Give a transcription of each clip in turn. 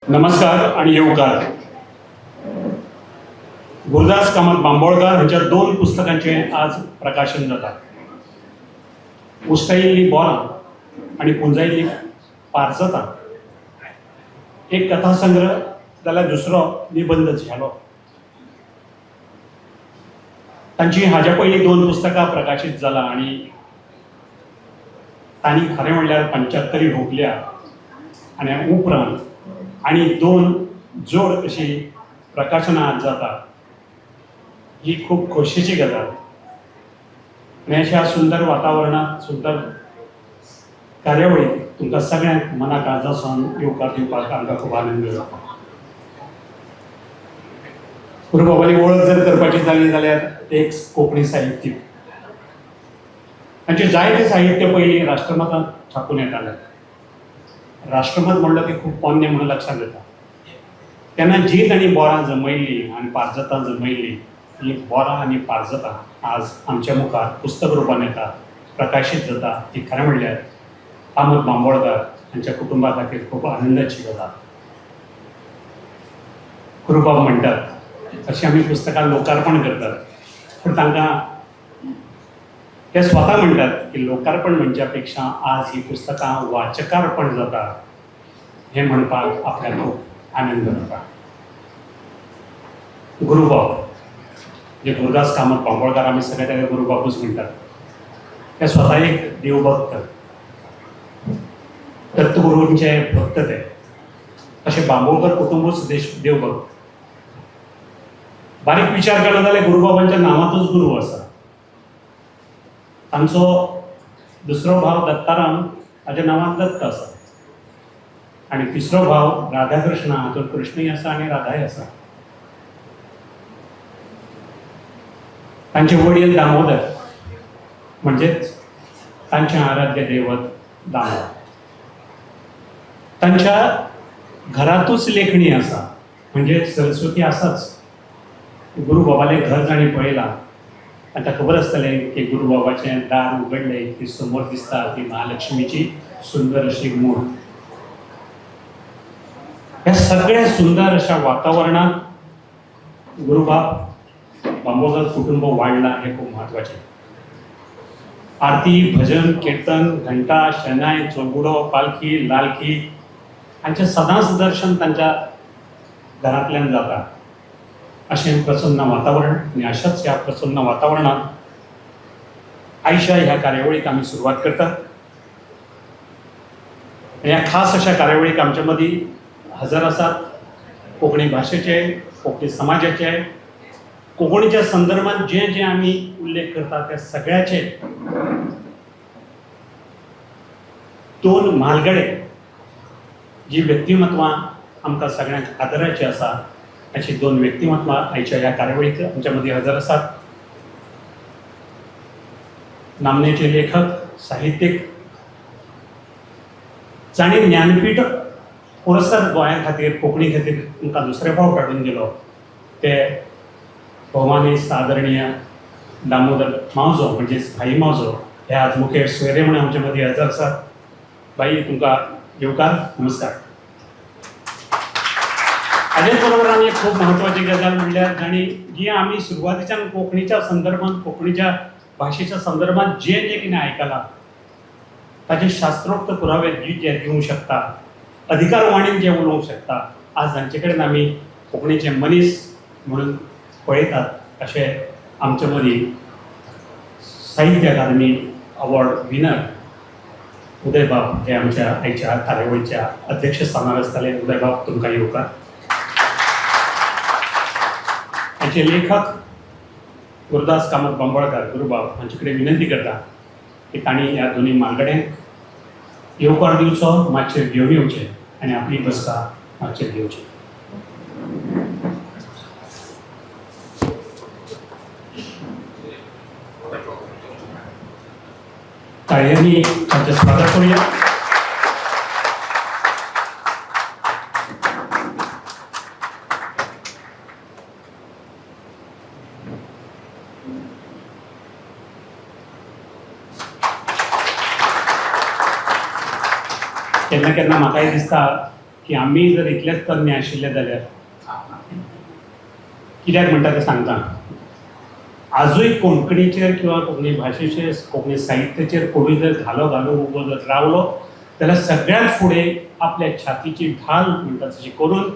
नमस्कार आणि येवकार. गुरुदास कामत बांबोळकार हांच्या दोन पुस्तकांचें आज प्रकाशन जाता. उश्टायिल्लीं बोरां आनी पुंजायिल्लीं पारजतां. एक कथासंग्रह जाल्यार दुसरो निबंद झेलो. तांची हाज्या पयलीं दोन पुस्तकां प्रकाशीत जालां आनी तांणी खरें म्हणल्यार पंच्यात्तरी हुपल्या आनी उपरांत आनी दोन जोड अशी प्रकाशनां आज जाता, ही खूब खोशयेची गजाल. आनी अशा सुंदर वातावरणांत, सुंदर कार्यावळीक तुमकां सगळ्यांक मना काळजा सावन येवकार दिवपाक आमकां खूब आनंद जाता. गुरुबाबाली वळख जर करपाची जाली जाल्यार एक कोंकणी साहित्यीक. तांचें जायतें साहित्य पयलीं राष्ट्रमतांत छापून येतालें. राष्ट्रमत म्हणलं की खूब पोन्नें म्हणून लक्षांत येता. तेन्ना जी तांणी बोरां जमयल्लीं आनी पारजतां जमयल्लीं, हीं बोरां आनी पारजतां आज आमच्या मुखार पुस्तक रुपान येता, प्रकाशीत जाता. ही खरें म्हणल्यार कामत बांबोळकार हांच्या कुटुंबा खातीर खूब आनंदाची गजाल. गुरुबाब म्हणटात अशीं आमी पुस्तकां लोकार्पण करतात, पूण तांकां ते स्वता म्हणटात की लोकार्पण म्हणच्या पेक्षा आज ही पुस्तकां वाचकार्पण जाता हें म्हणपाक आपल्याक खूब आनंद जाता. गुरुबाब जे गुरुदास कामत बांबोळकार, आमी सगळे ताका गुरुबाबूच म्हणटात, ते स्वता एक देवभक्त, दत्तगुरूंचे भक्त ते. अशें बांबोळकर कुटुंबूच देश देवभक्त. बारीक विचार केलो जाल्यार गुरुबाबांच्या नांवांतूच गुरू आसा. तांचो दुसरो भाव दत्ताराम, ताच्या नांवांत दत्त आसा, आनी तिसरो भाव राधाकृष्ण, हातूंत कृष्णय आसा आनी राधाय आसा. तांचे वडील दामोदर, म्हणजेच तांचें आराध्य दैवत दामोदर. तांच्या घरांतूच लेखणी आसा, म्हणजे सरस्वती आसाच. गुरुबाबालें घर जाणें पळयलां तांकां खबर आसतलें की गुरुबाबाचें दार उगडलें की समोर दिसता ती महालक्ष्मीची सुंदर अशी मूर्त. ह्या सगळ्या सुंदर अशा वातावरणांत गुरुबाब बांबोळकर कुटुंब वाडलां हें खूब म्हत्वाचें. आरती, भजन, कीर्तन, घंटा, शेनाय, चौगुडो, पालखी, लालखी हांचें सदांच दर्शन तांच्या घरांतल्यान जाता. अशें प्रसन्न वातावरण आनी अशाच ह्या प्रसन्न वातावरणांत आयच्या ह्या कार्यावळीक आमी सुरवात करतात. ह्या खास अशा कार्यावळीक आमच्या मदीं हजर आसात कोंकणी भाशेचे, कोंकणी समाजाचे, कोंकणीच्या संदर्भात जे जे आमी उल्लेख करतात त्या सगळ्याचे दोन म्हालगडे जी व्यक्तिमत्वां आमकां सगळ्यांक आदराची आसा, अशी दोन व्यक्तिमत्वां आयच्या ह्या कार्यावळीक आमच्या मदीं हजर आसात. नामनेचे लेखक, साहित्यीक, जांणी ज्ञानपीठ पुरस्कार गोंया खातीर, कोंकणी खातीर तुमकां दुसरे फावट हाडून दिलो, ते भोवमानी आदरणीय दामोदर मावजो म्हणजेच भाई मावजो हे आज मुखेल सोयरे म्हणून आमच्या मदीं हजर आसात. भाई, तुमकां येवकार, नमस्कार. हाजेच बरोबर आनी एक खूब म्हत्वाची गजाल म्हणल्यार जांणी जी आमी सुरवातीच्यान कोंकणीच्या संदर्भात, कोंकणीच्या भाशेच्या संदर्भात जें जें कितें आयकलां ताचे शास्त्रोक्त पुरावे जी जे दिवंक शकता, अधिकारवाणीन जे उलोवंक शकता, आज जांचे कडेन आमी कोंकणीचे मनीस म्हणून पळयतात अशे आमचे मदीं साहित्य अकादमी अवॉर्ड विनर उदयबाब हे आमच्या आयच्या कार्यावळीच्या अध्यक्षस्थानार आसतले. उदयबाब, तुमकां येवकार. आमचे लेखक गुरुदास कामत बांबोळकार गुरुबाब हांचे कडेन विनंती करता की तांणी ह्या दोनूय म्हालगड्यांक येवकार दिवचो, मातशेर घेवन येवचें आनी आपली बसका मातशेर घेवची. टाळयांनी तांचें स्वागत करूया. केन्ना केन्ना म्हाकाय दिसता की आमी जर इतलेच तज्ञ आशिल्ले जाल्यार कित्याक म्हणटा तें सांगता. आजूय कोंकणीचेर किंवा कोंकणी भाशेचेर, कोंकणी साहित्याचेर कोणूय जर घालो घालून उबो जर रावलो जाल्यार सगळ्यांत फुडें आपल्या छातीची ढाल म्हणटा तशी करून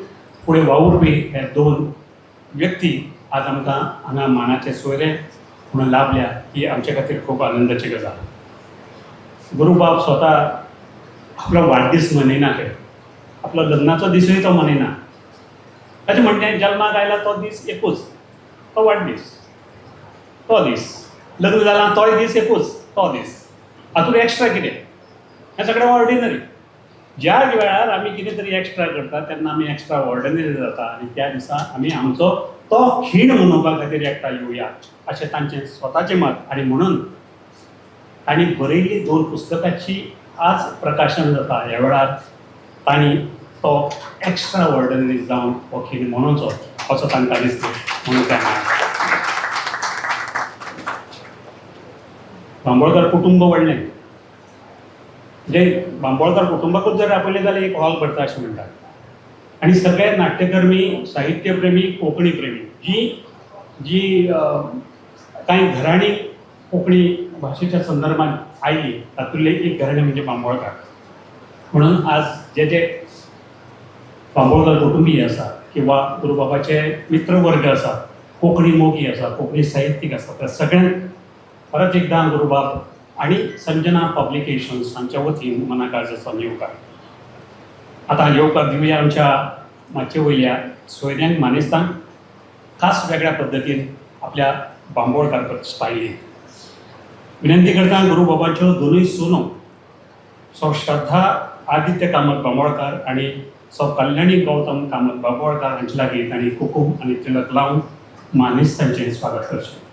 फुडें वावुरपी हे दोन व्यक्ती आज आमकां हांगा मानाचे सोयरे म्हणून लाभल्या, ही आमच्या खातीर खूब आनंदाची गजाल. गुरुबाब स्वता आपलो वाडदीस मनयना, खंय आपलो लग्नाचो दिसूय तो मनयना. ताचें म्हणणें जल्माक आयला तो दीस एकूच, तो वाडदीस, तो दीस लग्न जालां तोय दीस एकूच, तो दीस, हातूंत एक्स्ट्रा कितें? हें सगळें ऑर्डिनरी. ज्या वेळार आमी कितें तरी एक्स्ट्रा करता तेन्ना आमी एक्स्ट्रा ऑर्डिनरी जाता आनी त्या दिसा आमी आमचो तो खीण मनोवपा खातीर एकठांय येवया अशें तांचें स्वताचें मत. आनी म्हणून तांणी बरयल्ली दोन पुस्तकाची आज प्रकाशन जाता. ह्या वेळार तांणी तो एक्स्ट्रा ऑर्डिनरी जावन हो खीण मनोवचो असो तांकां दिसता म्हणून तें. बांबोळकर कुटुंब व्हडलें, म्हणजे बांबोळकर कुटुंबाकूच जर आपयलें जाल्यार एक हॉल भरता अशें म्हणटात. आनी सगळे नाट्यकर्मी, साहित्यप्रेमी, कोंकणी प्रेमी, जी जी कांय घराणीं कोंकणी भाशेच्या संदर्भात आयली तातूंतलें एक घराणें म्हणजे बांबोळकार. म्हणून आज जे जे बांबोळकर कुटुंबीय आसा किंवा गुरुबाबाचे मित्रवर्ग आसा, कोंकणी मोगी आसा, कोंकणी साहित्यीक आसा, त्या सगळ्यांक परत एकदां गुरुबाब आनी संजना पब्लिकेशन्स हांच्या वतीन मना काळजाचो येवकार. आतां येवकार दिवया आमच्या मातये वयल्या सोयऱ्यांक, मानेस्तांक, खास वेगळ्या पद्दतीन आपल्या बांबोळकार स्टायलीन. विनंती करता गुरुबाबाच्यो दोनूय सुनो सौ श्रद्धा आदित्य कामत बांबोळकार आनी सौ कल्याणी गौतम कामत बांबोळकार हांचे लागीं तांणी कुकूम आनी तिलक लावन मानेस्तांचें स्वागत करचें.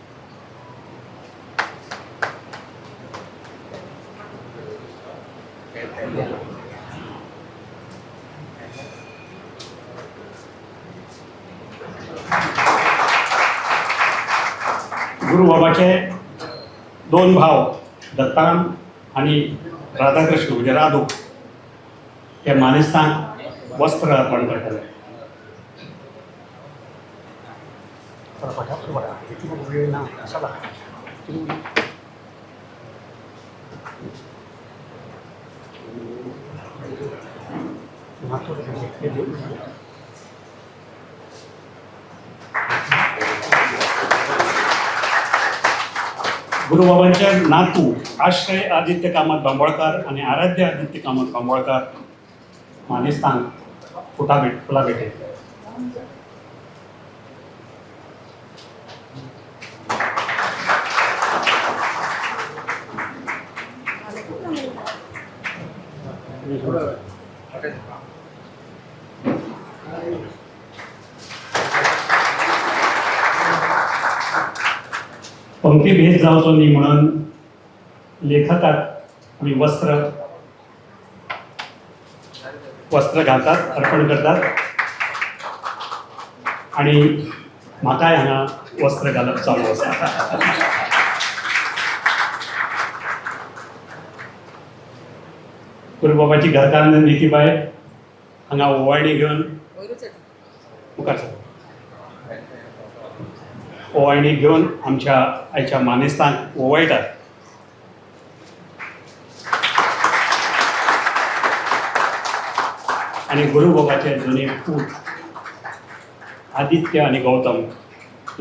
गुरुबाबाचे दोन भाव दत्ताराम आनी राधाकृष्ण म्हणजे राधू हे मानेस्तांक वस्त्र अर्पण करतले. गुरुबाबांचे नातू आश्रय आदित्य कामत बांबोळकार आनी आराध्य आदित्य कामत बांबोळकार मानेस्तांक फुलां भेटयतले. पंक्ती भेद जावचो न्ही म्हणून लेखकाक आमी वस्त्र वस्त्र घालतात, अर्पण करतात आनी म्हाकाय हांगा वस्त्र घालप चालू आसा. गुरुबाबाची घरकान्न नितीबाय हांगा ओवाळणी घेवन मुखार सर, ओवाळणी घेवन आमच्या आयच्या मानेस्तांक ओवाळटात. आनी गुरुबाबाचे दोनूय पूत आदित्य आनी गौतम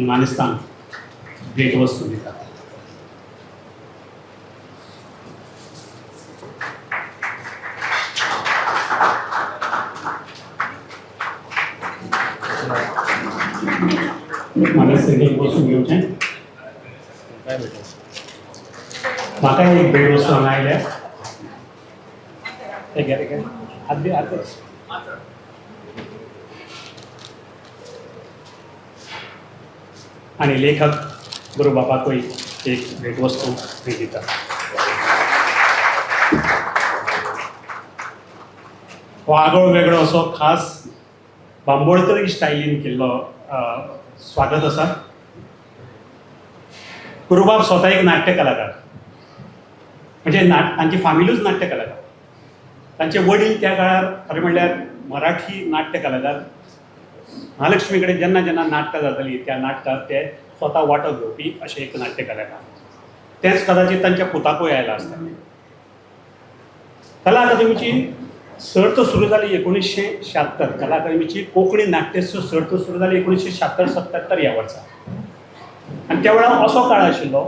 मानेस्तांक भेटवस्तू दितात. मानेस्तांनी बसून घेवचें. म्हाका एक भेटवस्तू हांगा आयल्या. ते घे, ते घे. हात दी, हात दी. आनी लेखक गुरुबाबाकूय एक भेटवस्तू भेट दितात. हो आगळो वेगळो असो खास बांबोळकरी स्टायलीन केल्लो स्वागत आसा. गुरुबाब स्वता एक नाट्य कलाकार, म्हणजे तांची फामिलूच नाट्य कलाकार. तांचे वडील त्या काळार खरें म्हणल्यार मराठी नाट्य कलाकार. महालक्ष्मी कडेन जेन्ना जेन्ना नाटकां जातालीं त्या नाटकाक ते स्वता वांटो घेवपी अशे एक नाट्य कलाकार. तेंच कदाचित तांच्या पुताकूय आयलां आसतलें. कला अकादमीची सर्त सुरू जाली 1976. कला अकादमीची कोंकणी नाट्योत्सव सर्त सुरू जाली 1976-77 ह्या वर्सा. आनी त्या वेळार असो काळ आशिल्लो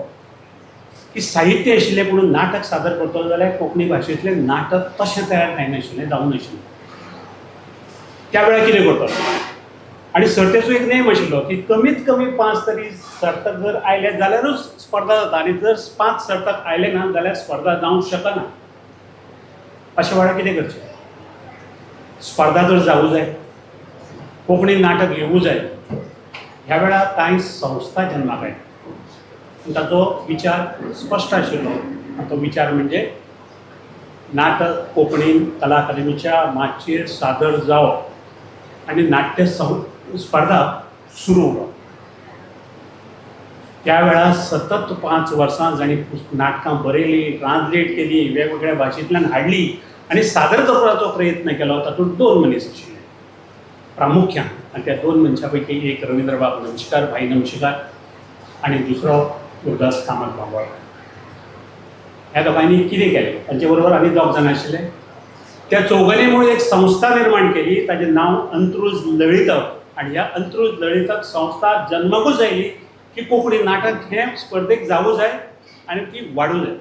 की साहित्य आशिल्लें पूण नाटक सादर करतलो जाल्यार कोंकणी भाशेंतलें नाटक तशें तयार जायनाशिल्लें, जावं नाशिल्लें. त्या वेळार कितें करतलो? आनी सर्तेचो एक नेम आशिल्लो की कमीत कमी 5 तरी सर्तक जर आयले जाल्यारूच स्पर्धा जाता आनी जर 5 सर्तक आयले ना जाल्यार स्पर्धा जावंक शकना. अशें वेळार कितें करचें? स्पर्धा जर जावूं जाय, कोंकणी नाटक येवूं जाय, ह्या वेळार कांय संस्था जन्माक आयल्यो. ताचो विचार स्पश्ट आशिल्लो आनी तो विचार म्हणजे नाटक कोंकणीन कला अकादमीच्या माचयेर सादर जावप आनी नाट्य स्पर्धा सुरू उरप. त्या वेळार सतत 5 वर्सां जांणी नाटकां बरयलीं, ट्रान्सलेट केलीं, वेगवेगळ्या भाशेंतल्यान हाडली आनी सादर करपाचो प्रयत्न केलो, तातूंत 2 मनीस आशिल्ले प्रामुख्यान. आनी त्या 2 मनशां पैकी एक रवींद्रबाब नमशीकार, भाई नमशीकार, आनी दुसरो गुरुदास कामत बांबोळकार. ह्या दोगांनी कितें केलें, तांचे बरोबर आनी 2 जाण आशिल्ले. त्या चौगांनी मुळे एक संस्था निर्माण केली, ताजें नांव अंत्रुज लळितक. आनी ह्या अंत्रुज लळितक संस्था जन्माकूच आयली की कोंकणी नाटक हें स्पर्धेक जावूं जाय आनी ती वाडूं जाय.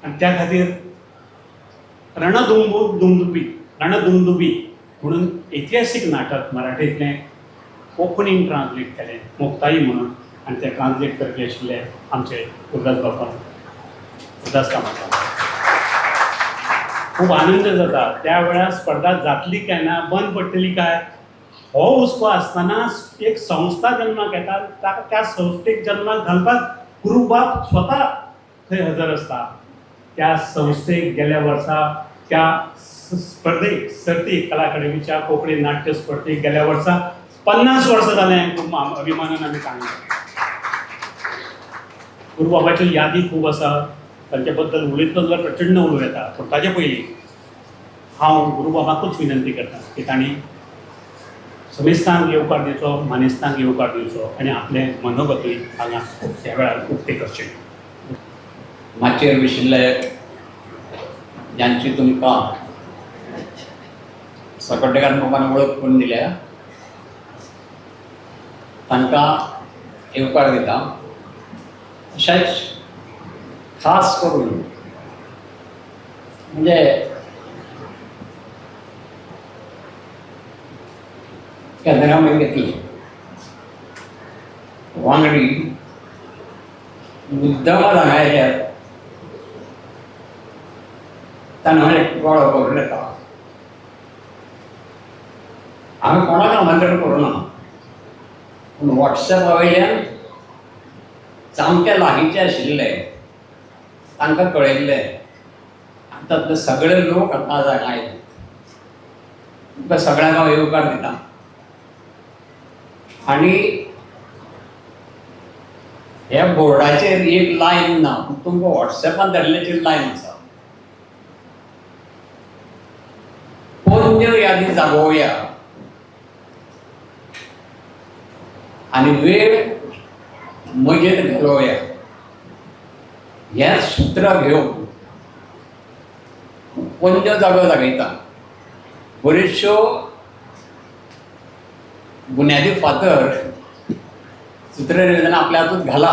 आनी त्या खातीर रणदुंबुदुंबी रणदुंदुबी म्हणून ऐतिहासीक नाटक मराठींतलें कोंकणीन ट्रान्सलेट केलें मुक्ताई म्हणून. आनी तें ट्रान्सलेट करपी आशिल्ले आमचे गुरुदास बाबा, गुरुदास कामत. खूब आनंद जाता. त्या वेळार स्पर्धा जातली काय ना, बंद पडटली काय हो हुस्को आसतना एक संस्था जन्माक येता. त्या संस्थेक जन्माक घालपाक गुरुबाब स्वता थंय हजर आसता. त्या संस्थेक गेल्या वर्सा त्या स्पर्धेक, सर्तीक, कला अकादमीच्या कोंकणी नाट्य स्पर्धेक गेल्या वर्सा 50 वर्सां जालें. खूब अभिमानान आमी सांगता. गुरुबाबाच्यो यादी खूब आसा, तांचे बद्दल उलयतलो जाल्यार प्रचंड उलोवं येता. पूण ताजे पयलीं हांव गुरुबाबाकूच विनंती करता की तांणी समेस्तांक येवकार दिवचो, मानेस्तांक येवकार दिवचो आनी आपलें मनोगतूय हांगा ह्या वेळार उक्तें करचें. माचयेर बशिल्ले ज्यांची तुमकां साकोड्डेकार बाबान वळख करून दिल्या तांकां येवकार दिता. तशेंच खास करून म्हणजे केंद्रा घेतली वांगडी मुद्दम हांगा आयल्यात तांणी एक गळो करून येता. हांवें कोणाक आमंत्रण करूं ना, पूण वॉट्सॅपा वयल्यान सामके लागींचे आशिल्ले तांकां कळयल्लें आनी तातूंतले सगळे लोक आतां हांगा आयले. तुमकां सगळ्यांक हांव येवकार दिता. आनी ह्या बोर्डाचेर एक लायन ना, पूण तुमकां वॉट्सॅपान धाडिल्ल्याचेर लायन आसा. पोन्न्यो यादी जागोवया आनी वेळ मजेत घालोवया हें सूत्र घेवन पोन्न्यो जागो जागयता. बऱ्योचश्यो बुन्यादी फातर सूत्रनिवेदन आपल्या हातूंत घाला,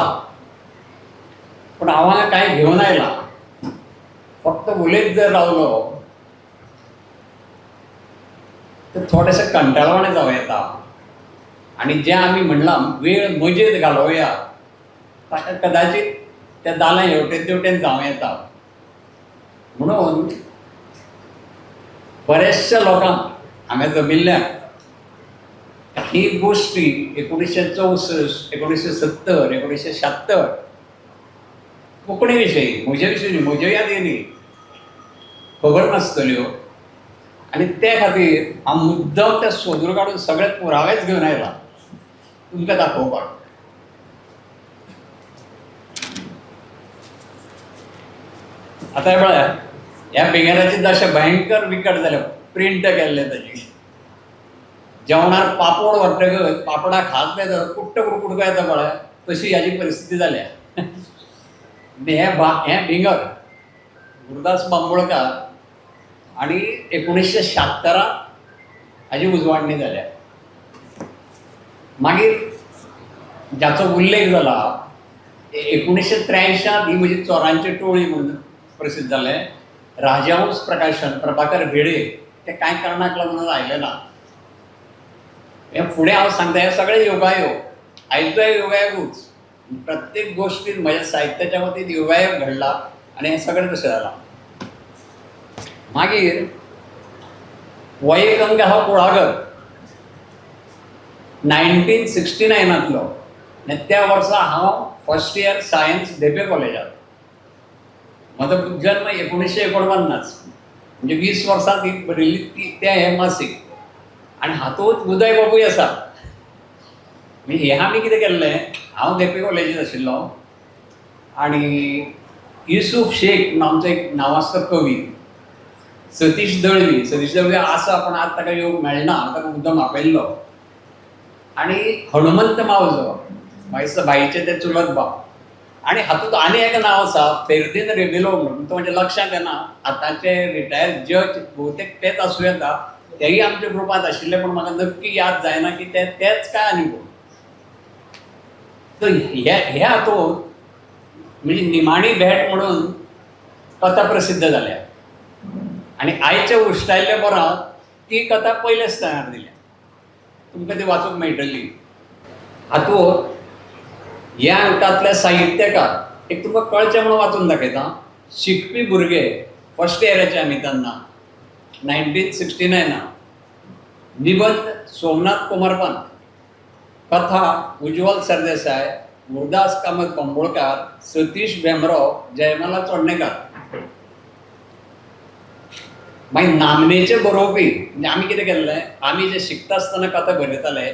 पूण हांव हांगा कांय घेवन आयला. फक्त उलयत जर रावलो तर थोडेशें कंटाळवाणें जावं येता. आनी जें आमी म्हणलां वेळ मजेत घालोवया ताका कदाचीत त्या दालां हेवटेन तेवटेन जावं येता. म्हणून बऱ्याचशा लोकांक हांगा जमिल्ल्यांक ही गोश्टी 1964, 1970, 1976 कोंकणी विशयी, म्हजे विशयी न्ही, म्हज्यो यादी न्ही, खबर नासतल्यो. आनी ते खातीर हांव मुद्दम ते सोदून काडून सगळे पुरावेच घेवन आयला तुमकां दाखोवपाक. आतां पळय, ह्या बेंगेराची दशा भयंकर विकट जाल्या. प्रिंट केल्ले ताजी. जेवणार पापोड वाडटकच पापडा खात नाही तर कुट्ट कुडकुडको येता पळय, तशी ह्याची परिस्थिती जाल्या. हें हें भिंगर गुरुदास बांबोळकार आनी 1976 हाजी उजवाडणी जाल्या. मागीर जाचो उल्लेख जाला 1983 ही म्हजी चोरांची टोळी म्हणून प्रसिद्ध जालें. राजहंस प्रकाशन, प्रभाकर भेडे, ते कांय कारणाक लागून आयले ना. हें फुडें हांव सांगता, हें सगळें योगायोग, आयचोय योगायोगूच. प्रत्येक गोश्टीन म्हज्या साहित्याच्या बाबतींत योगायोग घडला आनी हें सगळें तशें जालां. मागीर हो एक अंक आहा कुळागर 1969. आनी त्या वर्सा हांव फर्स्ट इयर सायन्स धेंपे कॉलेजात. म्हजो जन्म 1949, म्हणजे 20 वर्सां ती बरयल्ली ती तें हें मासीक. आनी हातूंत उदय बाबूय आसा. म्हणजे हें आमी कितें केल्लें, हांव धेंपे कॉलेजींत आशिल्लो आनी युसूफ शेख म्हणून आमचो एक नांवाजतो कवी, सतीश दळवी, सतीश दळवी आसा पूण आतां ताका येवंक मेळना, ताका मुद्दम आपयल्लो, आनी हनुमंत मावजो मागीर भाईचे ते चुलत भाव. आनी हातूंत आनी एक नांव आसा फेर्दीन रेबिलो म्हणून, तो म्हणजे लक्षांत येना, आतांचे रिटायर्ड जज बहुतेक तेच आसूं येता, तेय आमच्या ग्रुपांत आशिल्ले, पूण म्हाका नक्की याद जायना की ते तेच काय आनी कोण. तर हे हे हातूंत म्हणजे निमाणी भेट म्हणून कथा प्रसिद्ध जाल्या आनी आयच्या उश्टायल्ल्या बरात ती कथा पयल्या स्थानार दिल्या, तुमकां ती वाचूंक मेळटली. हातूंत ह्या अंकांतल्या साहित्यकार एक तुमकां कळचें म्हणून वाचून दाखयता. शिकपी भुरगे फर्स्ट इयराचे आमी तेन्ना 1969. निबंद सोमनाथ कोमरपंत, कथा उज्वल सरदेसाय, गुरुदास कामत बांबोळकार, सतीश भेंब्रो, जयमाला चोडणेकार. मागीर नामनेचे बरोवपी म्हणजे आमी कितें केल्लें, आमी जे शिकता आसतना कथा बरयताले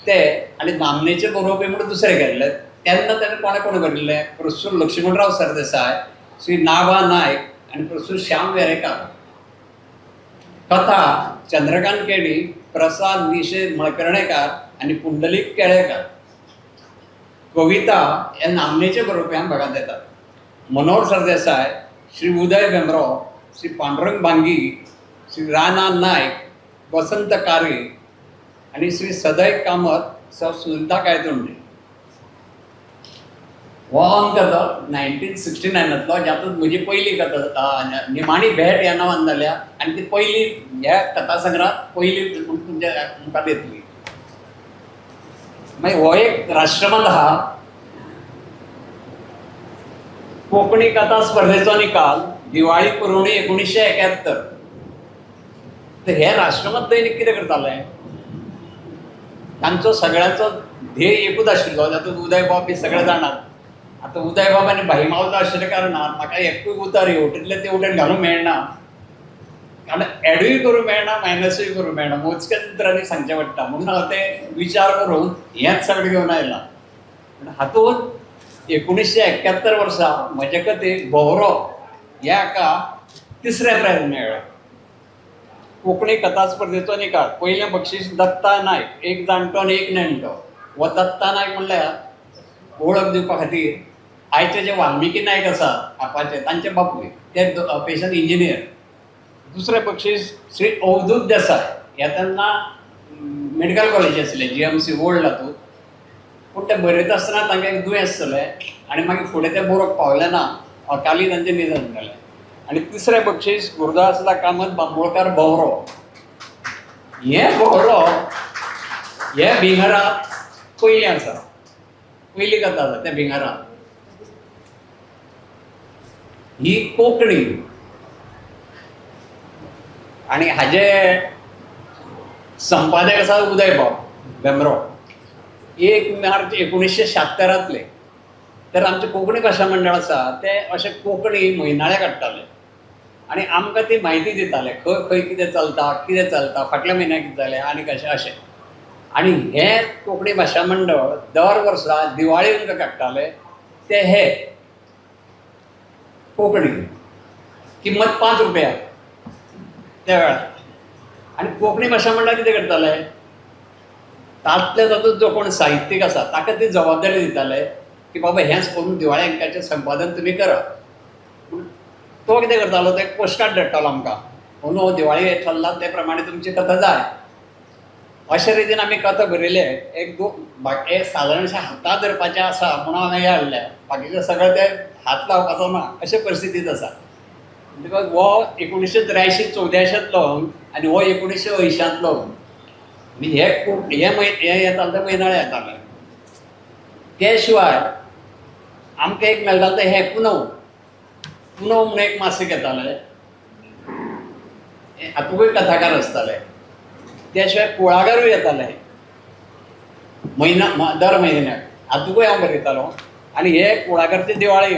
ते आनी नामनेचे बरोवपी म्हणून दुसरे केल्ले. तेन्ना ताणें कोणें कोणें बरयल्लें, प्रोफेसर लक्ष्मणराव सरदेसाय, श्री नाभा नायक आनी प्रोफेसर श्याम वेरेंकार. कथा चंद्रकांत केणी, प्रसाद निशेद मळकर्णेकार आनी पुंडलीक केळेकार. कविता हे नामनेचे बरोवप्यां भागांत येतात, मनोहर सरदेसाय, श्री उदय भेंब्रो, श्री पांडुरंग भांगी, श्री राना नायक, वसंत कारे आनी श्री सदय कामत, सौ सुनीता कायतोंडे. हो अंक तो 1969 जातूंत म्हजी पयली कथा निमाणी भेट ह्या नांवान जाल्या आनी ती पयली ह्या कथा संग्रहात पयली तुमच्या मुखार येतली. मागीर हो एक राष्ट्रमत आहा, कोंकणी कथा स्पर्धेचो निकाल दिवाळी पुरवणी 1971. तर हे राष्ट्रमत दैनिक कितें करताले, तांचो सगळ्यांचो ध्येय एकूच आशिल्लो, जातूंत उदय बाब बी सगळे जाणात. आतां उदय बाब आनी भाई मावजो आशिल्ल्या कारणान म्हाका एकूय उतर हेवटेंतलें तेवटेन घालूंक मेळना, कारण एडूय करूंक मेळना, मायनसूय करूंक मेळना, मोजक्याच उतरांनी सांगचें पडटा. म्हणून हांव ते विचार करून हेंच सगळें घेवन आयलां. पूण हातूंत 1971 वर्सा म्हजे कथेक भोंवरो ह्या हाका तिसरें प्रायज मेळ्ळें. कोंकणी कथा स्पर्धेचो निकाल, पयलें बक्षीस दत्ता नायक, एक जाणटो आनी एक नेणटो. हो दत्ता नायक म्हणल्यार वळख दिवपा खातीर आयचे जे वाल्मिकी नायक आसा आपाचे, तांचे बापूय, ते पेशन इंजिनियर. दुसरें बक्षीस श्री अवधूत देसाय, हे तेन्ना मेडिकल कॉलेज आसलें, GMC old हातूंत, पूण ते बरयता आसतना तांकां एक दुयेंस जालें आनी मागीर फुडें ते बरोवंक पावले ना, अकाली तांचें निधन जालें. आनी तिसरें बक्षीस गुरुदास कामत बांबोळकार भोंवरो. हें भोंवरो हे भिंगरात पयलीं आसा, पयली कथा आसा त्या भिंगरात. ही कोंकणी आनी हाजे संपादक आसा उदय बाब भेंब्रो, 1 मार्च 1976. तर आमचें कोंकणी भाशा मंडळ आसा ते अशें कोंकणी म्हयनाळे काडटाले आनी आमकां ती म्हायती दिताले, खंय खंय कितें चलता, कितें चलता, फाटल्या म्हयन्याक कितें जालें आनी कशें अशें. आनी हें कोंकणी भाशा मंडळ दर वर्सा दिवाळी अंक काडटाले ते हे कोंकणी, किंमत 5 रुपया त्या वेळार. आनी कोंकणी भाशा म्हणल्यार कितें करताले, तांतले तातूंत जो कोण साहित्यीक आसा ताका ती जबाबदारी दिताले की बाबा हेंच करून दिवाळे अंकाचें संपादन तुमी करा. पूण तो कितें करतालो, तो एक पोस्टकार्ड धाडटालो आमकां, अंदू हो दिवाळी थल्ला ते प्रमाणे तुमची कथा जाय. अशे रितीन आमी कथा बरयले. एक दोन हे सादारणशें हाता धरपाचें आसा म्हणून हांवें हें हाडलें, बाकीचें सगळें तें हात लावपाचो ना अशे परिस्थितींत आसा. म्हणटकच हो 1983 चवद्याशांतलो आनी हो 1980 आनी हे हे हे येताले ते म्हयनाळे येताले. ते शिवाय आमकां एक मेळटालें तें हें पुनव, पुनव म्हणून एक मासीक येतालें, हातूंतय कथाकार आसताले. त्या शिवाय कुळागरूय येतालें म्हयना दर म्हयन्याक, हातूंतय हांव बरयतालो. आनी हे कुळागरचे दिवाळी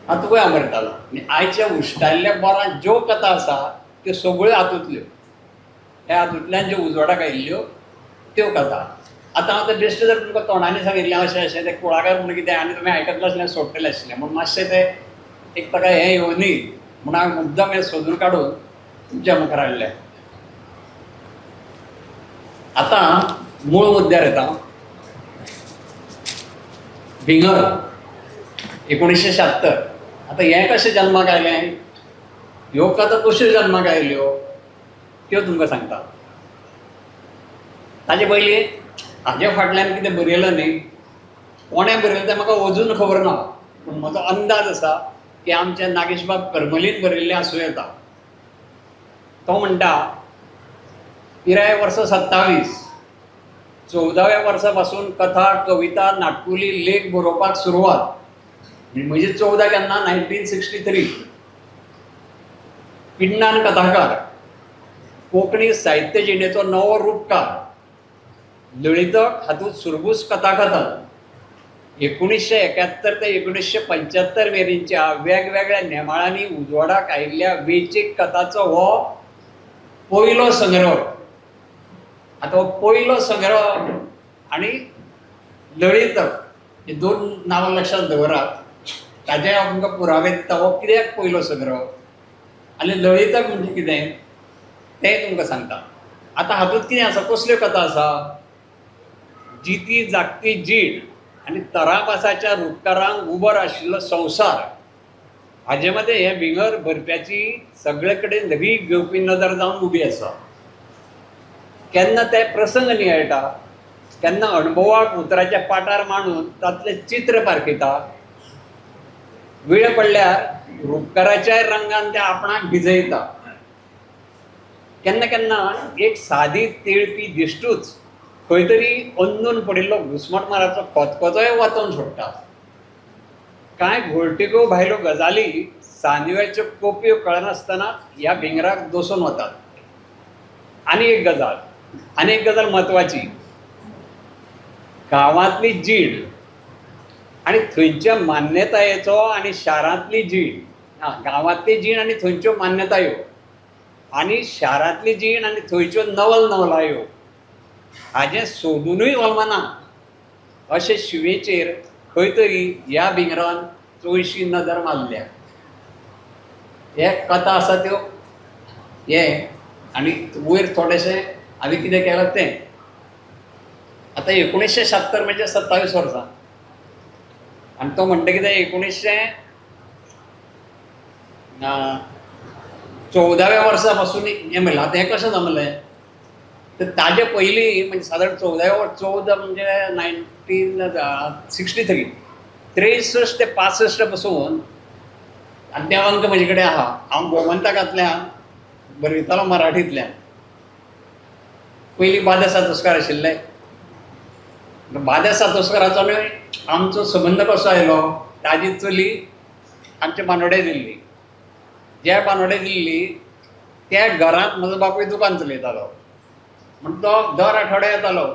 हातूंतय हांव बरयतालो. आनी आयच्या उश्टायल्ल्या बोरांत ज्यो कथा आसा त्यो सगळ्यो हातूंतल्यो, ह्या हातूंतल्यान ज्यो उजवाडाक आयिल्ल्यो त्यो कथा. आतां हांव तें बेश्टें जर तुमकां तोंडांनी सांगिल्लें अशें अशें तें कुळागर म्हणून कितें आनी तुमी आयकतलें आसलें सोडटलें आशिल्लें, म्हूण मातशें तें एक ताका हें येवनी म्हूण हांवें मुद्दम हें सोदून काडून तुमच्या मुखार हाडलें. आतां मूळ मुद्द्यार येता. भिंगर 1976. आतां हें कशें जल्माक आयलें, ह्यो कथा कश्यो जल्माक आयल्यो त्यो तुमकां सांगता. ताजे पयलीं हाजे फाटल्यान कितें बरयलां न्ही, कोणें बरयलें तें म्हाका अजून खबर ना, पूण म्हजो अंदाज आसा की आमच्या नागेशबाब करमलीन बरयल्लें आसूं येता. तो म्हणटा, पिराय वर्सां 27, 14व्या वर्सा पासून कथा, कविता, नाटकुली, लेख बरोवपाक सुरवात. म्हणजे 14 केन्ना, 1963. पिण्णान कथाकार, कोंकणी साहित्य जिणेचो नवो रुपकार, लळितक हातूंत सुरबूस कथाकथन. 1971 ते 1975 मेरेनच्या वेगवेगळ्या नेमाळ्यांनी उजवाडाक आयिल्ल्या वेंचीक कथाचो हो पयलो संग्रह. आतां हो पयलो संग्रह आनी लळितक ही दोन नांवां लक्षांत दवरात. ताजे हांव तुमकां पुरावे दिता हो कित्याक पयलो संग्रह आनी लळितक म्हणजे कितें तें तुमकां सांगता. आतां हातूंत कितें आसा, कसल्यो कथा आसा, जिती जागती जीण आनी तरापासाच्या रुपकारांक उबर आशिल्लो संवसार हाजे मदें हें भिंगर बरप्याची सगळे कडेन रीग घेवपी नदर जावन उबी आसा. केन्ना ते प्रसंग नियाळटा, केन्ना अणभवाक उतराच्या पाटार मांडून तांतलें चित्र पारखिता, वेळ पडल्यार रुपकाराच्याय रंगान ते आपणाक भिजयता. केन्ना केन्ना एक सादी तेळपी दिश्टूच खंय तरी अंदून पडिल्लो घुस्मटमाराचो खतखतोय वाचोवन सोडटा. कांय घोळटिको भायल्यो गजाली सांजवेळच्यो कोपयो कळनासतना ह्या भिंगराक दसून वतात. आनी एक गजाल, आनी एक गजाल म्हत्वाची, गांवांतली जीण आनी थंयच्या मान्यतायेचो आनी शारांतली जीण, आं गांवांतली जीण आनी थंयच्यो मान्यतायो आनी शारांतली जीण आनी थंयच्यो नवल नवलायो हाजें सोदुनूय होलमना अशे शिवेचेर खंय तरी ह्या भिंगरान चोयशी नदर मारल्या. हे कथा आसा त्यो हे आनी वयर थोडेशें हांवें कितें केलां तें. आतां 1976 म्हणजे 27 वर्सां आनी तो म्हणटा कितें 1914व्या वर्सा पासून हें म्हणलां. आतां हें कशें जमलें तर ताजे पयलीं म्हणजे सादारण 14 म्हणजे 1963 63 ते 65 पासून आनी ते अंक म्हजे कडेन आहा. हांव गोमंतकांतल्यान बरयतालो मराठींतल्यान. पयलीं बादे सातोस्कार आशिल्ले. बादे सातोस्काराचो न्हय आमचो संबंद कसो आयलो, ताजी चली आमच्या बानोडे दिल्ली, ज्या बानोडे दिल्ली त्या घरांत म्हजो बापूय दुकान चलयतालो. म्हण तो दर आठवड्या येतालो.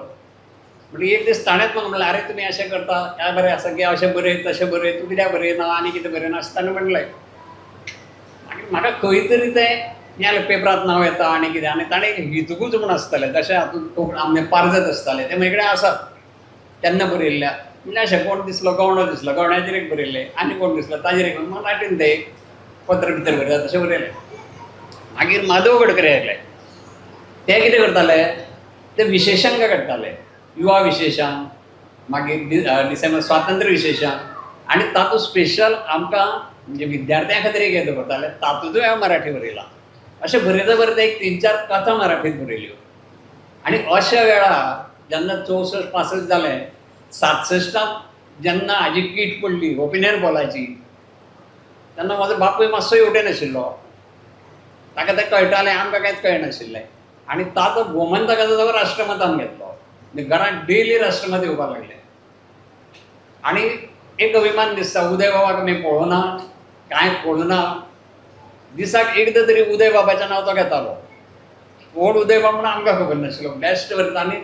म्हणजे एक दीस ताणेंच म्हाका म्हणलें, आरे तुमी अशें करता काय बरें आसा की अशें बरय तशें बरय, तूं कित्याक बरयना आनी कितें बरयना अशें ताणें म्हणलें. मागीर म्हाका खंय तरी तें हें पेपरांत नांव येता आनी कितें, आनी ताणें हितगूज म्हूण आसतालें तशें हातूंत आमचें पारजत आसतालें तें म्हजे कडेन आसात तेन्ना बरयल्ल्या. म्हणल्यार अशें कोण दिसलो गवंडो दिसलो, गवंड्याचेर एक बरयल्लें, आनी कोण दिसलो ताजेर एक मराठीन तें एक पत्र भितर बरयता तशें बरयलें. मागीर माधव गडकरी आयले. ते कितें करताले, ते विशेशांक काडटाले, युवा विशेशांक, मागीर डिसेंबर स्वातंत्र्य विशेशांक, आनी तातूंत स्पेशल आमकां म्हणजे विद्यार्थ्यां खातीर एक हें दवरताले, तातूंतूय हांवें मराठी बरयलां. अशें बरयता बरयता एक 3-4 कथा मराठीत बरयल्यो. आनी अशा वेळार जेन्ना 64 65 जालें, 67 जेन्ना हाजी कीट पडली ओपिनियन पोलाची, तेन्ना म्हजो बापूय मातसो हेवटेन आशिल्लो, ताका तें कळटालें, आमकां कांयच कळनाशिल्लें. आनी ताचो गोमंतकाचो तो राष्ट्रमतान घेतलो, घरांत डेली राष्ट्रमत येवपाक लागलें. आनी एक अभिमान दिसता, उदय बाबाक आमी पळोवना, कांय पळोवना, दिसाक एकदां तरी उदय बाबाचें नांव तो घेतालो. कोण उदय बाब म्हणून आमकां खबर नाशिल्लो, बेस्ट बरयता. आनी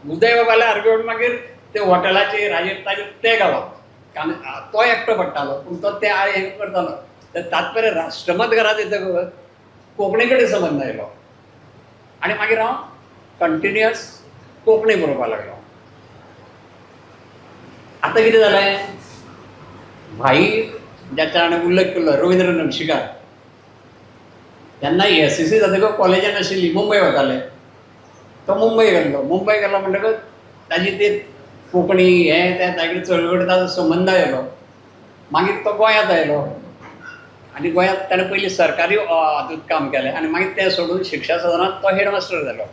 उदय बाबाले आर्ग्युमेंट मागीर ते हॉटेलाचेर हाजेर ताजेर ते घालप, कारण तो एकटो पडटालो, पूण तो ते हें करतालो. तर तात्पर्य राष्ट्रमत घरांत येतकच कोंकणी कडेन संबंद आयलो आनी मागीर हांव कंटिन्युअस कोंकणी बरोवपाक लागलो. आतां कितें जालें, भाई ज्याचा हांवें उल्लेख केलो रविंद्र नमशीकार, तेन्ना एस सी जातकच कॉलेजान आशिल्ली, मुंबय वताले, तो मुंबय गेल्लो. मुंबय गेलो म्हणटकच ताजी ती कोंकणी हें तें ताजे चळवळ ताजो संबंद आयलो. मागीर तो गोंयांत आयलो आनी गोंयांत ताणें पयलीं सरकारी हातूंत काम केलें आनी मागीर तें सोडून शिक्षा सदनांत तो हेडमास्टर जालो.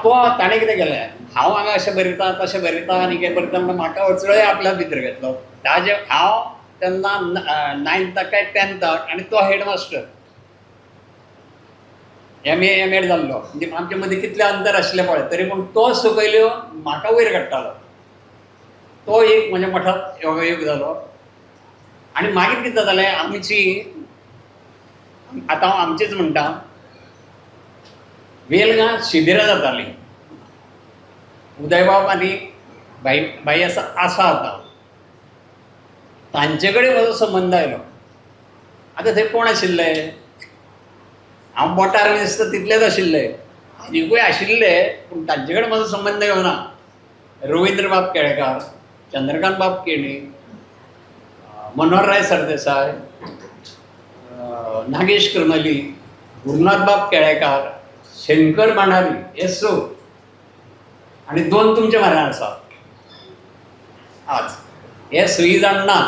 तो ताणें कितें केलें, हांव हांगा अशें बरयता तशें बरयता आनी कितें बरयता म्हणून म्हाका अचळय आपल्या भितर घेतलो. ताजे हांव तेन्ना 9थाक काय 10थाक आनी तो headmaster M A M Ed जाल्लो, म्हणजे आमचे मदीं कितलें अंतर आशिल्लें पळय, तरी पूण तो सकयल येवन म्हाका वयर काडटालो. तो एक म्हज्या मठांत योगायोग जालो. आनी मागीर कितें जालें, आमची आतां हांव आमचीच म्हणटा, वेलगां शिबिरां जातालीं, उदयबाब आनी भाई भाई आसा आसा आतां तांचे कडेन म्हजो संबंद आयलो. आतां थंय कोण आशिल्ले, हांव बोटार दिसता तितलेच आशिल्ले, आनिकूय आशिल्ले पूण तांचे कडेन म्हजो संबंद येवना. रविंद्रबाब केळेकार, चंद्रकांतबाब केणी, मनोहरराय सरदेसाय, नागेश करमली, गुरुनाथबाब केळेकार, शंकर भांडारी हे स, आनी 2 तुमच्या म्हऱ्यान आसा आज, हे सय जाण ना.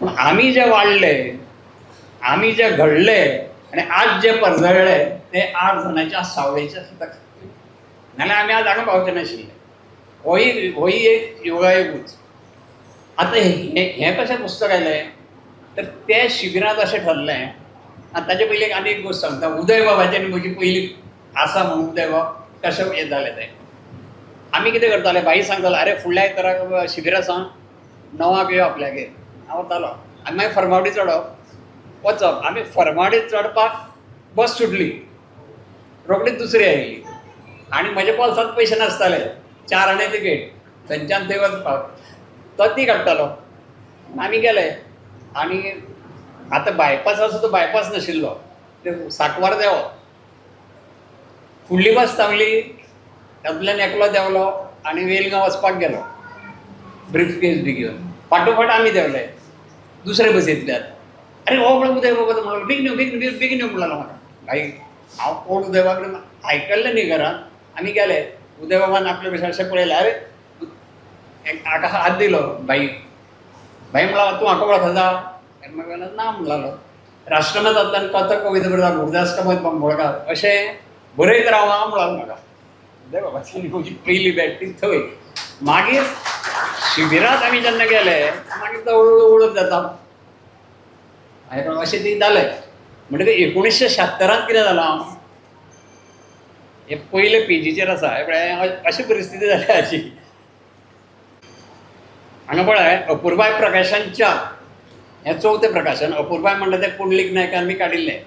पूण आमी जे वाडले, आमी जे घडले आनी आज जे परजळ्ळे ते 8 जाणांच्या सावळेच्या सुद्दां, नाल्यार आमी आज हांगा पावचे नाशिल्ले. होय होय एक योगायोगूच. आतां हें कशें पुस्तक आयलें तर ते शिबिरांत अशें ठरलें. आनी ताजे पयलीं आनी एक गोश्ट सांगता, उदय बाबाची आनी म्हजी पयली आसा म्हणून उदय बाब कशें हें जालें तें. आमी कितें करताले, भाई सांगतालो, आरे फुडल्या आयताराक शिबीर आसा, 9 यो आपल्यागेर. हांव वतालो आनी मागीर फर्मागुडी चडप वचप. आमी फर्मागुडी चडपाक बस सुटली, रोखडीच दुसरी आयली आनी म्हज्या बोल्सांत पयशे नासताले, 4 आणे तिकेट, थंयच्यान थंय वचपाक तो ती काडटालो. आमी गेले आनी आतां बायपास आसा तो बायपास नाशिल्लो, ते सांकवार देंवप, फुडली बस थांबली, तातूंतल्यान एकलो देंवलो आनी वेलगांव वचपाक गेलो ब्रीफ केस बी घेवन. फाटोफाट आमी देंवले दुसरे बसींतल्यान. आरे हो म्हणून उदय बाबा म्हणलो, बेगीन यो बेगीन बेगीन यो म्हणलो म्हाका. भाई हांव कोण उदय बाबा कडेन आयकल्लें न्ही घरांत. आमी गेले, उदय बाबान आपले भशेन अशें पळयलें, आरे हाका हात दिलो भाई. भाई म्हणला तूं म्हाका वळखता? मागीर ना म्हणलो, राष्ट्रमतांतल्यान कथा कविता बरयता गुरुदास कामत बांबोळकार, अशें बरयत राव हांव म्हणलो म्हाका. उदय बाबाची म्हजी पयली भेट ती थंय. मागीर शिबिरांत आमी जेन्ना गेले मागीर तो हळू हळू वळख जाता, मागीर अशें ती जालें. म्हणटकीर 1976 कितें जालां, हे पयले पेजीचेर आसा, पळय अशी परिस्थिती जाल्या हाजी. हांगा पळय अपुरबाय प्रकाशन 4, हें चवथें प्रकाशन. अपुरबाय म्हणटा तें पुंडलीक नायकान बी काडिल्लें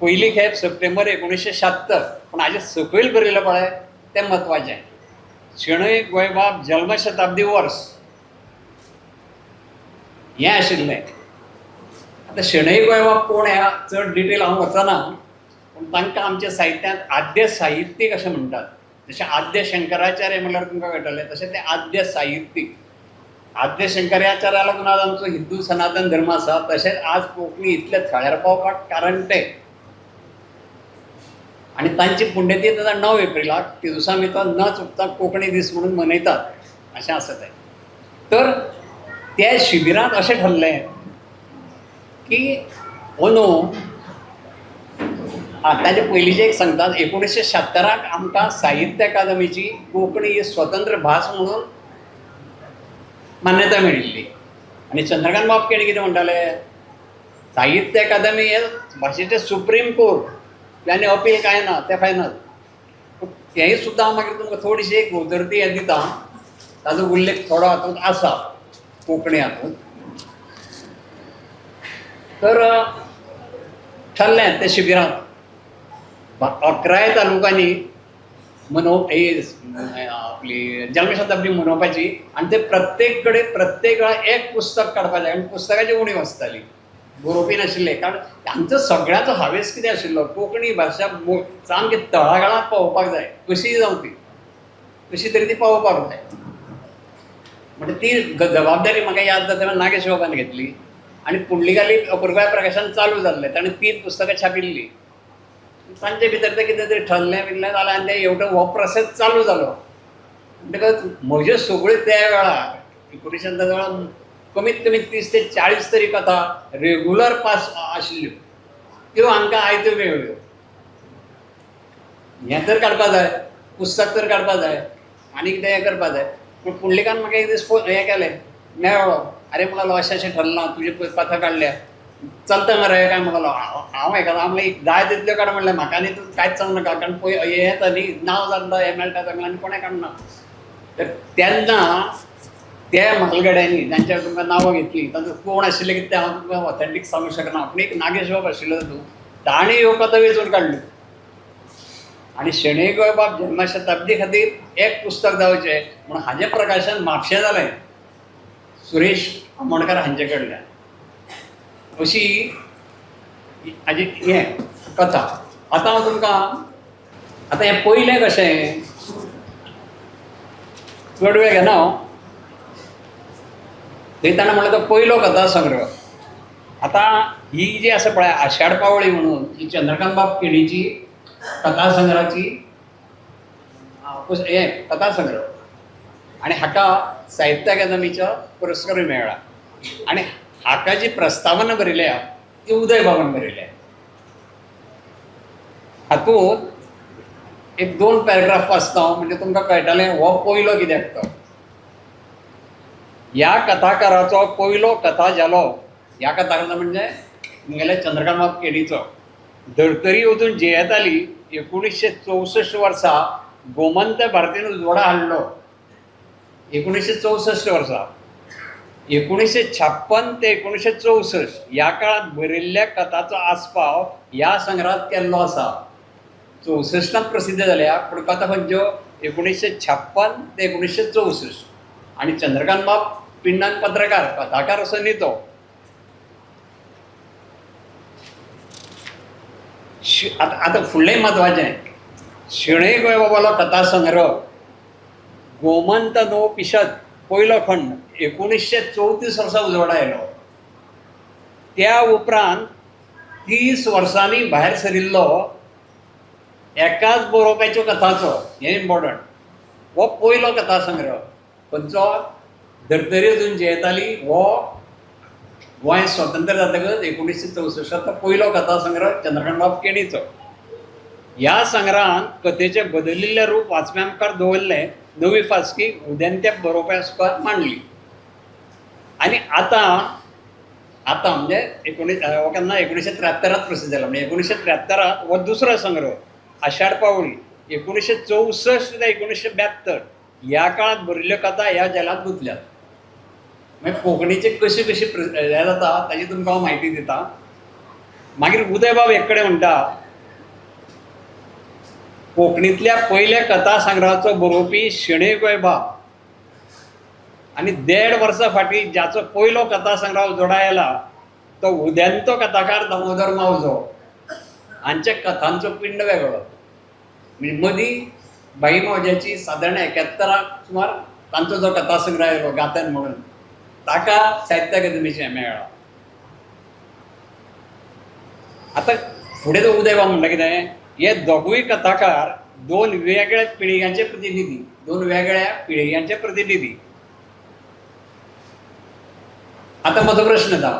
पयली खेप सप्टेंबर 1976. पूण हाजे सकयल बरयलें पळय तें म्हत्वाचें, शणै गोंयबाब जल्मशताब्दी वर्स हें आशिल्लें. आतां शणै गोंयबाब कोण ह्या चड डिटेल हांव वचना, पूण तांकां आमच्या साहित्यांत आद्य साहित्यीक अशें म्हणटात. जशें आद्य शंकराचार्य म्हणल्यार तुमकां कळटलें, तशें ते आद्य साहित्यीक. आद्य शंकराचार्या लागून आज आमचो हिंदू सनातन धर्म आसा, तशेंच आज कोंकणी इतल्या थळ्यार पावपाक कारण ते. आनी तांची पुण्यतीथ आतां 9 एप्रिलाक, ते दिसा आमी तो न चुकता कोंकणी दीस म्हणून मनयतात अशें आसा तें. तर त्या शिबिरांत अशें ठरलें की अंदू ताजे पयलींचें एक सांगतात, 1976 आमकां साहित्य अकादमीची कोंकणी ही स्वतंत्र भास म्हणून मान्यताय मेळिल्ली. आनी चंद्रकांत बाब केणी कितें म्हणटाले, साहित्य अकादमी हे भाशेचें सुप्रीम कोर्ट आनी अपील कांय ना, तें फायनल. तेंय सुद्दां हांव मागीर तुमकां थोडीशी एक उदरती हें दिता, ताजो उल्लेख थोडो हातूंत आसा कोंकणी हातूंत. तर ठरलें ते शिबिरांत 11 तालुक्यांनी ही आपली जन्मशताब्दी मनोवपाची आनी ते प्रत्येक कडेन प्रत्येक वेळा एक पुस्तक काडपाचें, आनी पुस्तकाची उणीव आसताली, बरोवपी नाशिल्ले. कारण आमचो सगळ्यांचो हावेस कितें आशिल्लो, कोंकणी भाशा सामकी तळागाळांत पावोवपाक जाय, कशीय जावं ती, कशी तरी ती पावोवपाक जाय. म्हणजे ती जबाबदारी म्हाका याद जाता नागेश बाबान घेतली आनी पुंडलिकाली अपुरबाय प्रकाशन चालू जाल्लें, ताणें 3 पुस्तकां छापिल्लीं. तांचे भितर तें कितें तरी ठरलें बिरलें जालें आनी तें हेवटेन हो प्रोसेस चालू जालो. म्हणटकच म्हज्यो सगळ्यो त्या वेळार 1900 वेळार कमीत कमी 30 ते 40 तरी कथा रेगुलर पास आशिल्ल्यो, त्यो आमकां आयत्यो मेळ्ळ्यो. हें तर काडपा जाय, पुस्तक तर काडपा जाय, आनी कितें हें करपा जाय. पूण पुंडलिकान म्हाका एक दीस फोन हें केलें, मेळ्ळो, आरे म्हणलो अशें अशें ठरलां, तुजे पळय कथा काडल्या, चलता मरे काय म्हणलो. हांव हेका म्हणलें जाय तितल्यो काड म्हणलें, म्हाका न्ही तूं कांयच सांगू नाका, कारण पळय हें येता न्ही, नांव जाता, हें मेळटा सगळें आनी कोणें काडना. तर तेन्ना त्या म्हालगड्यांनी जांच्या तुमकां नांवां घेतलीं तांचो कोण आशिल्ले कितें हांव तुमकां ऑथेंटीक सांगूंक शकना, पूण एक नागेश बाब आशिल्लो तातूंत, ताणें ह्यो कथा वेंचून काडल्यो. आनी शणै गोंयबाब जन्मशताब्दी खातीर एक पुस्तक जावचें म्हणून हाजें प्रकाशन म्हापशें जालें, सुरेश आमोणकार हांचे कडल्यान. अशी हाजी हें कथा. आतां हांव तुमकां आतां हें पयलें कशें चड वेळ घेना हांव. थंय ताणें म्हणलें तो पयलो कथा संग्रह. आतां ही जी आसा पळय आषाढ पावळी म्हणून ही चंद्रकांत बाब केणीची कथा संग्रहाची हें कथा संग्रह, आनी हाका साहित्य अकादमीचो पुरस्कारूय मेळ्ळा. आनी हाका जी प्रस्तावना बरयल्या ती उदय बाबान बरयल्या. हातूंत एक 2 पॅराग्राफ वाचता हांव, म्हणजे तुमकां कळटलें हो पयलो कित्याक तो. ह्या कथाकाराचो पयलो कथा जालो, ह्या कथाकाराचो म्हणजे तुमगेल्या चंद्रकांत बाब केणीचो, धर्तरी अजून जियेताली 1964 वर्सा गोमंत भारतीन उजवाडा हाडलो. 1964 वर्सा. 1956 ते 1964 ह्या काळांत बरयल्ल्या कथाचो आस्पाव ह्या संग्रहात केल्लो आसा. 64 प्रसिद्ध जाल्या, पूण कथा खंयच्यो 1956 ते 1964. आनी चंद्रकांत बाब पिंडान पत्रकार, कथाकार असो न्ही तो. आतां आतां फुडलें म्हत्वाचें, शणै गोंयबाबालो कथा संग्रह गोमंत नो पिशद पयलो खंड 1934 वर्सा उजवाडा आयलो. त्या उपरांत 30 वर्सांनी भायर सरिल्लो एकाच बरोवप्याच्यो कथाचो, हें इम्पॉर्टंट, हो पयलो कथा संग्रह खंयचो, धर्तरी अजून जियेताली, हो गोंय स्वतंत्र जातकच 1964 पयलो कथा संग्रह चंद्रकांत बाब केणीचो. ह्या संग्रहान कथेचें बदलिल्लें रूप वाचप्यां मुखार दवरलें, नवी फास्की उदेंत्या बरोवप्या मुखार मांडली. आनी आतां आतां म्हणजे हो केन्ना 1973 प्रसिद्ध जाला, म्हणजे 1973 हो दुसरो संग्रह आषाढ पावळी 1964 ते 1972 ह्या काळांत बरयल्ल्यो कथा ह्या झेलांत गुंतल्यात. मागीर कोंकणीचे कशी कशी हें जाता ताची तुमकां हांव म्हायती दिता. मागीर उदयबाब एक कडेन म्हणटा, कोंकणींतल्या पयल्या कथा संग्रहाचो बरोवपी शणै गोंयबाब आनी 1.5 वर्सां फाटीं जाचो पयलो कथा संग्रह उजवाडा आयला तो उदेंतो कथाकार दामोदर मावजो हांच्या कथांचो पिंड वेगळो. म्हणजे मदीं भाई मावज्याची सादारण 71 सुमार तांचो जो कथा संग्रह आयलो गांथन म्हणून, ताका साहित्य अकादमीचें मेळ्ळां. आतां फुडें तो उदयबाब म्हणटा कितें, हे दोगूय कथाकार दोन वेगळ्या पिळग्यांचे प्रतिनिधी, दोन वेगळ्या पिळग्यांचे प्रतिनिधी. आतां म्हजो प्रश्न येता,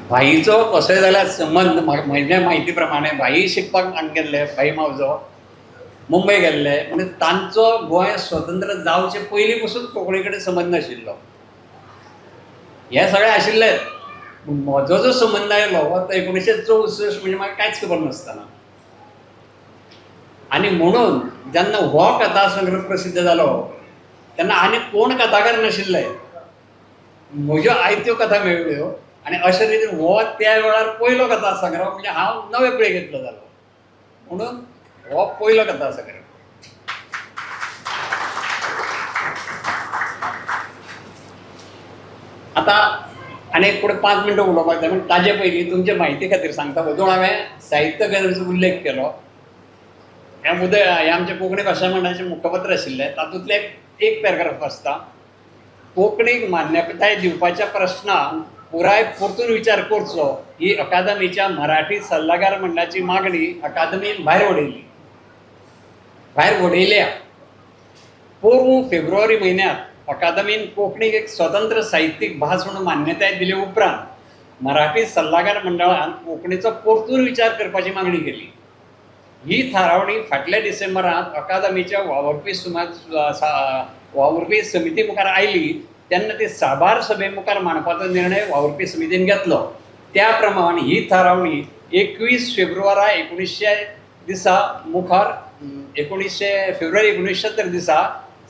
भाईचो कसोय जाल्यार संबंद म्हज्या म्हायती प्रमाणे भाई शिकपाक हांगा गेल्ले, भाई मावजो मुंबय गेल्ले, म्हणजे तांचो गोंय स्वतंत्र जावचे पयलीं पसून कोंकणी कडेन संबंद आशिल्लो. हे सगळें आशिल्लेच. म्हजो जो संबंद आयलो तो 1964, म्हणजे म्हाका कांयच खबर नासतना. आनी म्हणून जेन्ना हो कथा संग्रह प्रसिद्ध जालो तेन्ना आनी कोण कथाकार नाशिल्ले, म्हज्यो आयत्यो कथा मेळ्ळ्यो आनी अशे रितीन हो त्या वेळार पयलो कथा संग्रह, म्हणजे हांव नवे पिळगेंतलो जालो म्हणून हो पयलो कथा संग्रह. आतां आनी एक फुडें 5 मिनटां उलोवपाक जाय, पूण ताजे पयलीं तुमचे म्हायती खातीर सांगता. वदोळ हांवें साहित्य अकादमीचो उल्लेख केलो. हें उदय हें आमचें कोंकणी भाशा मंडळाचें मुखपत्र आशिल्लें, तातूंतलें एक पॅराग्राफ आसता, कोंकणीक मान्यताय दिवपाच्या प्रश्नान पुराय परतून विचार करचो ही अकादमीच्या मराठी सल्लागार मंडळाची मागणी अकादमीन भायर उडयली, भायर उडयल्या. पोरूं फेब्रुवारी म्हयन्यांत अकादमीन कोंकणीक एक स्वतंत्र साहित्यीक भास म्हणून मान्यताय दिले उपरांत मराठी सल्लागार मंडळान कोंकणीचो परतून विचार करपाची मागणी केली. ही थारावणी फाटल्या डिसेंबरांत अकादमीच्या वावुरपी वावुरपी समिती मुखार आयली तेन्ना ती साबार सभे मुखार मांडपाचो निर्णय वावुरपी समितीन घेतलो. त्या प्रमाण ही थारावणी 21 फेब्रुवारा 1900 दिसा मुखार 1900 फेब्रुवारी 1970 दिसा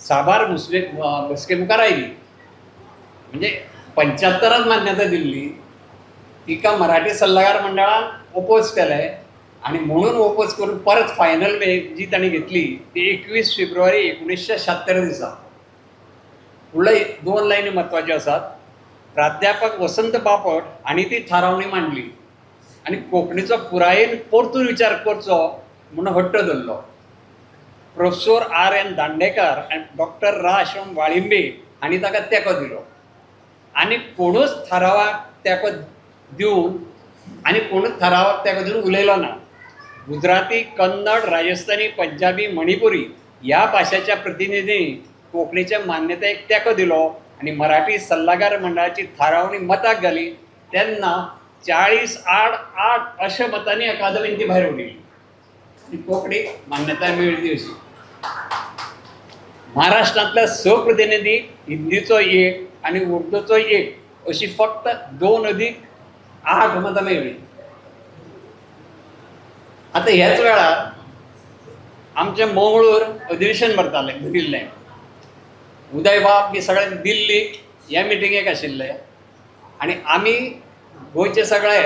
साबार बसके मुखार आयली. म्हणजे 75 मान्यता दिल्ली तिका मराठी सल्लागार मंडळान ओपोज केलें आनी म्हणून ओपोज करून परत फायनल जी तांणी घेतली ती 21 फेब्रुवारी 1976 दिसा. फुडले 2 लायनी म्हत्वाच्यो आसात. प्राध्यापक वसंत बापट हांणी ती थारावणी मांडली आनी कोंकणीचो पुरायेन परतून विचार करचो म्हणून हट्ट धरलो. Professor R.N. Dandekar आनी डॉक्टर रा. शम वाळिंबे हांणी ताका तेंको दिलो आनी कोणूच थारावाक तेंको दिवन आनी कोणूच थारावाक तेंको दिवन उलयलो ना. गुजराती, कन्नड, राजस्थानी, पंजाबी, मणिपुरी ह्या भाशाच्या प्रतिनिधींनी कोंकणीच्या मान्यतायेक तेंको दिलो आनी मराठी सल्लागार मंडळाची थारावणी मताक घाली तेन्ना 40-8-8 अशा मतांनी अकादमीन ती भायर उडयली आनी कोंकणीक मान्यताय मेळ्ळी अशी. महाराष्ट्रांतल्या 6 प्रतिनिधी, हिंदीचो 1 आनी उर्दूचो 1 अशी फक्त 2+8 मतां मेळ्ळी. आतां ह्याच वेळार आमचें मंगळूर अधिवेशन भरतालें, भरिल्लें. उदयबाब बी सगळे दिल्लीक ह्या मिटिंगेक आशिल्ले आनी आमी गोंयचे सगळे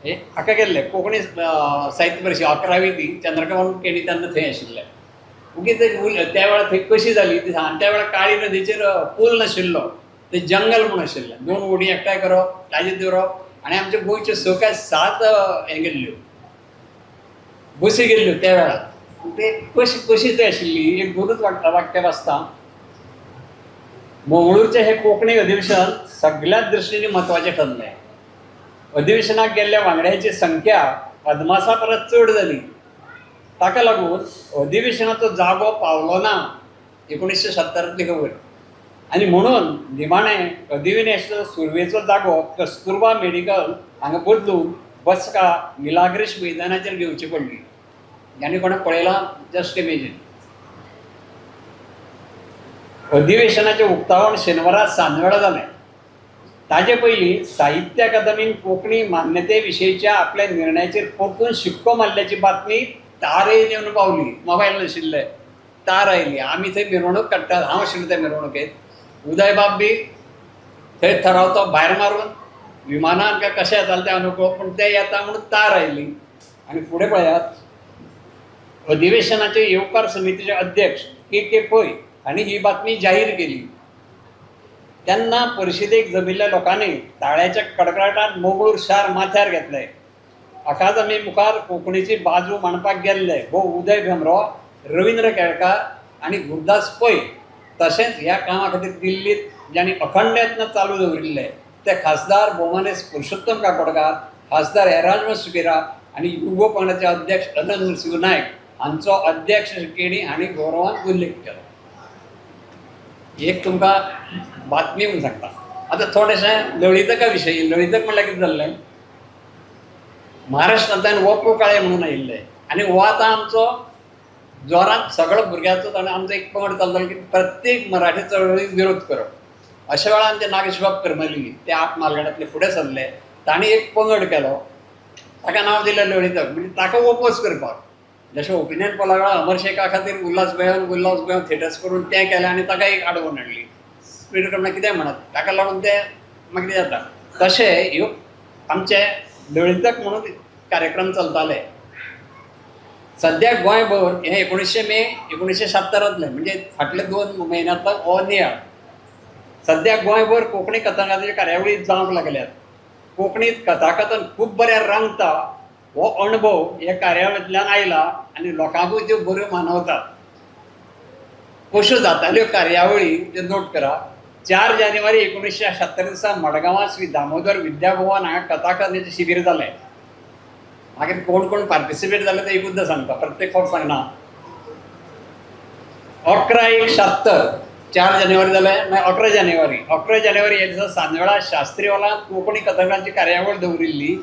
हे हाका गेल्ले कोंकणी साहित्य परिशद 11वी ती चंद्रकांत केणी तेन्ना थंय आशिल्ले. उगीच त्या वेळार थंय कशी जाली ती सांग. त्या वेळार काळी नदीचेर पूल नाशिल्लो, ते जंगल म्हूण आशिल्लें. 2 व्हडीं एकठांय करप, ताजेर दवरप आनी आमच्या गोंयच्यो 6 काय 7 हें गेल्ल्यो, बसी गेल्ल्यो त्या वेळार. ते कशी कशी ते आशिल्ली एक दोनूच वाक्यां वाचता. मंगळूरचें हें कोंकणी अधिवेशन सगळ्याच दृश्टीन म्हत्वाचें ठरलें. अधिवेशनाक गेल्ल्या वांगड्यांची संख्या अदमासा परस चड जाली. ताका लागून अधिवेशनाचो जागो पावलो ना 1970तली खबर. आनी म्हणून निमाणें अधिवेशनाचो सुरवेचो जागो कस्तुरबा मेडिकल हांगा बदलून बसका मिलाग्रीश मैदानाचेर घेवची पडली. आनी कोणें पळयलां जस्ट इमेजीन. अधिवेशनाचें उक्तावण शेनवारा सांजवेळा जालें. ताजे पयलीं साहित्य अकादमीन कोंकणी मान्यते विशींच्या आपल्या निर्णयाचेर परतून शिक्को मारल्याची बातमी तारेन येवन पावली. मोबायल नाशिल्ले, तार आयली. आमी थंय मिरवणूक काडटात, हांव आशिल्लो त्या मिरवणुकेंत. उदयबाब बी थंय थरावतो भायर मारून विमानान काय कशें येतालें तें हांव नकळो, पूण ते येता म्हणून तार आयली. आनी फुडें पळयात, अधिवेशनाचे येवकार समितीचे अध्यक्ष के.के. पै हांणी ही बातमी जाहीर केली. तेन्ना परिशदेक जमिल्ल्या लोकांनी ताळ्याच्या कडकडाटान मंगळूर शार माथ्यार घेतलें. अकादमी मुखार कोंकणीची बाजू मांडपाक गेल्ले भो उदय भेंब्रो, रविंद्र केळकार आनी गुरुदास पै तशेंच ह्या कामा खातीर दिल्लीत जांणी अखंड यत्न चालू दवरिल्ले ते खासदार भोवमानेस्त पुरुषोत्तम काकोडकार, खासदार एराजमस सुकेरा आनी युगो पंगडाचे अध्यक्ष अनंत नरसिंह नायक हांचो अध्यक्ष केणी हांणी गौरवान उल्लेख केलो. एक तुमकां बातमी म्हूण सांगता. आतां थोडेशें लळितका विशयी. लळितक म्हणल्यार कितें जाल्लें, महाराष्ट्रांतल्यान वपो काळे म्हणून आयिल्ले आनी हो आतां आमचो जोरांत सगळो भुरग्यांचो ताणें आमचो एक पंगड चलतालो की प्रत्येक मराठी चळवळीक विरोध करप. अशा वेळार आमचे नागेशबाब करमली ते 8 मालगडांतले फुडें सरले, तांणी एक पंगड केलो, ताका नांव दिलें लळितक, म्हणजे ताका ओपोज करपाक. जशें ओपिनियन पोला वेळार अमर शेखा खातीर उल्हास भैयान थिएटर्स करून तें केलें आनी ताका एक आडवण हाडली, स्पीड करना कितें म्हणत, ताका लागून तें मागीर जाता. तशें ह्यो आमचे लळितक म्हणून कार्यक्रम चलताले. सद्याक गोंयभर हें 19 मे 1976 म्हणजे फाटले 2 म्हयन्यांतलो हो नियाळ. सद्याक गोंयभर कोंकणी कथाकथनाच्यो कार्यावळी जावंक लागल्यात. कोंकणीत कथाकथन खूब बरें रंगता हो अणभव ह्या कार्यावळींतल्यान आयला आनी लोकांकूय त्यो बऱ्यो मानवतात. कश्यो जाताल्यो कार्यावळी त्यो नोट करा. 4 जानेवारी 1976 दिसा मडगांवां श्री दामोदर विद्याभुवन हांगा कथाकथनाचें शिबीर जालें. मागीर कोण कोण पार्टिसिपेट जाले ते एकूच सांगता, प्रत्येक फावट सांगना. 11/1/76 4 जानेवारी जालें, मागीर 11 जानेवारी, 11 जानेवारी ह्या दिसा सांजवेळा शास्त्री हॉलांत कोंकणी कथाकारांची कार्यावळ दवरिल्ली,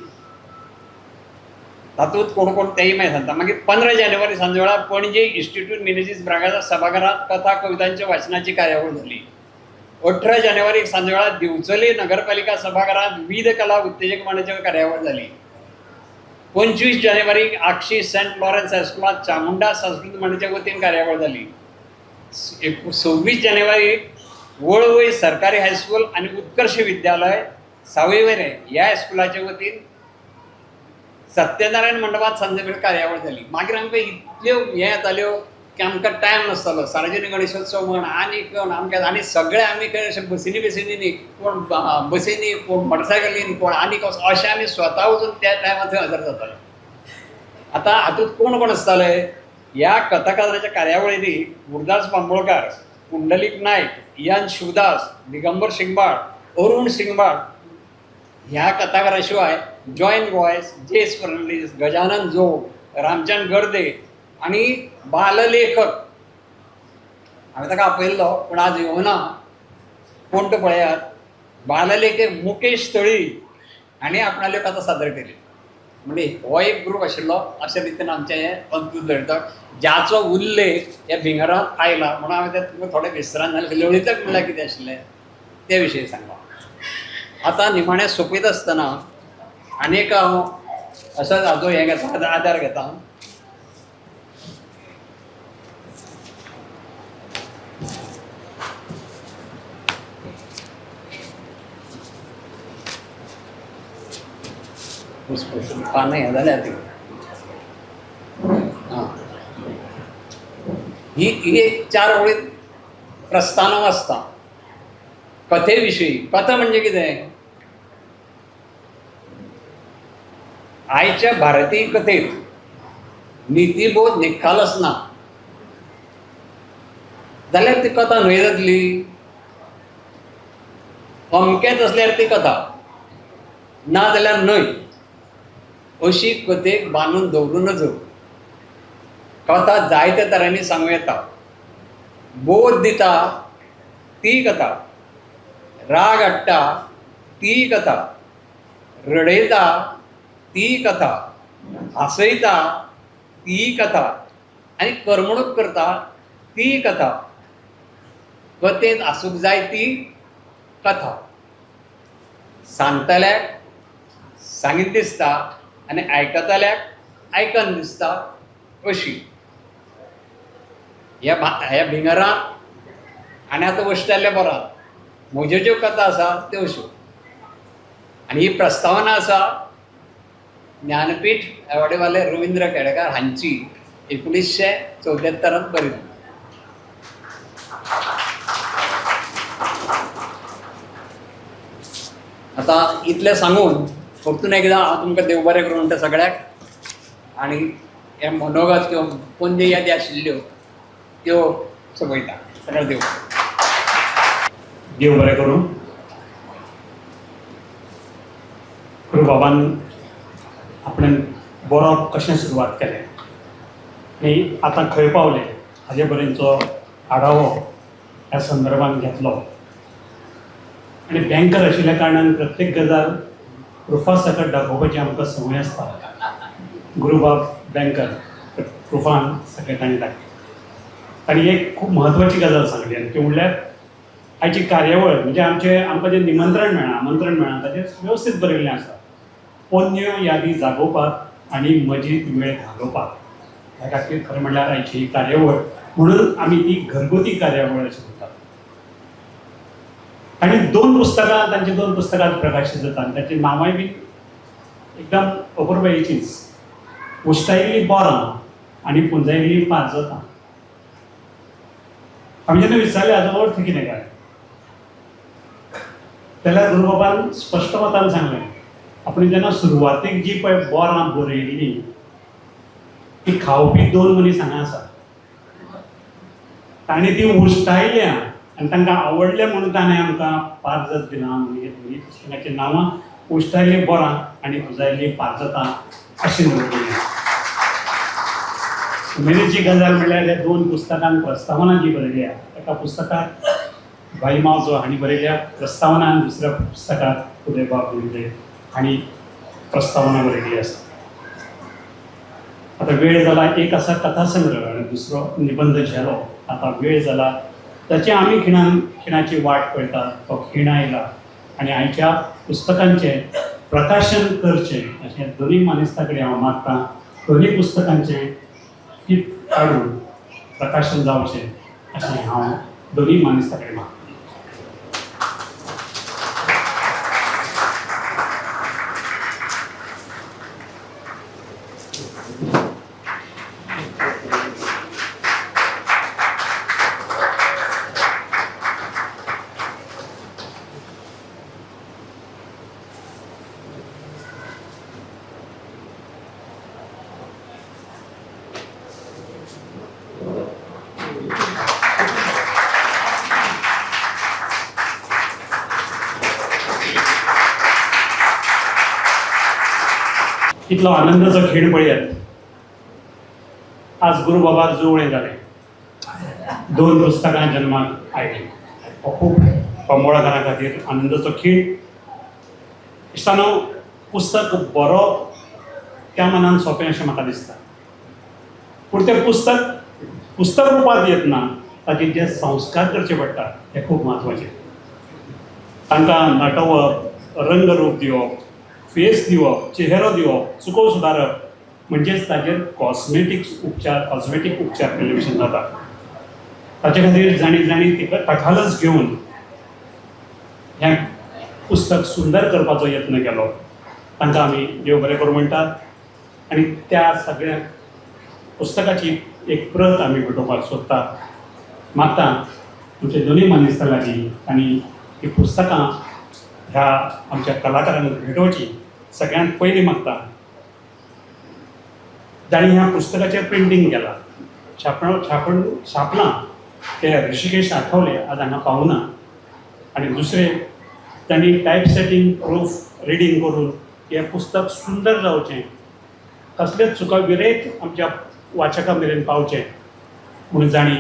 तातूंत कोण कोण तेय मागीर सांगता. मागीर 15 जानेवारी सांजवेळा पणजे इन्स्टिट्यूट मिनेजीस ब्रागांझा सभाघरांत कथा कवितांच्या वाचनाची कार्यावळ जाली. 18 जानेवारी सांजवेळा दिवचले नगरपालिका सभाघरांत विविध कला उत्तेजक मांडाची कार्यावळ जाली. 25 जानेवारी आगशी सेंट लॉरन्स हायस्कुलांत चामुंडा सांस्कृतीक मंडळाच्या वतीन कार्यावळ जाली. 26 जानेवारी वळवय सरकारी हायस्कूल आनी उत्कर्ष विद्यालय सावयवेरें ह्या हायस्कुलाच्या वतीन सत्यनारायण मंडपांत सांजे कार्यावळ जाली. मागीर आमकां इतल्यो हें येताल्यो की आमकां टायम नासतालो. सार्वजनीक गणेशोत्सव म्हण आनी कोण आमकां आनी सगळे आमी खंय अशे बसींनी बसींनी न्ही, कोण बसींनी, कोण मोटरसायकलीन, कोण आनी कसो, अशें आमी स्वता वचून त्या टायमार थंय हजर जाताले. आतां हातूंत कोण कोण आसताले ह्या कथाकथनाच्या कार्यावळींनी गुरुदास बांबोळकार, पुंडलीक नायक, यान शिवदास, दिगंबर सिंगबाळ, अरुण सिंगबाळ ह्या कथाकारा शिवाय जॉयन बॉयस, जेस फर्नांडीस, गजानन जोग, रामचंद गर्दे आनी बाललेखक हांवें ताका आपयल्लो पूण आज येवना, कोण तो पळयात, बाललेखक मुकेश थळी हांणी आपणाल्यो कथा सादर केली. म्हणजे हो एक ग्रूप आशिल्लो. अशे रितीन आमचें हें अंतूत लळितक ज्याचो उल्लेख ह्या भिंगरांत आयला म्हणून हांवें तें तुमकां थोडें विसरान जालें. लळितक म्हणल्यार कितें आशिल्लें ते विशयी सांगलां. आतां निमाणें सोंपयत आसतना आनी एक हांव असोच हाजो हें घेता, आदार घेता. पानां हें जाल्यार ती आं ही ही एक 4 ओळीत प्रस्तावना वाचता कथे विशयी. कथा म्हणजे कितें? आयच्या भारतीय कथेत नितीबोध निखालस ना जाल्यार ती कथा न्हय जातली. अमकेंच आसल्यार ती कथा, ना जाल्यार न्हय, अशी कथेक बांदून दवरूं नजो. कथा जायत्या तरांनी सांगूं येता. बोध दिता ती कथा, राग हाडटा ती कथा, रडयता ती कथा, हांसयता ती कथा आनी करमणूक करता ती कथा. कथेंत आसूंक जाय ती कथा. सांगतल्याक सांगीत दिसता आनी आयकतल्याक आयकन दिसता अशी ह्या ह्या भिंगरांत आनी आतां वश्टाल्या बोरांत म्हज्यो ज्यो कथा आसा त्यो अश्यो. आनी ही प्रस्तावना आसा ज्ञानपीठ एवॉर्डवाले रविंद्र केळेकार हांची 1974 बरयली. आतां इतलें सांगून परतून एकदां हांव तुमकां देव बरें करूं म्हणटा सगळ्याक. आनी हे मनोगत किंवा पोन्ने यादी आशिल्ल्यो त्यो सोंपयता. सगळ्याक देव बरें. देव बरें करूं. गुरुबाबान आपणें बरोवप कशें सुरवात केलें आनी आतां खंय पावले हाजे पर्यंतचो आढावो ह्या संदर्भान घेतलो. आनी बँकर आशिल्ल्या कारणान प्रत्येक गजाल प्रुफा सकट दाखोवपाची आमकां संवय आसता. गुरुबाब बँकर, प्रुफान सगळें ताणें दाखयलें. आनी एक खूब म्हत्वाची गजाल सांगली आनी ती म्हणल्यार आयची कार्यावळ म्हणजे आमचें आमकां जें निमंत्रण मेळ्ळां, आमंत्रण मेळ्ळां ताचेर वेवस्थीत बरयल्लें आसा. पोन्न्यो यादी जागोवपाक आनी मजेत वेळ घालोवपाक ह्या खातीर खरें म्हणल्यार आयची ही कार्यावळ, म्हणून आमी ती घरगुती कार्यावळ अशें म्हणटात. आनी दोन पुस्तकां, तांची दोन पुस्तकां प्रकाशीत जाता आनी तांची नांवांय बी एकदम अपुरबायेचीच. उश्टायिल्लीं बोरां आनी पुंजायिल्लीं पारजतां. आमी जेन्ना विचारलें हाजो अर्थ कितें काय, जाल्यार गुरुबाबान स्पश्ट मतान सांगलें, आपण जेन्ना सुरवातेक जी पळय बोरां बरयल्लीं ती खावपी दोन मनीस हांगा आसा, तांणी ती उश्टायल्या आनी तांकां आवडलें म्हणून ताणें आमकां पारजत दिलां. म्हणून हे दोनूय पुस्तकाचीं नांवां उश्टायल्लीं बोरां आनी पुंजायल्लीं पारजतां अशीं दवरलेलीं. उमेदीची गजाल म्हणल्यार ह्या दोन पुस्तकान प्रस्तावना जी बरयल्या, एका पुस्तकाक भाई मावजो हांणी बरयल्या प्रस्तावना आनी दुसऱ्या पुस्तकाक उदयबाब गुंडे हांणी प्रस्तावना बरयल्ली आसा. आतां वेळ जाला, एक आसा कथासंग्रह आनी दुसरो निबंद झेलो. आतां वेळ जाला ताची आमी खिणाची वाट पळयतात, तो खीण आयला आनी आयच्या पुस्तकांचें प्रकाशन करचें अशें दोनूय मानेस्ता कडेन हांव मागतां. दोनूय पुस्तकांचें फीत काडून प्रकाशन जावचें अशें हांव दोनूय मानेस्ता कडेन मागतां. इतलो आनंदाचो खीण पळयात. आज गुरुबाबाक जुळें जालें, दोन पुस्तकां जन्माक आयलीं. हो खूब बांबोळकारां खातीर आनंदाचो खीण. इश्टानो, पुस्तक बरोवप त्या मनान सोंपें अशें म्हाका दिसता, पूण तें पुस्तक पुस्तक रुपांत येतना ताचेर जे संस्कार करचे पडटा ते खूब म्हत्वाचे. तांकां नटोवप, रंगरूप दिवप, फेस दिवप, चेहरो दिवप, चुको सुदारप म्हणजेच ताजेर कॉस्मेटिक्स उपचार, कॉस्मेटीक उपचार केल्ले भशेन जाता. ताचे खातीर जाणी जाणी तिका तखालस घेवन हें पुस्तक सुंदर करपाचो यत्न केलो, तांकां आमी देव बरें करूं म्हणटात. आनी त्या सगळ्या पुस्तकाची एक प्रत आमी भेटोवपाक सोदता. मागता आमचे दोनूय मानेस्तां लागीं आनी हीं पुस्तकां ह्या आमच्या कलाकारांक भेटोवची. सगळ्यांत पयलीं मागता जांणी ह्या पुस्तकाचें प्रिंटींग केलां, छापलां ते ऋषिकेश आठवले आज हांगा पावना, आनी दुसरे तांणी टायप सेटींग प्रूफ रिडींग करून हें पुस्तक सुंदर जावचें, कसलेच चुका विरयत आमच्या वाचकां मेरेन पावचें म्हणून जांणी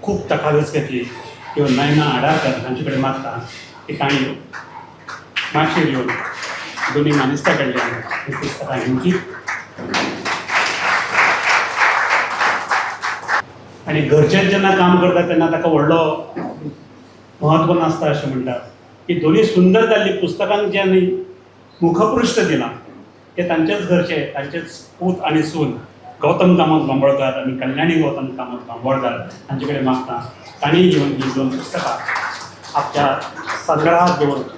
खूब तकालस घेतली त्यो नयना आडारकर हांचे कडेन मागता की तांणी मातशें येवन दोनूय मानेस्ता कडल्यान हीं पुस्तकां घेवचीं. आनी घरचेच जेन्ना काम करता तेन्ना ताका व्हडलो म्हत्व नासता अशें म्हणटात. ही दोनूय सुंदर जाल्लीं पुस्तकांक जें आमी मुखपृश्ठ दिलां ते तांचेच घरचे, तांचेच पूत आनी सून गौतम कामत बांबोळकार आनी कल्याणी गौतम कामत बांबोळकार हांचे कडेन मागता तांणी येवन हीं दोन पुस्तकां आपल्या संग्रहात दवरचीं.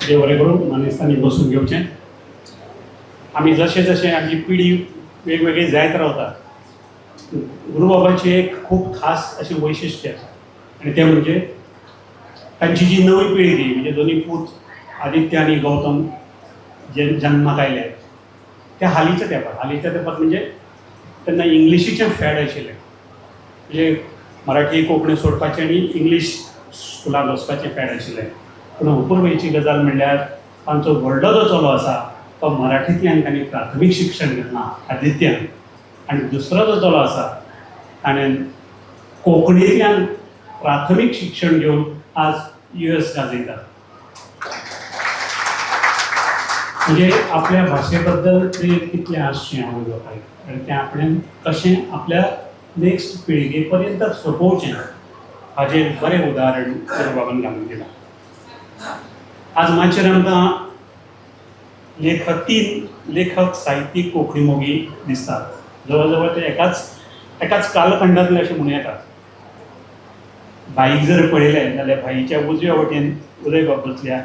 देव बरें करूं. मानेस्तांनी बसून घेवचें. आमी जशें जशें आमची पिढी वेगवेगळी जायत रावता, गुरुबाबाचें एक खूब खास अशें वैशिश्ट्य आसा आनी तें म्हणजे तांची जी नवी पिळगी, म्हणजे दोनी पूत आदित्य आनी गौतम जे जन्माक आयले ते हालींच्या तेंपार, हालींच्या तेंपार म्हणजे तेन्ना इंग्लिशीचें फॅड आशिल्लें, म्हणजे मराठी कोंकणी सोडपाचें आनी इंग्लीश स्कुलांत वचपाचें फॅड आशिल्लें. पूण अपुरबायेची गजाल म्हणल्यार तांचो व्हडलो जो चलो आसा तो मराठींतल्यान ताणें प्राथमीक शिक्षण घेतलां आदित्यान, आनी दुसरो जो चलो आसा ताणें कोंकणींतल्यान प्राथमीक शिक्षण घेवन आज US गाजयता. म्हणजे आपल्या भाशे बद्दल प्रेम कितलें आसचें आवय बापायक आनी तें आपणें कशें आपल्या नेक्स्ट पिळगे पर्यंत सोंपोवचें हाजें बरें उदाहरण गुरुबाबान घालून दिलां. आज माचयेर आमकां लेखक, तीन लेखक साहित्यीक कोंकणी मोगी दिसतात. जवळ जवळ ते एकाच एकाच कालखंडांतले अशें म्हणूं येता. भाईक जर पळयलें जाल्यार भाईच्या उजव्या वटेन उदयबाब बसल्या,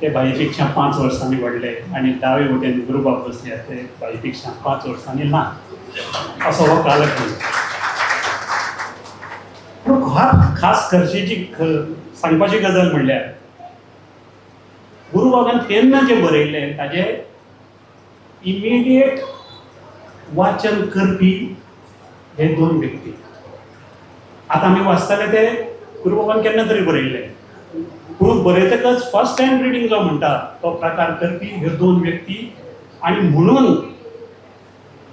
ते भाई पेक्षा 5 वर्सांनी व्हडले, आनी दावे वटेन गुरुबाब बसल्या, ते भाई पेक्षा 5 वर्सांनी ल्हान, असो हो कालखंड. पूण खास खर्शेची सांगपाची गजाल म्हणल्यार गुरुबाबान तेन्ना जें बरयल्लें ताजें इमिडिएट वाचन करपी हे दोन व्यक्ती. आतां आमी वाचताले ते गुरुबाबान केन्ना तरी बरयल्लें, पूण बरयतकच फर्स्ट टायम रिडींग जो म्हणटा तो प्रकार करपी ह्यो दोन व्यक्ती, आनी म्हणून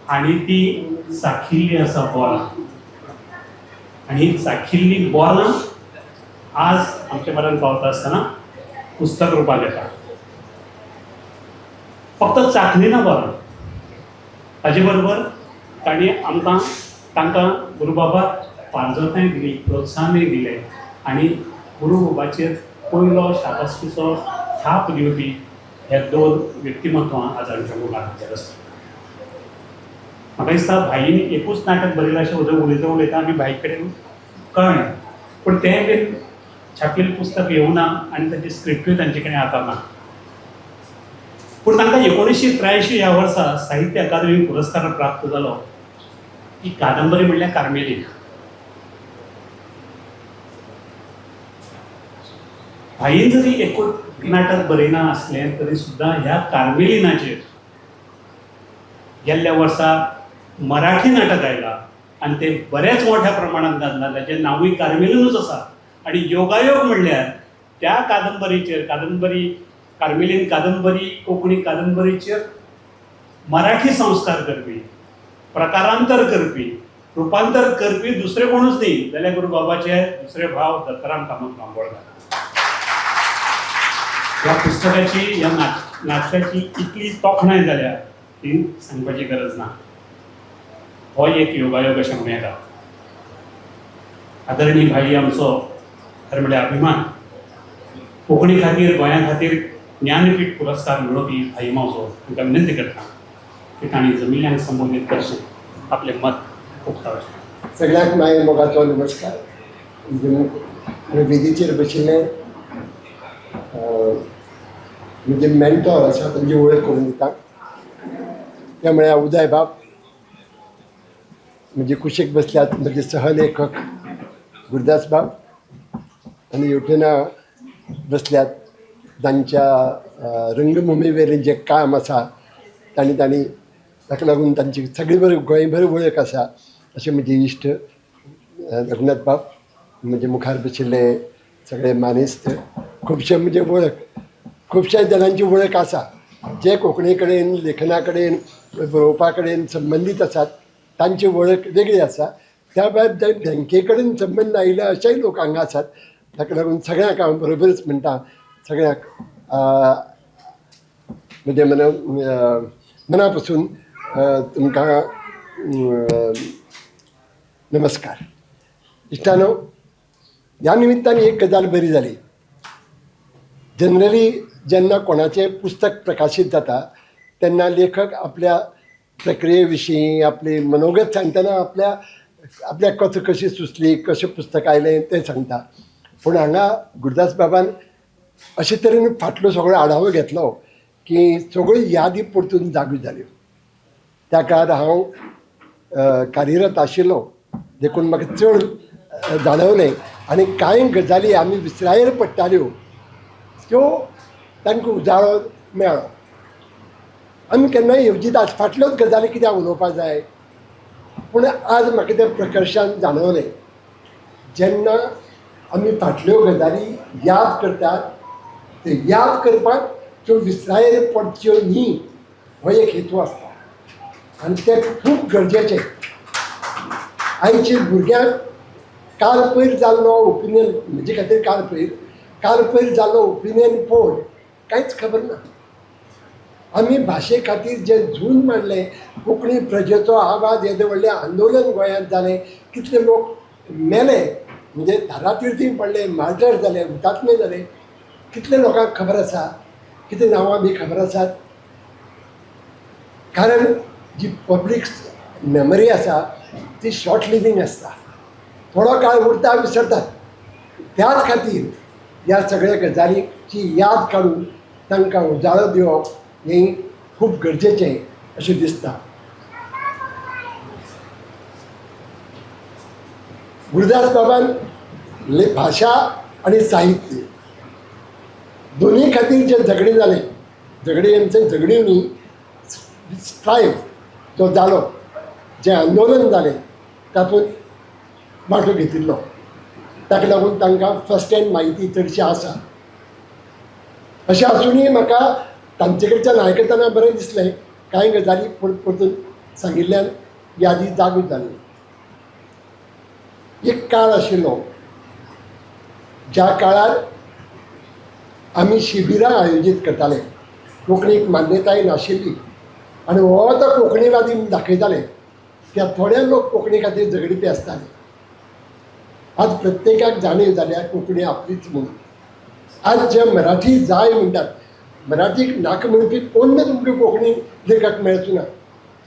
हांणी ती चाखिल्ली आसा बोलां, आनी ही चाखिल्ली बोलां आज आमचे पर्यंत पावता आसतना पुस्तक रुपान येता. फक्त चाखली ना बोलां, ताजे बरोबर तांणी आमकां तांकां गुरुबाबाक पारजतांय दिली, प्रोत्साहनय दिलें, आनी गुरुबाबाचेर पयलो शाबासकीचो थाप दिवपी हे दोन व्यक्तिमत्वां आज आमच्या मुखार हाजीर आसा. म्हाका दिसता भाईन एकूच नाटक बरयलां अशें उदक उलयता उलयता आमी भाई कडेन कळ्ळें, पूण तें बीन छापील पुस्तक येवना आनी ताची स्क्रिप्टूय तांचे कडेन आतां ना. पूण तांकां 1983 ह्या वर्सा साहित्य अकादमी पुरस्कार प्राप्त जालो. ही कादंबरी म्हणल्यार कार्मेलीन. भाईन जरी एकूच नाटक बरयना आसलें तरी सुद्दां ह्या कार्मेलिनाचेर गेल्ल्या वर्सा मराठी नाटक आयलां आनी तें बऱ्याच मोठ्या प्रमाणांत गाजलां, ताचें नांवूय कार्मेलिनूच आसा. आनी योगायोग म्हणल्यार त्या कादंबरीचेर, कादंबरी कार्मेलीन कादंबरी कोंकणी कादंबरीचेर मराठी संस्कार करपी, प्रकारांतर करपी, रुपांतर करपी दुसरे कोणूच न्ही जाल्यार गुरुबाबाचे दुसरे भाव दत्ताराम कामत बांबोळकार. ह्या पुस्तकाची, ह्या नाटकाची इतली तोखणाय जाल्या ती सांगपाची गरज ना. हो एक योगायोग अशें म्हणूं येता. आदरणीय भाई आमचो खरें म्हणल्यार अभिमान, कोंकणी खातीर गोंया खातीर ज्ञानपीठ पुरस्कार मेळोवपी भाई मावजो तांकां विनंती करता की तांणी जमिल्ल्यांक संबोधीत करचें, आपलें मत उक्तावचें. सगळ्यांक मागीर मोगाचो नमस्कार. म्हणजे वेदीचेर बशिल्ले म्हणजे मेंटोर आसा तांची वळख करून दिता. ते म्हळ्यार उदय बाब, म्हणजे कुशीक बसल्यात म्हजे सहलेखक गुरुदास बाब, आनी हेवटेना बसल्यात तांच्या रंगभुमीवेलें जें काम आसा तांणी तांणी ताका लागून तांची सगळी बरी गोंयभर वळख आसा अशें म्हजे इश्ट रघुनाथ बाब, म्हजे मुखार बशिल्ले सगळे मानेस्त, खुबशे म्हजे वळख, खुबश्या जाणांची वळख आसा जे कोंकणी कडेन, लेखना कडेन, बरोवपा कडेन संबंदीत आसात तांची वळख वेगळी आसा. त्या भायर जे बँके कडेन संबंद आयिल्ले अशेय लोक हांगा आसात. ताका लागून सगळ्यांक हांव बरोबरच म्हणटा, सगळ्यांक म्हजे मना पासून तुमकां नमस्कार. इश्टानो, ह्या निमित्तान एक गजाल बरी जाली. जनरली जेन्ना कोणाचें पुस्तक प्रकाशीत जाता तेन्ना लेखक आपल्या प्रक्रिये विशीं आपली मनोगत सांगतना आपल्या आपल्याक कथा कशी सुचली, कशें पुस्तक आयलें तें सांगता. पूण हांगा गुरुदास बाबान अशे तरेन फाटलो सगळो आढावो घेतलो की सगळ्यो यादी परतून जाग्यो जाल्यो. त्या काळार हांव कार्यरत आशिल्लो देखून म्हाका चड जाणवलें आनी कांय गजाली आमी विसरायेर पडटाल्यो त्यो तांकां उजाळो मेळ्ळो. आमी केन्नाय येवजितात फाटल्योच गजाली कित्याक उलोवपाक जाय, पूण आज म्हाका तें प्रकर्शान जाणवलें. जेन्ना आमी फाटल्यो गजाली याद करतात ते याद करपाक त्यो विसरायेर पडच्यो न्ही हो एक हेतू आसता आनी तें खूब गरजेचें. आयच्या भुरग्यांक काल पयर जाल्लो ओपिनियन, म्हजे खातीर काल पयर जाल्लो ओपिनियन पोल कांयच खबर ना. आमी भाशे खातीर जें झूज मांडलें, कोंकणी प्रजेचो आवाज येदें व्हडलें आंदोलन गोंयांत जालें, कितले लोक मेले, म्हणजे धारातीर्थी पडले, मार्टर जाले, हुतात्मे जाले, कितले लोकांक खबर आसा, कितें नांवां बी खबर आसात? कारण जी पब्लीक मेमरी आसा ती शॉर्ट लिवींग आसता, थोडो काळ उरता, विसरतात. त्याच खातीर ह्या सगळ्या गजालींची याद काडून तांकां उजाळो दिवप हें खूब गरजेचें अशें दिसता. गुरुदास बाबान भाशा आनी साहित्य दोनूय खातीर जे झगडे जाले, झगडे आमचे झगडी न्ही, स्ट्रायव जो जालो, जें आंदोलन जालें तातूंत वांटो घेतिल्लो, ताका लागून तांकां फर्स्ट हँड म्हायती चडशी आसा. अशें आसुनूय म्हाका तांचे कडच्यान आयकतना बरें दिसलें, कांय गजाली परतून सांगिल्ल्यान यादी जागृत जाली. एक काळ आशिल्लो ज्या काळार आमी शिबिरां आयोजीत करताले, कोंकणीक मान्यताय नाशिल्ली आनी हो तो कोंकणीवादी दाखयताले, त्या थोडे लोक कोंकणी खातीर झगडपी आसताले. आज प्रत्येकाक जाणीव जाल्या कोंकणी आपलीच म्हणून. आज जे मराठी जाय म्हणटात, मराठीक नाका म्हणपी कोण तुमकां कोंकणी लेखक मेळचो ना,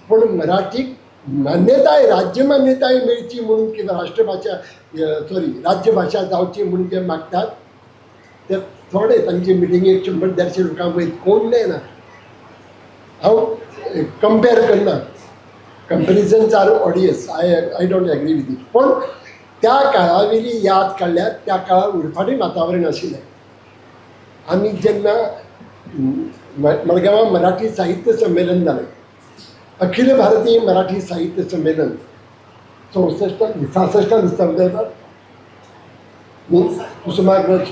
पूण मराठीक मान्यताय, राज्य मान्यताय मेळची म्हणून किंवा राष्ट्रभाशा सॉरी राज्यभाशा जावची म्हणून जे मागतात ते थोडे, तांचे मिटिंगेक 100-150 लोकां वयर कोण ना. हांव कंपेर करना, comparisons are odious, I don't agree with it. पूण त्या काळावेली याद काडल्यार त्या काळार उरफाटें वातावरण आशिल्लें. आमी जेन्ना मडगांवां मराठी साहित्य संमेलन जालें, अखिल भारतीय मराठी साहित्य संमेलन 64-66 दिसता उदयबाब, कुसुमाग्रज,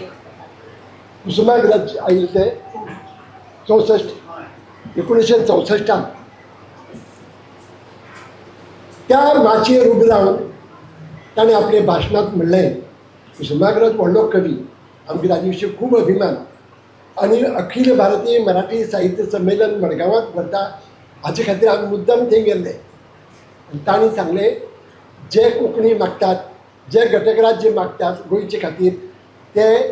कुसुमाग्रज आयिल्ले ते 64, 1964 त्या माचयेर उबे रावन ताणें आपल्या भाशणांत म्हणलें, कुसुमाग्रज व्हडलो कवी, आमकां ताजे विशीं खूब अभिमान, आनी अखिल भारतीय मराठी साहित्य संमेलन मडगांवांत भरता हाचे खातीर आमी मुद्दम थंय गेल्ले. आनी तांणी सांगलें, जे कोंकणी मागतात, जे घटक राज्य मागतात गोंयचे खातीर, ते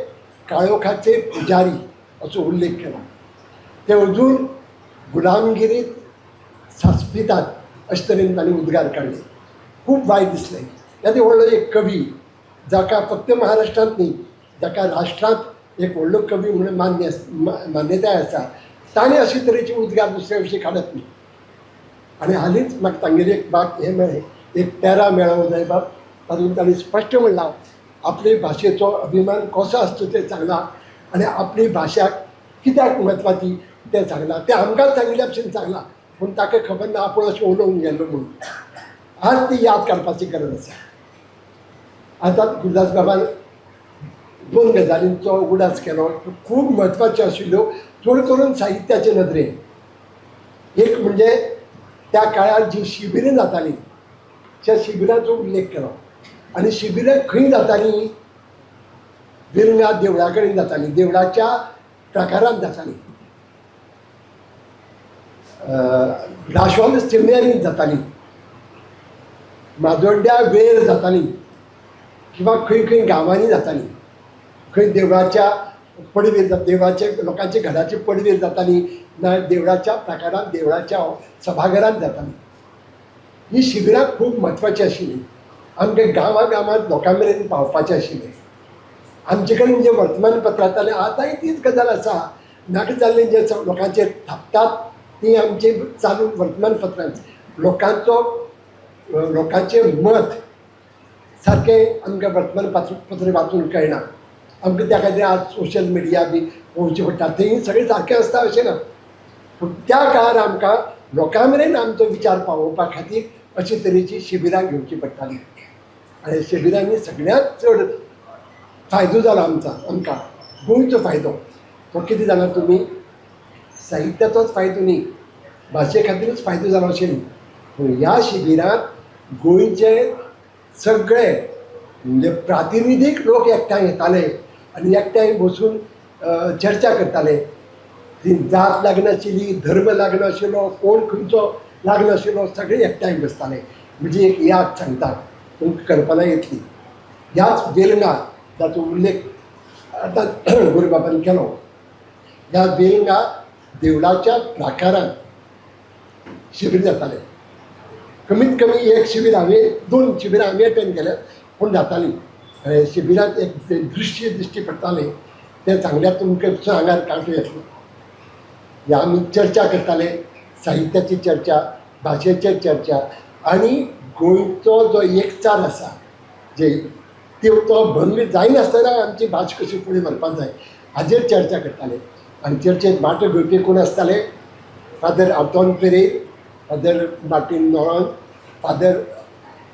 काळोखाचे पुजारी असो उल्लेख केला. ते अजून गुलामगिरीत सांसपितात अशे तरेन तांणी उद्गार काडले. खूब वायट दिसलें. येदो व्हडलो एक कवी जाका फक्त महाराष्ट्रांत न्ही, जाका राष्ट्रांत एक व्हडलो कवी म्हणून मान्यताय आसा, ताणें अशे तरेचे उद्गार दुसऱ्या विशीं काडप न्ही. आनी हालींच म्हाका तांगेली एक बात हें मेळ्ळें, एक पॅरा मेळ्ळो उदयबाब, तातूंत ताणें स्पश्ट म्हणलां, आपले भाशेचो अभिमान कसो आसचो तें सांगलां आनी आपली भाशा कित्याक म्हत्वाची तें सांगलां. तें आमकांच सांगिल्ल्या भशेन सांगलां, पूण ताका खबर ना आपूण अशें उलोवंक गेल्लो म्हणून. आज ती याद काडपाची गरज आसा. आतां गुरुदास बाबान दोन गजालींचो उगडास केलो, त्यो खूब म्हत्वाच्यो आशिल्ल्यो, चड करून साहित्याचे नदरेन. एक म्हणजे त्या काळार जीं शिबिरां जातालीं त्या शिबिरांचो उल्लेख केलो. आनी शिबिरां खंय जातालीं? विरंगा देवळा कडेन जातालीं, देवळाच्या प्रकारांत जातालीं, राशोल सेमिनारींत जातालीं, माजोड्ड्या वेर जातालीं, किंवा खंय खंय गांवांनी जातालीं, खंय देवळाच्या पडवेर, देवळाचे लोकांच्या घराचे पडवेर जातालीं, ना देवळाच्या प्रकारांत, देवळाच्या सभाघरांत जातालीं. ही शिबिरां खूब म्हत्वाचीं आशिल्लीं. आमकां गांवां गांवांत लोकां मेरेन पावपाचें आशिल्लें. आमचे कडेन जें वर्तमानपत्रांतलें आतांय तीच गजाल आसा. नाका जाल्लें जें लोकांचेर थापतात ती आमची चालू वर्तमानपत्रां. लोकांचो लोकांचें मत सारकें आमकां वर्तमानपत्र वाचून कळना. आमकां त्या खातीर आज सोशल मिडिया बी पळोवचें पडटा, थंय सगळें सारकें आसता अशें ना. पूण त्या काळार आमकां लोकां मेरेन आमचो विचार पावोवपा खातीर अशे तरेची शिबिरां घेवची पडटालीं आनी शिबिरांनी सगळ्यांत चड फायदो जालो आमचा आमकां गोंयचो फायदो. तो कितें जाणा तुमी, साहित्याचोच फायदो न्ही, भाशे खातीरूच फायदो जालो अशें न्ही, पूण ह्या शिबिरांत गोंयचे सगळे म्हणजे प्रातिनिधीक लोक एकठांय येताले आनी एकठांय बसून चर्चा करताले. ती जात लागनाशिल्ली, धर्म लागनाशिल्लो, कोण खंयचो लागनाशिल्लो, सगळे एकठांय बसताले. म्हणजे एक याद सांगता, तुमकां कल्पना येतली. ह्याच वेलंगा जाचो उल्लेख आतां गुरुबाबान केलो, ह्या वेलंगा देवळाच्या प्राकारांत शिबीर जातालें. कमीत कमी एक शिबीर हांवें, 2 शिबिरां आमी अटेंड केल्यात, पूण जातालीं. शिबिरांत एक दृश्य दिश्टी पडटालें तें सांगल्यार तुमकां आंगार कांटो येतलो. ह्या आमी चर्चा करताले, साहित्याची चर्चा, भाशेचेर चर्चा, आनी गोंयचो जो एकचार आसा जे तो भंग जायनासतना आमची भास कशी फुडें व्हरपाक जाय हाजेर चर्चा करताले. आनी चर्चेत वांटो घेवपी कोण आसताले, Father Anton Pereira, Father Martin Noronha, Father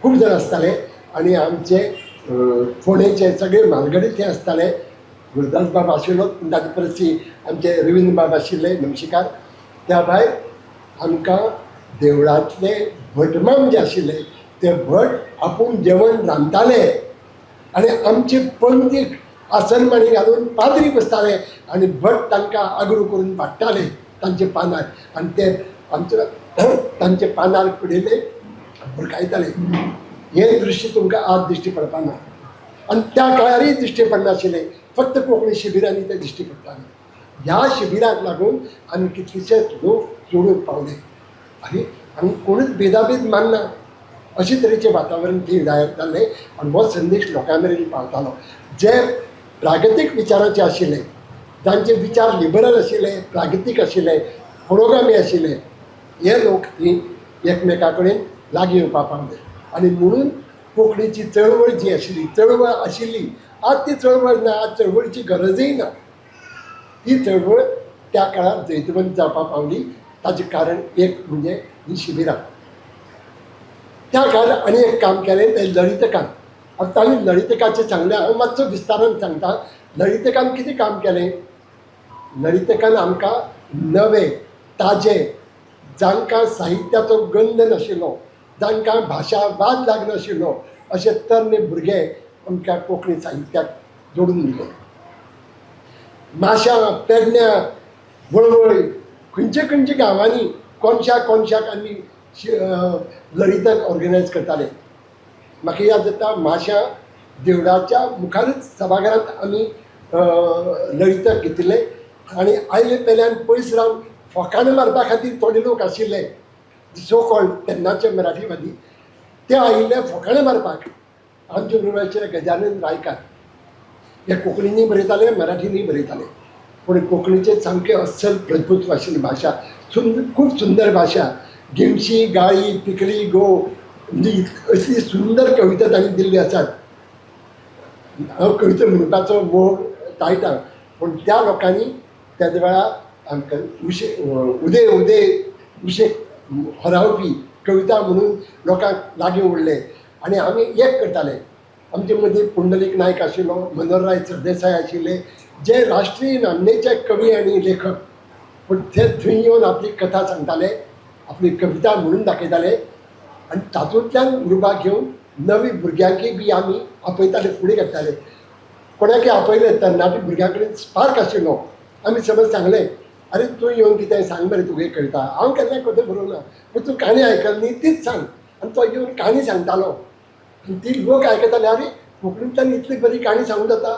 खूब जाण आसताले. आनी आमचे फोंडेचे सगळे म्हालगडे थंय आसताले. गुरुदास बाब आशिल्लो, पूण ताचे परस आमचे रविंद्र बाब आशिल्ले नमशीकार. त्या भायर आमकां देवळांतले भटमाम जे आशिल्ले ते भट आपूण जेवण रांदताले आनी आमचे पंथीक आसनमाणी घालून पाद्री बसताले आनी भट तांकां आग्रो करून वाडटाले तांचे पानार, आनी ते आमचे तांचे पानार पडिल्ले भुरकायताले. हें दृश्य तुमकां आज दिश्टी पडपा ना आनी त्या काळारय दिश्टी पडनाशिल्लें, फक्त कोंकणी शिबिरांनी तें दिश्टी पडटालें. ह्या शिबिराक लागून आमी कितलेशेच लोक जोडूंक पावले आनी आमी कोणूच भेदाभेद मानना अशे तरेचें वातावरण थंय जाल्लें आनी हो संदेश लोकां मेरेन पावतालो. जे प्रागतीक विचाराचे आशिल्ले, जांचे विचार लिबरल आशिल्ले, प्रागतीक आशिल्ले, पुरोगामी आशिल्ले, हे लोक थंय एकमेका कडेन लागीं येवपाक पावले. आनी म्हणून कोंकणीची चळवळ जी आशिल्ली, चळवळ आशिल्ली, आज ती चळवळ ना, आज चळवळीची गरजूय ना. ती चळवळ त्या काळार जैतवंत जावपाक पावली. ताचें कारण एक म्हणजे ही शिबिरां. त्या काळार आनी एक काम केलें तें लळितकान. आतां तांणी लळितकाचें सांगलें, हांव मातसो विस्तारान सांगता. लळितकान कितें काम केलें, लळितकान आमकां नवे ताजे, जांकां साहित्याचो गंध नाशिल्लो, जांकां भाशावाद लागनाशिल्लो, अशे तरणे भुरगे आमकां कोंकणी साहित्याक जोडून दिले. माश्यां, पेडण्यां, वळवय, खंयचे खंयचे गांवांनी कोनशा कोनशाक आमी लळितक ऑर्गनायज करताले. म्हाका याद जाता, माश्यां देवळाच्या मुखारच सभाघरांत आमी लळितक घेतिल्लें आनी आयले पेल्यान पयस रावन फोकाणां मारपा खातीर थोडे लोक आशिल्ले, सो कॉल्ड तेन्नाचे मराठीवादी, ते आयिल्ले फोकाणां मारपाक. आमचे बरोबर आशिल्ले गजानन रायकार, हे कोंकणींनी बरयताले, मराठींनी बरयताले, पूण कोंकणीचें सामकें अस्सल प्रभुत्व आशिल्ली भाशा, खूब सुंदर भाशा. गिमशी गाळी पिकली गो, म्हणजे असली सुंदर कविता तांणी दिल्ली आसात. हांव कविता म्हणपाचो मोग टाळटा, पूण त्या लोकांनी तेद वेळार आमकां उशे उदे उदे उशे होरावपी कविता म्हणून लोकांक लागीं ओडले आनी आमी एक करताले. आमचे मदीं पुंडलीक नायक आशिल्लो, मनोहरराय सरदेसाय आशिल्ले, जे राष्ट्रीय नामनेचे कवी आनी लेखक, पूण ते थंय येवन आपली कथा सांगताले, आपली कविता म्हणून दाखयताले आनी तातूंतल्यान उर्बा घेवन नवी भुरग्यांकय बी आमी आपयताले, फुडें काडटाले. कोणाकय आपयले तरणाटे भुरग्यां कडेन स्पार्क आशिल्लो, आमी समज सांगलें, अरे तूं येवन कितें सांग मरे तुगे कविता, हांव केन्ना कविता बरोवना, पूण तूं काणी आयकली न्ही तीच सांग. आनी तो येवन काणी सांगतालो आनी ती लोक आयकताले, अरे कोंकणींतल्यान इतली बरी काणी सांगूं जाता.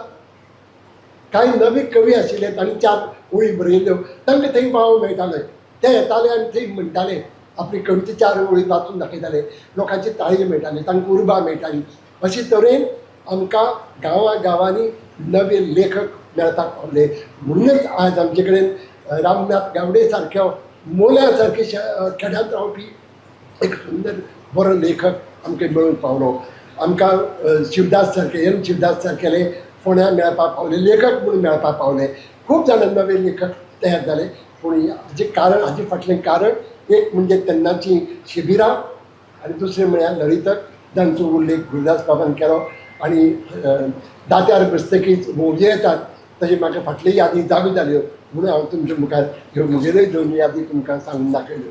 कांय नवे कवी आशिल्ले, तांणी 4 ओळी बरयल्ल्यो, तांकां थंय वाव मेळटाले, ते येताले आनी थंय म्हणटाले, आपली कविता 4 ओळी वाचून दाखयताले, लोकांची ताळी मेळटाली, तांकां उर्बा मेळटाली. अशे तरेन आमकां गांवां गांवांनी नवे लेखक मेळपाक पावले. म्हणूनच आज आमचे कडेन रामनाथ गावडे सारक्या मोल्या सारके खेड्यांत रावपी एक सुंदर बरो लेखक आमकां मेळूंक पावलो. आमकां शिवदास सारके, एम शिवदास सारकेले फोंड्या मेळपाक पावले, लेखक म्हणून मेळपाक पावले. खूब जाणां नवे लेखक तयार जाले. पूण हाजें कारण, हाजे फाटलें कारण एक म्हणजे तेन्नाची शिबिरां आनी दुसरें म्हळ्यार लळितक, जांचो उल्लेख गुरुदास बाबान केलो. आनी दात्यार बसतकीच भोवजे येतात तशें म्हाका फाटली यादी जागो जाल्यो म्हणून हांव तुमच्या मुखार ह्यो म्हगेल्यो दोन यादी तुमकां सांगून दाखयल्यो.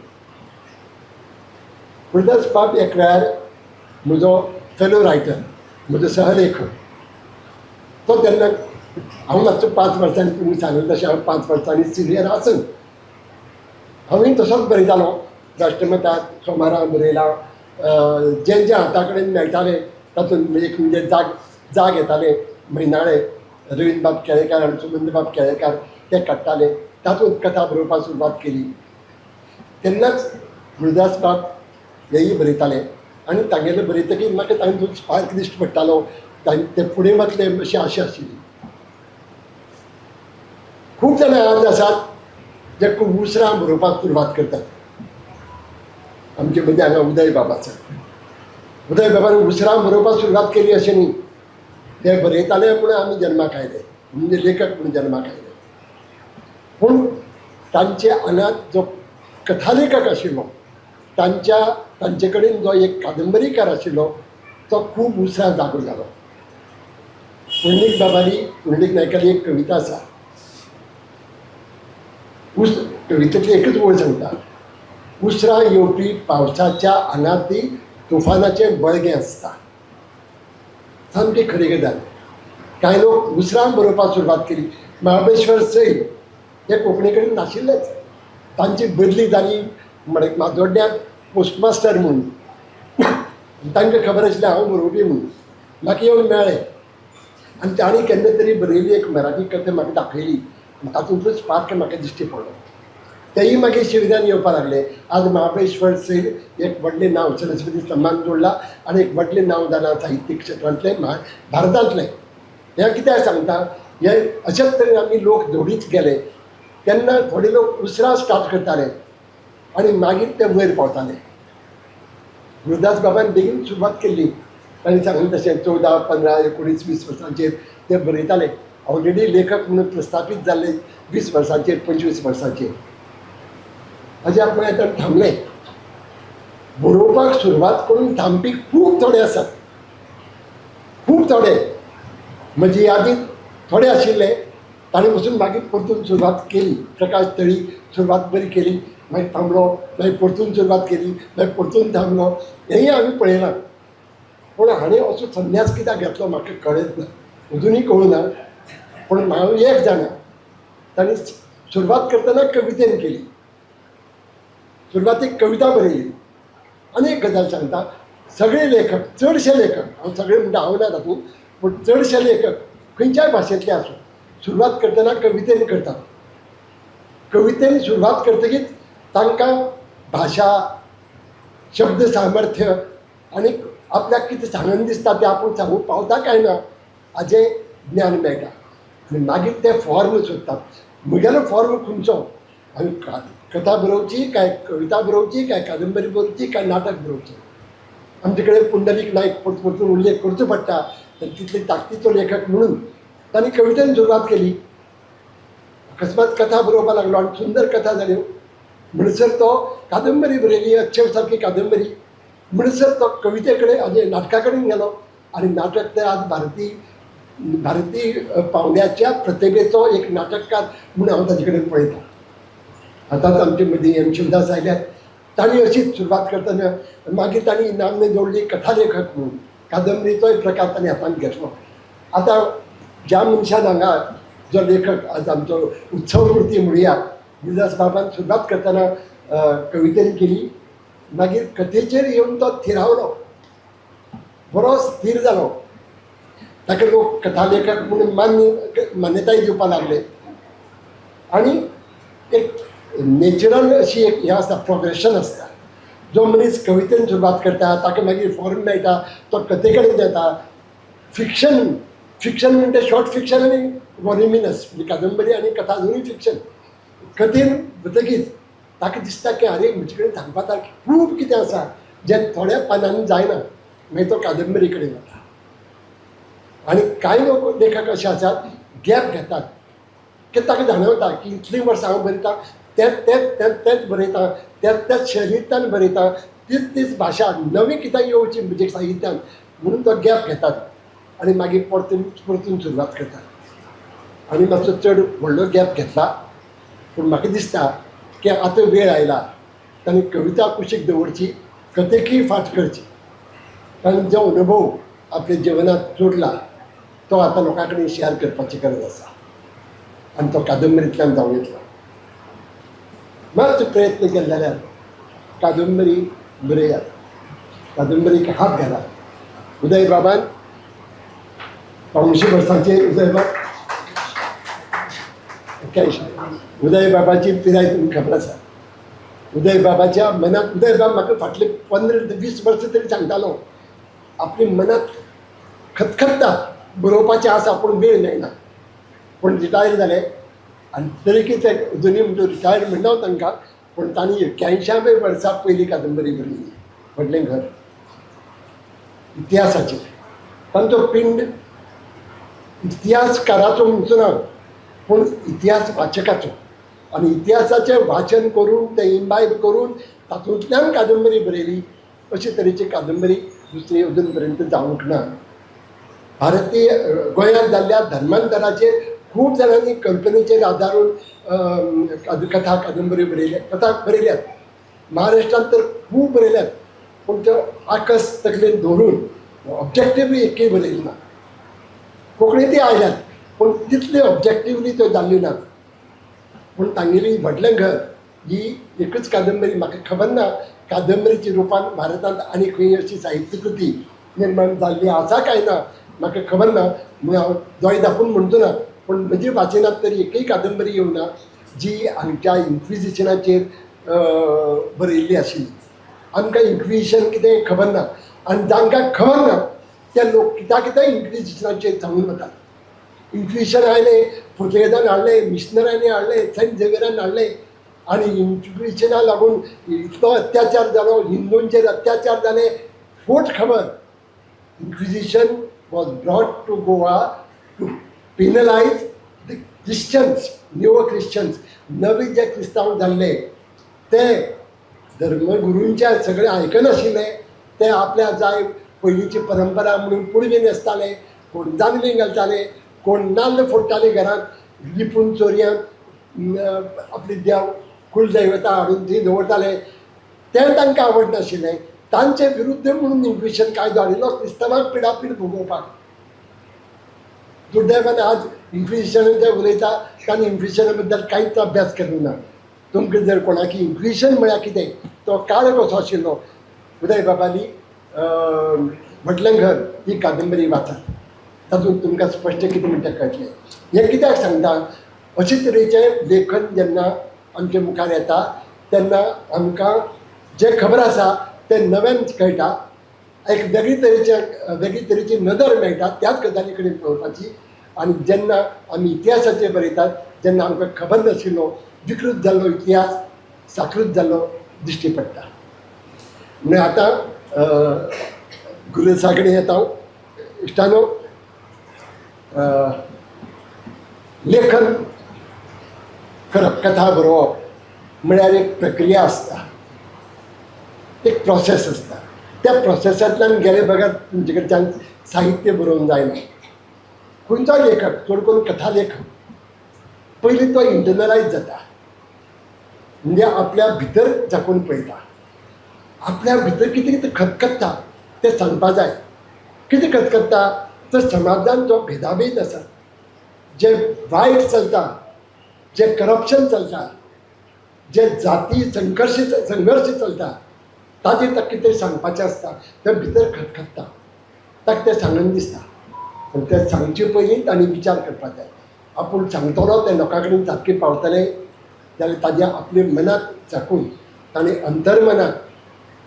गुरुदास बाब एक वेळार म्हजो फेलो रायटर, म्हजो सहलेखक. तो तेन्ना हांव मातसो 5 वर्सांनी, तुमी सांगलें तशें हांव 5 वर्सांनी सिनियर आसून हांवूय तसोच बरयतालो. राष्ट्रमतात, सोमारा बरयलां, जें जें हाता कडेन मेळटालें तातूंत एक म्हणजे जाग जाग येतालें म्हयनाळे, रवींद्रबाब केळेकार आनी सुमंतबाब केळेकार ते काडटाले, तातूंत कथा बरोवपाक सुरवात केली. तेन्नाच गुरुदास बाब हेय बरयताले आनी तांगेले बरयतकीर म्हाका तांचो स्पार्क दिश्टी पडटालो. ते फुडें वतले अशी आशा आशिल्ली. खूब जाणां आज आसात जे खूब उसरां बरोवपाक सुरवात करतात. आमचे मदीं हांगा उदय बाब आसा. उदय बाबान उसरां बरोवपाक सुरवात केली अशें न्ही, ते बरयताले म्हूण आमी जल्माक आयले, म्हणजे लेखक म्हूण जल्माक आयले. पूण तांचे आंगांत जो कथालेखक आशिल्लो, तांचे कडेन जो एक कादंबरीकार आशिल्लो तो खूब उसरां जागो जालो. पुंडलीक बाबाली, पुंडलीक नायकाली एक कविता आसा. कवितेतली एकच ओळ सांगता, उसरां येवपी पावसाच्या आंगांतय तुफानाचें बळगें आसता. सामकी खरी गजाल. कांय लोक उसरां बरोवपाक सुरवात केली. महाबळेश्वर सैल हे कोंकणी कडेन नाशिल्लेच. तांची बदली जाली माजोड्ड्यांत पोस्टमास्टर म्हणून. तांकां खबर आशिल्लें हांव बरोवपी म्हणून. म्हाका येवन मेळ्ळे आनी तांणी केन्ना तरी बरयल्ली एक मराठी कथा म्हाका दाखयली आनी तातूंतलोच स्पार्क म्हाका दिश्टी पडलो. तेय मागीर शिवदान येवपाक लागले. आज महाबळेश्वर सैल एक व्हडलें नांव, सरस्वती सन्मान जोडला आनी एक व्हडलें नांव जालां साहित्यीक क्षेत्रांतलें, भारतांतलें. हें कित्याक सांगता, हें अशेच तरेन आमी लोक जोडीत गेले तेन्ना थोडे लोक उसरां स्टार्ट करताले आनी मागीर ते वयर पावताले. गुरुदास बाबान बेगीन सुरवात केल्ली. तांणी सांगलें तशें 14, 15, 19, 20 वर्सांचेर ते बरयताले. ऑलरेडी लेखक म्हणून प्रस्थापीत जाल्ले 20 वर्सांचेर, 25 वर्सांचेर. हाजे आपणाक आतां थांबले. बरोवपाक सुरवात करून थांबपी खूब थोडे आसात, खूब थोडे. म्हजे यादींत थोडे आशिल्ले, ताणें पसून मागीर परतून सुरवात केली. प्रकाश तळी सुरवात बरी केली, मागीर थांबलो, मागीर परतून सुरवात केली, मागीर परतून थांबलो. हेंय हांवें पळयलां. पूण हाणें असो संन्यास कित्याक घेतलो म्हाका कळत ना, अजुनूय कळूं ना. पूण हांव एक जाणा, ताणें सुरवात करतना कवितेन केली. सुरवातीक कविता बरयली. आनी एक गजाल सांगता, सगळे लेखक, चडशे लेखक, हांव सगळे म्हणटा हांव ना तातूंत, पूण चडशे लेखक खंयच्याय भाशेंतले आसूं, सुरवात करतना कवितेन करतात. कवितेन सुरवात करतकीच तांकां भाशा, शब्द सामर्थ्य आनी आपल्याक कितें सांगन दिसता तें आपूण सांगूंक पावता काय ना हाजें ज्ञान मेळटा. आनी मागीर ते फॉर्म सोदतात. म्हगेलो फॉर्म खंयचो, हांवें कथा बरोवची काय कविता बरोवची काय कादंबरी बरोवची काय नाटक बरोवचें. आमचे कडेन पुंडलीक नायक परतून परतून उल्लेख करचो पडटा, तर तितले ताकदीचो लेखक म्हणून तांणी कवितेन सुरवात केली. अकस्मात कथा बरोवपाक लागलो आनी सुंदर कथा जाल्यो. म्हणसर तो कादंबरी बरयली, अच्छेव सारकी कादंबरी. म्हणसर तो कविते कडेन म्हणजे नाटका कडेन गेलो आनी नाटक तर आज भारतीय भारतीय पावंड्याच्या प्रतिभेचो एक नाटककार म्हणून हांव ताजे कडेन पळयतां. आतांच आमचे मदीं एम शिवदास आयल्यात. तांणी अशीच सुरवात करतना मागीर तांणी नामने जोडली कथालेखक म्हणून. कादंबरीचोय प्रकार तांणी हातांत घेतलो. आतां ज्या मनशान हांगा जो लेखक आज आमचो उत्सवमूर्ती म्हणया, गुरुदास बाबान सुरवात करतना कवितेन केली, मागीर कथेचेर येवन तो थिरावलो, बरो स्थीर जालो. ताका लोक कथालेखक म्हणून मान्यताय दिवपाक लागले. आनी एक नेचरल अशी एक हें आसता, प्रोग्रेशन आसता. जो मनीस कवितेन सुरवात करता ताका मागीर फॉर्म मेळटा, तो कथे कडेन येता. फिक्शन फिक्शन म्हणटा शॉर्ट फिक्शन आनी वॉल्युमिनस म्हणजे कादंबरी आनी कथा दोनूय फिक्शन. कथेन वतकीच ताका दिसता की आरे म्हजे कडेन सांगपा सारकें खूब कितें आसा जें थोड्या पानांनी जायना, मागीर तो कादंबरी कडेन वता. आनी कांय लोक लेखक अशे आसात गॅप घेतात की ताका जाणवता की इतलीं वर्सां हांव बरयतां तेंच तेंच तेंच तेंच बरयतां, त्याच त्याच शैलींतल्यान बरयतां, तीच तीच भाशा, नवी कितें येवची म्हज्या साहित्यान म्हणून तो गॅप घेतात आनी मागीर परतून परतून सुरवात करतात. आनी मातसो चड व्हडलो गॅप घेतला, पूण म्हाका दिसता की आतां वेळ आयला तांणी कविता कुशीक दवरची, कथेकय फाट करची, कारण जो अनुभव आपल्या जिवनांत जोडला तो आतां लोकां कडेन शेअर करपाची गरज आसा आनी तो कादंबरींतल्यान जावं येतलो. मातसो प्रयत्न केलो जाल्यार कादंबरी बरयात, कादंबरीक हात घालात. उदयबाबान 85 वर्सांचेर उदयबाब 81, उदयबाबाची पिराय तुमकां खबर आसा. उदयबाबाच्या मनांत, उदयबाब म्हाका फाटले 15 ते 20 वर्सां तरी सांगतालो आपल्या मनांत खतखत्ता बरोवपाचें आसा पूण वेळ मेळना. पूण रिटायर जाले आनी तरीकय ते अजुनूय म्हणटा रिटायर म्हणना तांकां, पूण तांणी 81व्या वर्सा पयली कादंबरी बरयली, व्हडलें घर, इतिहासाचेर. तांचो पिंड इतिहासकाराचो म्हणचो ना, पूण इतिहास वाचकाचो, आनी इतिहासाचें वाचन करून तें इम्बायब करून तातूंतल्यान कादंबरी बरयली. अशे तरेची कादंबरी दुसरी अजून पर्यंत जावंक ना. भारतीय गोंयांत जाल्ल्या धर्मांतराचेर खूब जाणांनी कल्पनेचेर आदारून कथा कादंबरी बरयल्या, कथा बरयल्यात. महाराष्ट्रांत तर खूब बरयल्यात, पूण त्यो आकस तकलेन दवरून ऑब्जेक्टिवली एकय बरयली ना. कोंकणींतय आयल्यात पूण तितले ऑब्जेक्टिवली त्यो जाल्ल्यो नात. पूण तांगेली व्हडलें घर ही एकूच कादंबरी, म्हाका खबर ना कादंबरीच्या रुपान भारतांत आनी खंय अशी साहित्यकृती निर्माण जाल्ली आसा काय ना म्हाका खबर ना, म्हणून हांव दोळे धांपून म्हणचो ना, पूण म्हजे वाचनांत तरी एकय कादंबरी येवना जी हांगच्या इन्क्विजिशनाचेर बरयल्ली आशिल्ली. आमकां इन्क्विजिशन कितें खबर ना आनी जांकां खबर ना ते लोक कित्याक कितें इन्क्विजिशनाचेर सांगून वतात. इन्क्विजिशन आयलें, पुर्तुगेजान हाडलें, मिशनरांनी हाडलें, सेंट झेवियरान हाडलें आनी इन्क्विजिशना लागून इतलो अत्याचार जालो, हिंदूंचेर अत्याचार जाले. फोट खबर. Inquisition was brought to Goa to penalise the Christians, new Christians, नवे जे क्रिस्तांव जाल्ले ते धर्मगुरूंच्या सगळे आयकनाशिल्ले, ते आपल्या जाय पयलींची परंपरा म्हणून पुडवी न्हेसताले, कोण जानवीं घालताले, कोण नाल्ल फोडटाले घरांत लिपून चोरयान आपली देव कुलदैवता हाडून थंय दवरताले. तें तांकां आवडनाशिल्लें. तांचे विरुद्ध म्हणून इन्क्विजिशन कायदो हाडिल्लो क्रिस्तांवांक पिडापीड भोगोवपाक. दुर्दैवान आज इन्क्विजिशन जे उलयता तांणी इन्क्विजिशना बद्दल कांयच अभ्यास करूंक ना. तुमकां जर कोणाकी इन्क्विजिशन म्हळ्यार कितें, तो काळ कसो आशिल्लो, उदय बाबाली व्हडलें घर ही कादंबरी वाचात, तातूंत तुमकां स्पश्ट कितें म्हणटा कळटलें. हें कित्याक सांगता, अशे तरेचें लेखन जेन्ना आमचे मुखार येता तेन्ना आमकां जें खबर आसा तें नव्यान कळटा, एक वेगळी तरेचे वेगळी तरेची नदर मेळटा त्याच गजाली कडेन पळोवपाची. आनी जेन्ना आमी इतिहासाचेर बरयतात जेन्ना आमकां खबर नाशिल्लो विकृत जाल्लो इतिहास साकृत जाल्लो दिश्टी पडटा. म्हणून आतां गुरुदासा कडेन येता हांव. इश्टानो, लेखन करप, कथा बरोवप म्हळ्यार एक प्रक्रिया आसता, एक प्रोसेस आसता. त्या प्रोसेसांतल्यान गेले बगर तुमचे कडच्यान साहित्य बरोवन जायना. खंयचोय लेखक, चड करून कथा लेखक, पयलीं तो इंटरनलायज जाता, म्हणजे आपल्या भितर झाकून पळयता, आपल्या भितर कितें कितें खतखत्ता तें सांगपा जाय. कितें खतखत्ता तर समाजान जो भेदाभेद आसा, जें वायट चलता, जें करप्शन चलता, जे जाती संघर्श संघर्श चलता, ताजेर ताका कितें सांगपाचें आसता, तें भितर खतखत्ता, ताका तें सांगन दिसता. पूण तें सांगचे पयलीं तांणी विचार करपाक जाय, आपूण सांगतलो तें लोकां कडेन सारकें पावतलें जाल्यार ताजें आपल्या मनाक झाकून ताणें अंतर्मनाक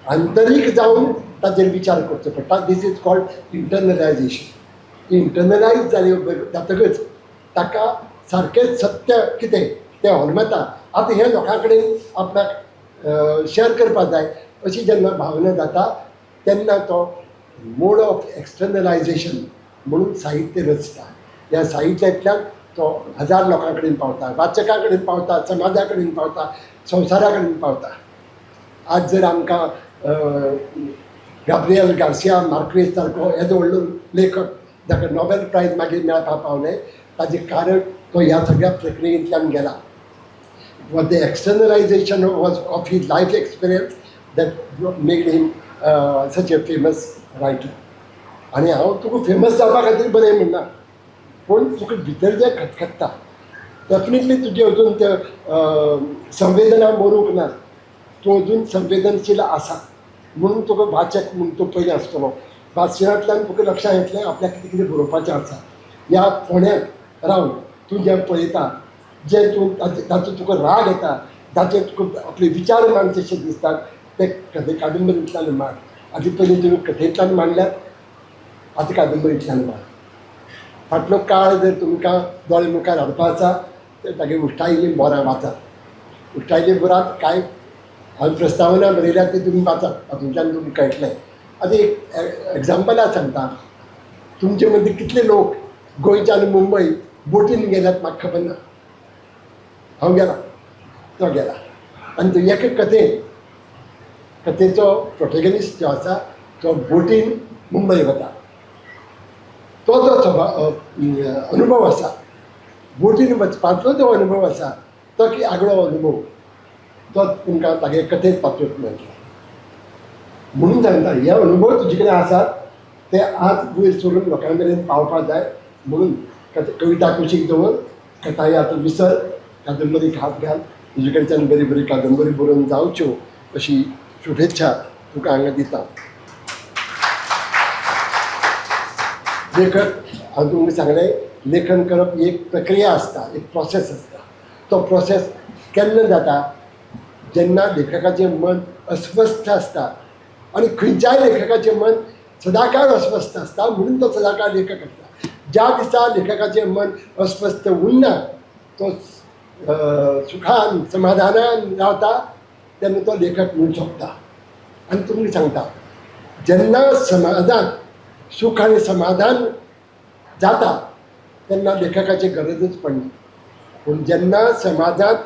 आंतरीक जावन ताजेर विचार करचो पडटा. This is called internalisation. इंटरनलायज जाली जातकच ताका सारकें सत्य कितें तें होलमता. आतां हें लोकां कडेन आपणाक शेअर करपाक जाय अशी जेन्ना भावना जाता तेन्ना तो मोड ऑफ एक्सटर्नलायजेशन म्हणून साहित्य रचता. ह्या साहित्यांतल्यान तो हजार लोकां कडेन पावता, वाचकां कडेन पावता, समाजा कडेन पावता, संवसारा कडेन पावता. आज जर आमकां गाब्रियल गार्सिया मार्क्वेज सारको येदो व्हडलो लेखक जाका नोबेल प्रायज मागीर मेळपाक पावलें, ताजें कारण तो ह्या सगळ्या प्रक्रियेंतल्यान गेला. Was the externalization was of his life experience that made him such a famous writer. आनी हांव तुका फेमस जावपा खातीर बरें म्हणना, पूण तुका भितर जें खतखत्ता डेफिनेटली तुजें अजून ते संवेदना मरूंक ना, तूं अजून संवेदनशील आसा म्हणून तुका वाचक म्हूण तूं पयलीं आसतलो. वाचनांतल्यान तुका लक्षांत येतलें आपल्याक कितें कितें बरोवपाचें आसा. ह्या फोंड्यांत रावन तूं जें पळयता, जें तूं ताचो तुका राग येता, ताचेर तुका आपले विचार मांडचेशे दिसतात, ते कथे कादंबरींतल्यान मांड. आदी पयलीं तुमी कथेंतल्यान मांडल्यात, आतां कादंबरींतल्यान मांड. फाटलो काळ जर तुमकां दोळे मुखार हाडपा आसा तर तागे उश्टायिल्लीं बोरां वाचात. उश्टायिल्लीं बोरांत कांय हांवें प्रस्तावना बरयल्या ती तुमी वाचात, तातूंतल्यान तुमकां कळटलें. आतां एक एग्जाम्पला सांगता, तुमचे मदीं कितले लोक गोंयच्यान मुंबय बोटीन गेल्यात म्हाका खबर ना. हांव गेला, तो गेला. आनी तो एके कथेन, कथेचो प्रोटेगनिस्ट जो आसा तो बोटीन मुंबय वता. तो जो स्वभाव अनुभव आसा, बोटीन वचपाचो जो अनुभव आसा तो की आगळो अनुभव, तो तुमकां तागे कथेंत पात्रत मेळटलो. म्हणून सांगता, हे अनुभव तुजे कडेन आसात ते आज वयर सरून लोकां मेरेन पावपाक जाय. म्हणून कविता कुशीक दवर, कथाय आतां विसर, कादंबरीक हात घाल. तुजे कडच्यान बरी बरी कादंबरी बरोवन जावच्यो अशी शुभेच्छा तुका हांगा दिता. लेखक, हांवें तुमकां सांगलें, लेखन करप ही एक प्रक्रिया आसता, एक प्रोसेस आसता. तो प्रोसेस केन्ना जाता, जेन्ना लेखकाचें मन अस्वस्थ आसता. आनी खंयच्याय लेखकाचें मन सदांकाळ अस्वस्थ आसता म्हणून तो सदांकाळ लेखक आसता. ज्या दिसा लेखकाचें मन अस्वस्थ उरना, तो सुखान समाधानान रावता, तेन्ना तो लेखक म्हणून सोंपता. आनी तुमकां सांगता, जेन्ना समाजांत सुख आनी समाधान जाता तेन्ना लेखकाची गरजच पडना. पूण जेन्ना समाजांत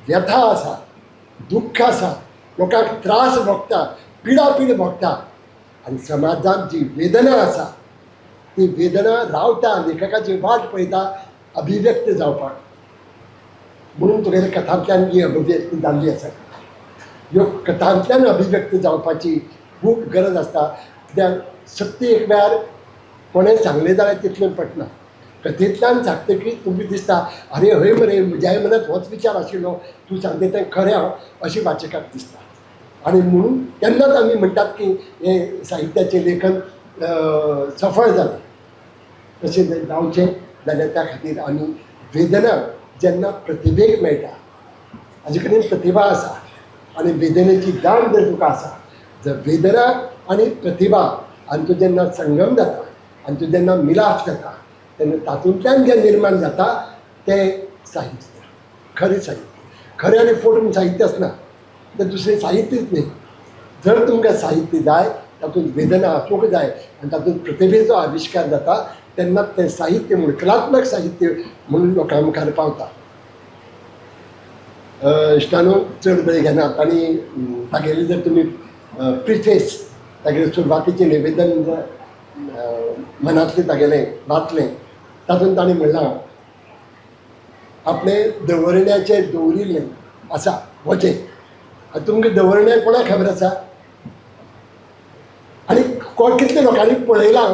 व्यथा आसा, दुख्ख आसा, लोकांक त्रास भोगता, पिडापीड भोगता आनी समाजांत जी वेदना आसा ती वेदना रावता, लेखकाची वाट पळयता अभिव्यक्त जावपाक. म्हणून तुगेल्या कथांतल्यान ही अभिव्यक्ती जाल्ली आसा. ह्यो कथांतल्यान अभिव्यक्त जावपाची खूब गरज आसता. कित्याक सत्य एक वेळार कोणें सांगलें जाल्यार तितलें पटना. कथेंतल्यान सांगतकीर तुमकां दिसता, आरे हय मरे, म्हज्याय मनांत होच विचार आशिल्लो, तूं सांगता तें खरें हांव, अशें वाचकाक दिसता. आनी म्हणून तेन्नाच आमी म्हणटात की हें साहित्याचें लेखन सफळ जालें. तशें जर जावचें जाल्यार त्या खातीर आमी वेदना जेन्ना प्रतिभेक मेळटा, हाजे कडेन प्रतिभा आसा आनी वेदनेची जाण जर तुका आसा, जर वेदना आनी प्रतिभा हांचो जेन्ना संगम जाता, हांचो जेन्ना मिलाफ जाता, तेन्ना तातूंतल्यान जें निर्माण जाता तें साहित्य, खरें साहित्य. खरें आनी फोट साहित्य आसना, तें दुसरें साहित्यच न्ही. जर तुमकां साहित्य जाय, तातूंत वेदना आसूंक जाय आनी तातूंत प्रतिभेचो आविश्कार जाता, तेन्ना तें साहित्य म्हूण कलात्मक साहित्य म्हणून लोकां मुखार पावता. इश्टानो, चड वेळ घेनात. आनी तागेली जर तुमी प्रिफेस, तागेलें सुरवातीचें निवेदन जर मनांतलें तागेलें वाचलें, तातूंत ताणें म्हणलां, आपणें दवरण्याचेर दवरिल्लें आसा वजें. आतां तुमकां दवरण्याक कोणाक खबर आसा आनी कोण कितले लोकांनी पळयलां?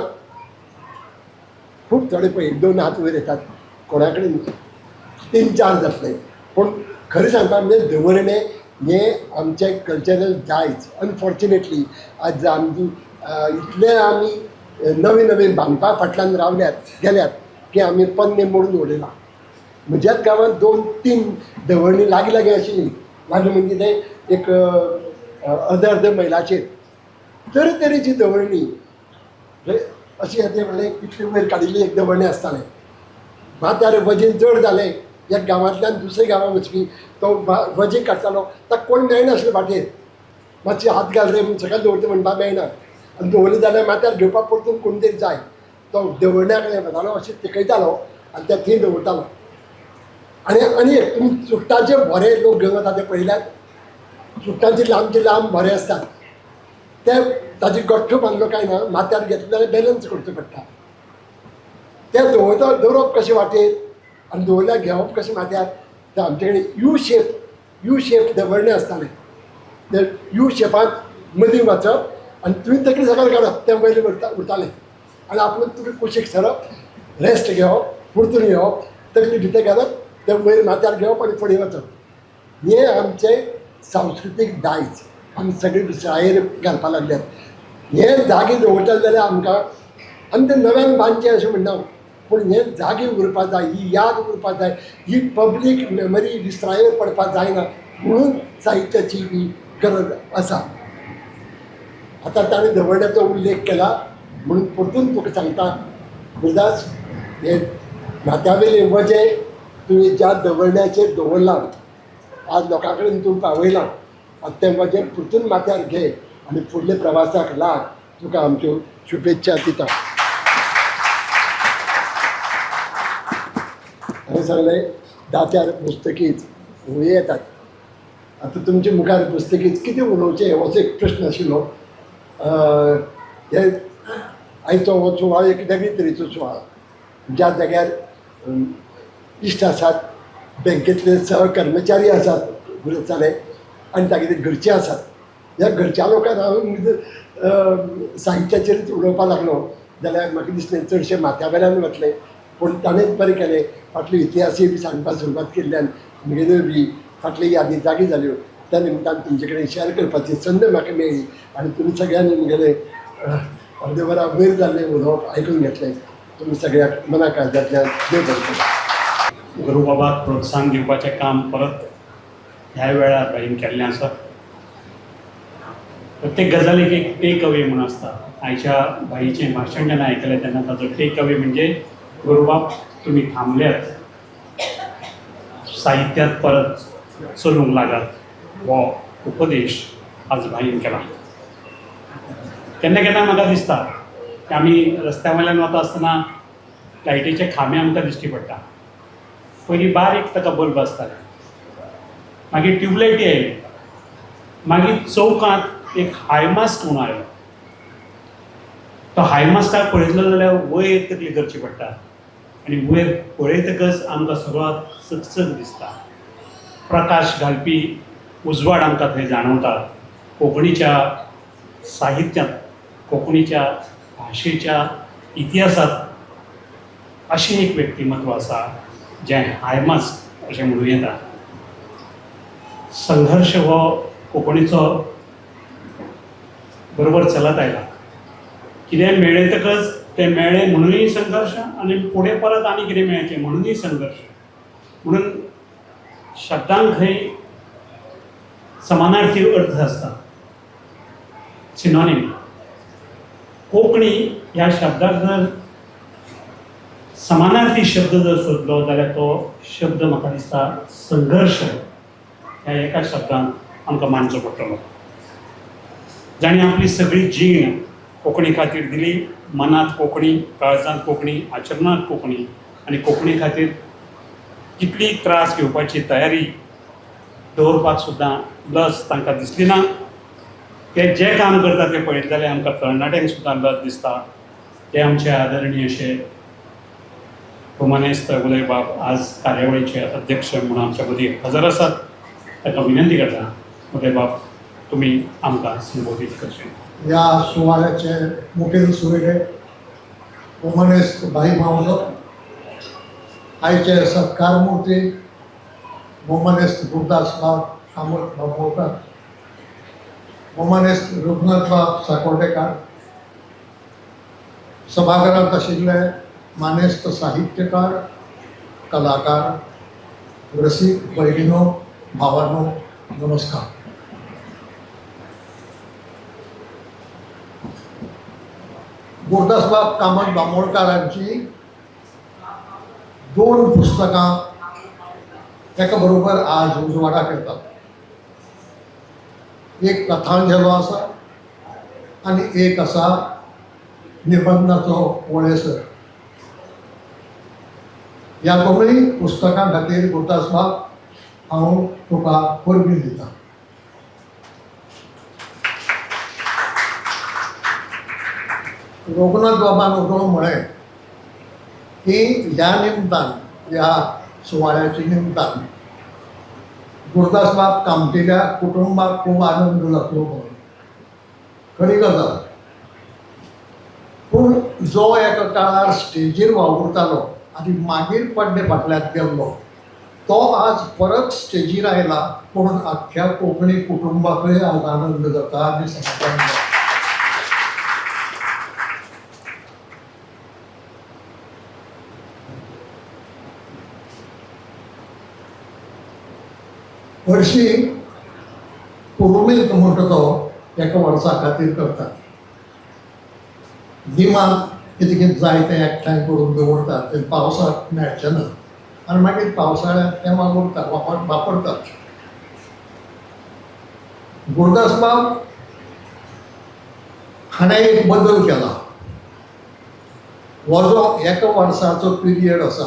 खूब थोडे पळय, एक दोन हात वयर येतात, कोणा कडेन 3-4 जातले. पूण खरें सांगता म्हणजे दवरणें हें आमचें कल्चरल दायज. अनफॉर्च्युनेटली आज आमी इतले आमी नवे नवे बांदपा फाटल्यान रावल्यात गेल्यात की आमी पोन्नें मोडून उडयलां. म्हज्याच गांवांत 2-3 दवरणी लागीं लागीं आशिल्लीं, लागीं म्हणजे तें एक अर्द अर्द मैलाचेर तरेतरेची दवरणी. अशें येदें व्हडलें इतलें वयर काडिल्लें एक दवरणें आसतालें. माथ्यार वजें जड जालें, एक गांवांतल्यान दुसऱ्या गांवांत वचपी तो वजें काडटालो, ताका कोण मेळनासलो वाटेर. मातशें हात घाल रे म्हूण सकयल दवरता म्हणपाक मेळना, आनी दवरलें जाल्यार माथ्यार घेवपाक परतून कोण तरी जाय. तो दवरण्या कडेन वतालो, अशें तेकयतालो आनी त्या थंय दवरतालो. आनी आनी एक तुमी चुट्टांचे भोरे लोक घेवन वता ते पळयल्यात, चुट्टांचे लांबचे लांब भोरे आसतात ते, ताजे गठ्ठो बांदलो काय ना माथ्यार घेतले जाल्यार बॅलन्स करचो पडटा. ते दवरता दवरप कशें वाटेर आनी दवरल्यार घेवप कशें माथ्यार, ते आमचे कडेन यू शेप दवरणे आसतालें. ते you शेपांत मदीं वचप आनी तुवें तकली सकयल काडप, तें वयलें उरतालें आनी आपूण तुमी कुशीक सरप, रेस्ट घेवप, परतून येवप, तकली भितर घालप, तें वयर माथ्यार घेवप आनी फुडें वचप. हें आमचें सांस्कृतीक दायज आमी सगळे विसरायेर घालपाक लागल्यात. हे जागे दवरतले जाल्यार आमकां आनी तें नव्यान बांदचें अशें म्हणना, पूण हे जागे उरपाक जाय, ही याद उरपाक जाय, ही पब्लीक मेमरी विसरायेर पडपाक जायना म्हणून साहित्याची ही गरज आसा. आतां ताणें दवरण्याचो उल्लेख केला म्हणून परतून तुका सांगता गुरदास, हे माथ्यावेलें वजें तुवें ज्या दवरण्याचेर दवरलां, आज लोकां कडेन तूं पावयलां, आतां तें वजें परतून माथ्यार घे आनी फुडल्या प्रवासाक लाग. तुका आमच्यो शुभेच्छा दिता. हांवें सांगलें दात्यार बसतकीच होळी येतात. आतां तुमच्या मुखार बसतकीच कितें उलोवचें हो एक प्रश्न आशिल्लो. हे आयचो हो सुवाळो एक वेगळे तरेचो सुवाळो, ज्या जाग्यार इश्ट आसात, बँकेतले सहकर्मचारी आसात गुरसाले आनी तागेले घरचे आसात. ह्या घरच्या लोकांक हांव साहित्याचेरच उलोवपाक लागलो जाल्यार म्हाका दिसलें चडशें माथ्या वेल्यान वतलें, पूण ताणेंच बरें केलें. फाटली इतिहासूय बी सांगपाक सुरवात केल्ल्यान म्हगेल्यो बी फाटली यादी जागी जाल्यो. त्या निमतान तुमचे कडेन शेअर करपाची संद म्हाका मेळ्ळी आनी तुमी सगळ्यांनी म्हगेलें अर्दे वरा वयर जाल्लें उलोवप आयकून घेतलें. तुमी सगळ्याक मना काळजांतल्यान देव बरें करूं. गुरुबाबाक प्रोत्साहन दिवपाचें काम परत ह्या वेळार भाईन केल्लें आसा. प्रत्येक गजालीक एक टेक अवे म्हूण आसता. आयच्या भाईचें भाशण जेन्ना आयकलें तेन्ना ताचो टेक अवे म्हणजे गुरुबाब तुमी थांबल्यात, साहित्यांत परत चलूंक लागात, हो उपदेश आज भाईन केला. केन्ना केन्ना म्हाका दिसता की आमी रस्त्या वयल्यान वता आसतना लायटीचे खांबे आमकां दिश्टी पडटा. पयलीं बारीक ताका बल्ब आसताले, मागीर ट्युबलायटी आयली, मागीर चौकांत एक हायमास्क म्हणून आयलो. तो हायमास्काक पळयतलो जाल्यार वयर तकली करची पडटा आनी वयर पळयतकच आमकां सगळो चकचक दिसता. प्रकाश घालपी उजवाड आमकां थंय जाणवता. कोंकणीच्या साहित्यांत, कोंकणीच्या भाशेच्या इतिहासांत अशें एक व्यक्तिमत्व आसा जें हायमास्क अशें म्हणूं येता. संघर्श हो कोंकणीचो बरोबर चलत आयला. कितें मेळयतकच तें मेळ्ळें म्हणूनय संघर्श आनी फुडें परत आनी कितें मेळचें म्हणूनय संघर्श. म्हणून शब्दांक खंय समानार्थी अर्थ आसता, सिनॉनीम. कोंकणी ह्या शब्दाक जर समानार्थी शब्द जर सोदलो जाल्यार तो शब्द म्हाका दिसता संघर्श ह्या एका शब्दान आमकां मानचो पडटलो. जाणें आपली सगळी जीण कोंकणी खातीर दिली, मनांत कोंकणी, काळजांत कोंकणी, आचरणांत कोंकणी आनी कोंकणी खातीर कितली त्रास घेवपाची तयारी दवरपाक सुद्दां लज तांकां दिसली ना. ते जें काम करता तें पळयत जाल्यार आमकां तरणाट्यांक सुद्दां लज दिसता. ते आमचे आदरणीय अशे भोवमानेस्त उदयबाब आज कार्यावळीचे अध्यक्ष म्हणून आमच्या मदीं हजर आसात. ताका विनंती करता, उदयबाब तुमी आमकां संबोधीत करचें. ह्या सुवाळ्याचे मुखेल सोयरे भोवमानेस्त भाई मावजो, आयचे सत्कार मूर्ती भोवमानेस्त गुरुदास बाब कामत बाबोळकर, भोवमानेस्त रघुनाथ बाब साकोर्डेकार, सभाघरांत आशिल्ले मानेस्त साहित्यकार, कलाकार, रसीक भयणीनो, भावानो, नमस्कार. गुरुदासबाब कामत बांबोळकारांची दोन पुस्तकां एका बरोबर आज उजवाडाक येतात. एक कथांझेलो आसा आनी एक आसा निबंदाचो वळेसर. ह्या दोनूय पुस्तकां खातीर गुरुदासबाब हांव तुका परबीं दितां. रघुनाथ बाबान उलोवन म्हळें की ह्या निमतान, ह्या सुवाळ्याच्या निमतान गुरुदासबाब कामतील्या कुटुंबाक खूब आनंद जातलो म्हणून. खरी गजाल. पूण जो एका काळार स्टेजीर वावुरतालो आनी मागीर पड्डे फाटल्यान गेल्लो तो आज परत स्टेजीर आयला म्हणून आख्ख्या कोंकणी कुटुंबाकय आज आनंद जाता आनी समाधान जाता. हरशीं पुरुमेंत म्हणटा तो एका वर्सा खातीर करतात. गिमांत कितें कितें जाय तें एकठांय करून दवरतात, तें पावसाक मेळचें ना आनी मागीर पावसाळ्यांत तें वापरतात वापरतात. गुरुदासबाब हाणें एक बदल केला. हो जो एका वर्साचो पिरियड आसा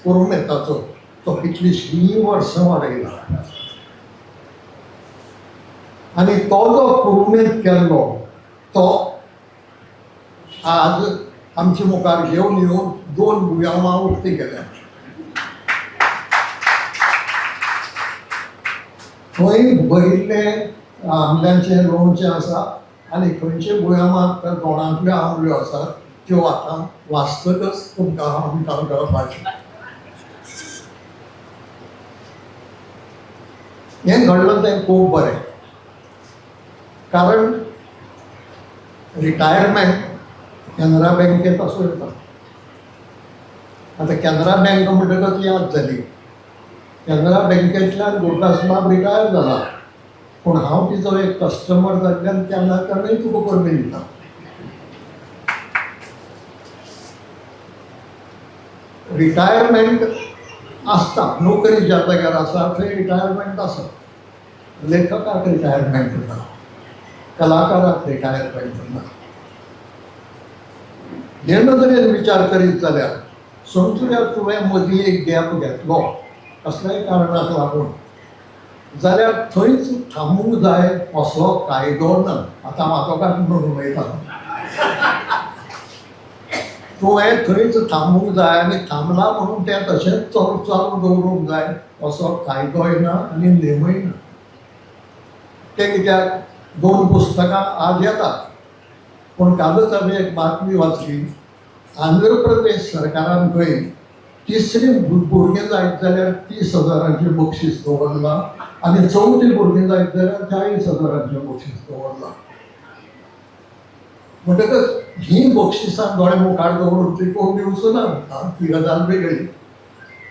पुरुमेंताचो तो कितलींशीं वर्सां वाडयला आनी तो जो पुरुमेंत केल्लो तो आज आमचे मुखार येवन येवन दोन बुयांवां उक्ती केल्या. थंय भरिल्लें आंबल्यांचें लोणचें आसा आनी खंयचे बुयांवां तर दोणांतल्यो आंबल्यो आसात त्यो आतां वाचतकच तुमकां आमकां कळपाचें. हें घडलां तें खूब बरें, कारण रिटायरमेंट कॅनरा बँकेत आसूं येता. आतां कॅनरा बँक म्हणटकच याद जाली, कॅनरा बँकेंतल्यान गुरुदासबाब रिटायर जाला, पूण हांव तिचो एक कस्टमर जाल्ल्यान त्या नात्यानूय तुका परबीं दिता. रिटायरमेंट आसता, नोकरी ज्या जाग्यार आसा थंय रिटायरमेंट आसा. लेखकाक रिटायरमेंट ना, कलाकाराक रिटायरमेंट ना. हे नदरेन विचार करीत जाल्यार समजुया तुवें मदीं एक गॅप घेतलो कसल्याय कारणाक लागून जाल्यार थंयच थांबूंक जाय असो कायदो ना. आतां हांव आदवोगाद म्हणून उलयतां. तुवें थंयच थांबूंक जाय आनी थांबला म्हणून तें तशेंच चालू दवरूंक जाय असो कायदोय ना आनी नेमूय ना. तें कित्याक दोन पुस्तकां आज येतात, पूण कालच आमी एक बातमी वाचली, आंध्र प्रदेश सरकारान खंय तिसरी भुरगें जायत जाल्यार 30,000 बक्षीस दवरलां आनी चवथी भुरगें जायत जाल्यार 40,000 बक्षीस दवरलां. म्हणटकच हीं बक्षिसां दोळे मुखार दवरून ती कोण दिवचो ना, ती गजाल वेगळी,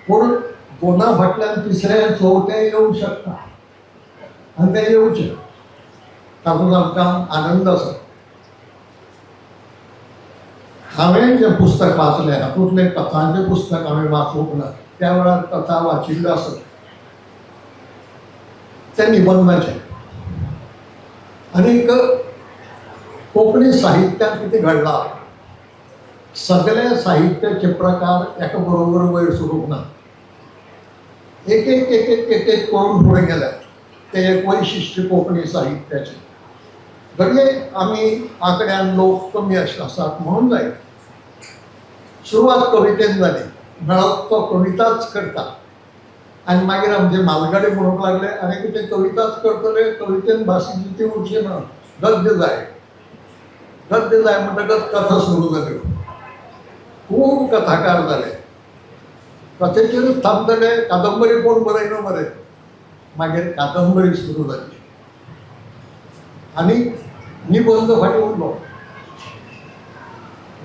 पूण दोना फाटल्यान तिसरें चवथें येवंक शकता आनी तें येवचें, तातूंत आमकां आनंद आसा. हांवें जें पुस्तक वाचलें हातूंतलें कथांचें पुस्तक हांवें वाचूंक ना, त्या वेळार कथा वाचिल्ल्यो आसत, तें निबंदाचें. आनीक कोंकणी साहित्यांत कितें घडलां, सगळे साहित्याचे प्रकार एका बरोबर वयर सरूंक ना, एक एक एक एक एक एक करून फुडें गेल्यात. तें एक वैशिश्ट्य कोंकणी साहित्याचें. घडये आमी आंकड्यान लोक कमी आसात म्हणून जायत. सुरवात कवितेन जाली, मेळत तो कविताच करता आनी मागीर आमचे म्हालगडे म्हणूंक लागले आनी कितें कविताच करतले, कवितेन भास ती उरची ना, गद्य जाय. गद्य जाय म्हणटकच कथा सुरू जाल्यो, खूब कथाकार जाले, कथेचेरूच थांबतले, कादंबरी कोण बरयना मरे. मागीर कादंबरी सुरू जाली आनी निबंद फाटीं उरलो.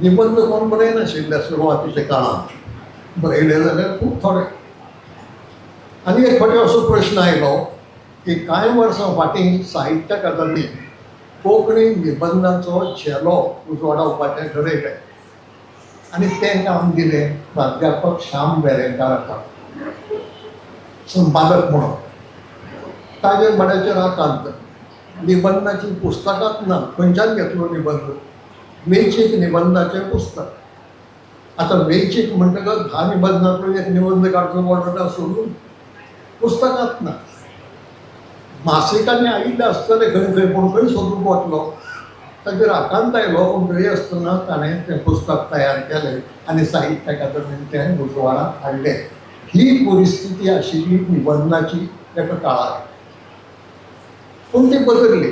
निबंद कोण बरयनाशिल्ले सुरवातीच्या काळांत, बरयले जाल्यार खूब थोडे. आनी एक फावटी असो प्रश्न आयलो की कांय वर्सां फाटीं साहित्य अकादमी कोंकणी निबंदाचो झेलो उजवाडावपाचें ठरयलें आनी तें काम दिलें प्राध्यापक श्याम वेरेंकाराक संपादक म्हणून. ताजेर मड्याचेर आकांत, निबंदाची पुस्तकांच ना, खंयच्यान घेतलो निबंद? वेंचीक निबंदाचें पुस्तक. आतां वेंचीक म्हणटकच 10 निबंदांतलो एक निबंद काडचो पडटा सोडून पुस्तकांत ना. मासिकांनी आयिल्लें आसतलें खंय खंय, पूण खंय सोदूंक वतलो? ताचेर आकांत आयलो. पूण तरी आसतना ताणें तें पुस्तक तयार केलें आनी साहित्य अकादमीन तें उजवाडाक हाडलें. ही परिस्थिती आशिल्ली निबंदाची एका काळार, पूण ती बदल्ली